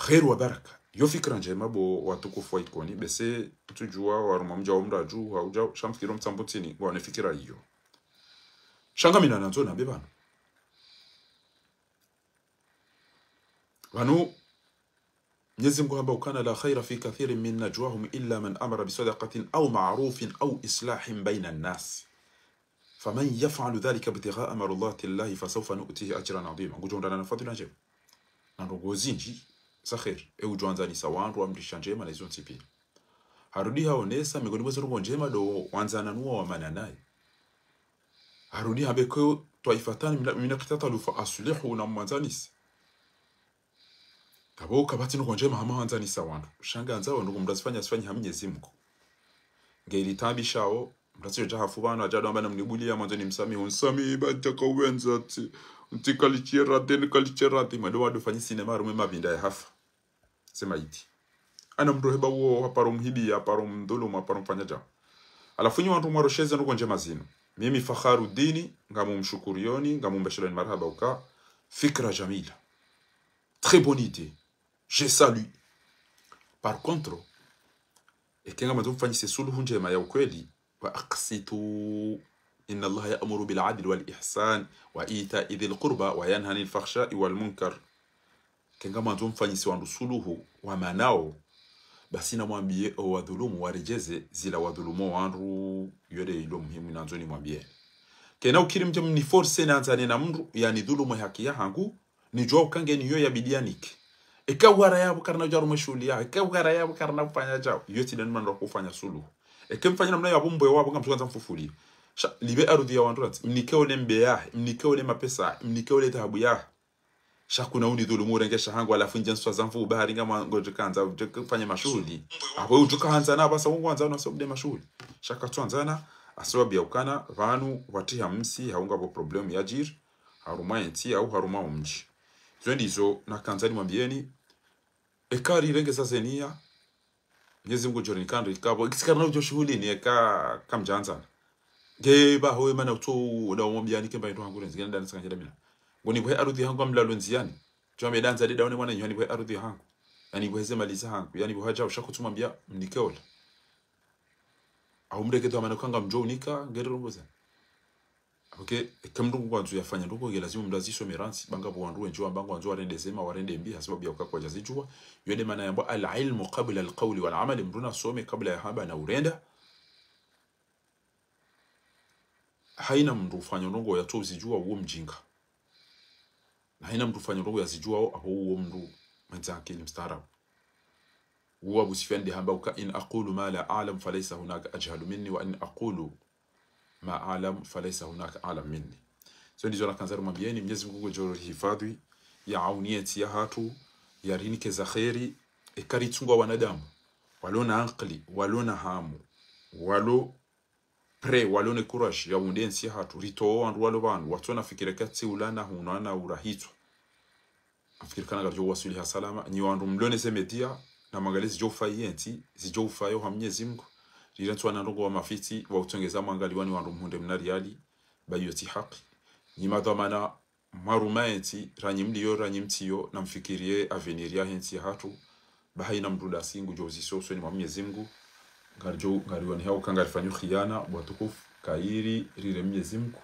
Kheri wa baraka. Yo fikira ndjema bo watukufu wa Ikoni, bese kutsudjuwa harumwa mdja wa mradju, haudja, sha mfikiri mtsambutsini, ngwane fikira iyo. Sha ngamina nandzo nambe pvanu. Pvanu, Mnyezi Mngu hamba ukana: لا خير في كثير من نجواهم إلا من أمر بصدقة أو معروف أو إصلاح بين الناس فمن يفعل ذلك ابتغاء مرضات الله فسوف نؤتيه أجرا عظيما. Ngudjo undrana na fadhila ndjema. Na ndrongo zindji za kheri. E udjo wandzanisa wandru, amrisha ndjema na izo ntsi piya. Harudi haonesa, miongoni mwa izo ndrongo ndjema ndo wandzana nuwa wa mana naye. Harudi hambe: كل طائفتان من، من اقتتلوا فأصلحوا, na mwandzanise. Kapvo kapvatsi ndrongo ndjema hama wandzanisa wandru. Sha nge andza wandru kumdra zifanya, zifanya ha Mnyezi Mngu. Nge ili taabishao, Mndru yatsi yodja hafu pvanu, yadja hamba namnibuliya, mwandzo nimsamihi, unisamihi, ba ntaka uwendza, tsi, ntsi kalitshirati, ni kalitshirati. Mwendo wandru wafanya sinema harumwa mapvinda ya hafa. Sema iti. Ana mndru heba uwo, haparo mhibiya, haparo mdhulumu, haparo mfanya djau. Halafu nyi wandru mwarosheza ndrongoo ndjema zinu. Mimi Fakharudini, ngamumshukuriyoni, ngamumbesheloni marahaba uka. Fikra jamila. Très bonne idée. Je salue. Par contre, eka ngamwandzo mfanyise suluhu ndjema ya ukweli, wa aqsitu, inna Allaha ya'muru bil adli wal ihsan wa ita'i dhil qurba wa yanha anil fahsha'i wal munkar. Eka ngamwandzo mfanyise wandru suluhu wa manao, basi namwambiye owadhulumu waredjeze zila wadhulumu wandru, yo nde ilo muhimu nandzo nimwambiyeni. Kena ukiri mdje mniforce nandzane na mndru, yanidhulumu haki yahangu, nidjuwa uka ngeni yo yabidi yanike. Eka uhara yapvo karina udja harumwa shuhuli yaho, eka uhara yapvo karina ufanya djau, yo tsi nde namna ya ufanya suluhu. Eka mfanya namna yapvo mbwe wapvo ngamdjo hwandza mfufuliye. Sha, lipve arudhi ya wandru randzi, mnike ole mbe yahe, mnike ole mapesa yahe, mnike ole dhahabu yahe. Sha kuna unidhulumu urenge shahangu, halafu ndje nswa za mvu bahari ngamwangodjo hwandza udje ufanye mashuhuli. Apvo udjo hwandzana, basa ungu hwandzana, so mde mashuhuli. Sha katsu hwandzana, hasibabu ya ukana, pvanu, pvatriha msi, hau ngapvo problème yadjiri, harumwa yentsi, hau harumwa omdji. Zo ndizo, nakandza nimwambiyeni, eka rirenge za zeniya, Mnyezi Mngu djori nikandri kapvo, ikisi karina udjo shuhulini, eka kamdjandzana. Nge pvaho we mana utso, uda umwambiyani kemba yendo hangu rendzi, ngena dani sakandjela mina. Ngonipve arudhi yahangu amlalo ndziyani. Djwambe nda ndza dida one mwana nyi hanipve arudhi yahangu. Yanipve ze mali zahangu. Yanipve hadja usha kutsu mwambiya mnike ola. Au mreke tu amana uka ngamdjo unika, ngeri rongoza. Ok, eka mndru ngwandzo yafanya ndrongoo, nge lazimu mndru yazisome randzi, ba ngapvo wandru wendji wamba ngwandzo warende zema, warende mbi, hasibabu ya uka kwadja zidjuwa. Yo nde mana yambwa al-ilmu qabla al-qawli wal-amali, mndru nasome kabla ya hamba na urenda. Haina mndru ufanya ndrongoo yatso uzidjuwa uwo mdjinga. Na haina mndru ufanya ndrongoo yazidjuwa apvo uwo mndru mwendza akili mstaarabu. Uwo Abu Sufyan nde hamba uka, إن أقول ما لا أعلم فليس هناك أجهل مني، وإن أقول ما أعلم فليس هناك أعلم مني. Zo ndizo nakandza nimwambiyeni, Mnyezi Mngu ngudjo rihifadhwi, ya auni yentsi yahatru, yarinike za kheri, eka ritsungwa wanadamu, walo na ankili, walo na hamu, walo prêt, walo ne courage ya unde yentsi yahatru, ritowe wandru walo pvanu, watsona fikira katsi ula na huna na urahitswa. Nafikiri kana ngaridjo waswili ha salama, nyi wandru mlo ne ze média, namwangaliye zidjo ufayi yentsi, zidjo ufayo ha Mnyezi Mngu. Rire ntsu wana ndrongoo wa mafitsi, wa utsongeza mwangaliwa ni wandru mhundre mna riyali, ba iyo tsi haki. Nyi madhwamana, mwaruma yentsi, ranyi mliyo, ranyi mtsiyo, namfikiriye avenir yahe ntsi yahatru, ba haina mndru ndasi ngudjo uziswa usoni mwa Mnyezi Mngu, ngaridjo, ngariwani hauka ngarifanyo khiyana, watukufu, kayiri, rire Mnyezi Mngu,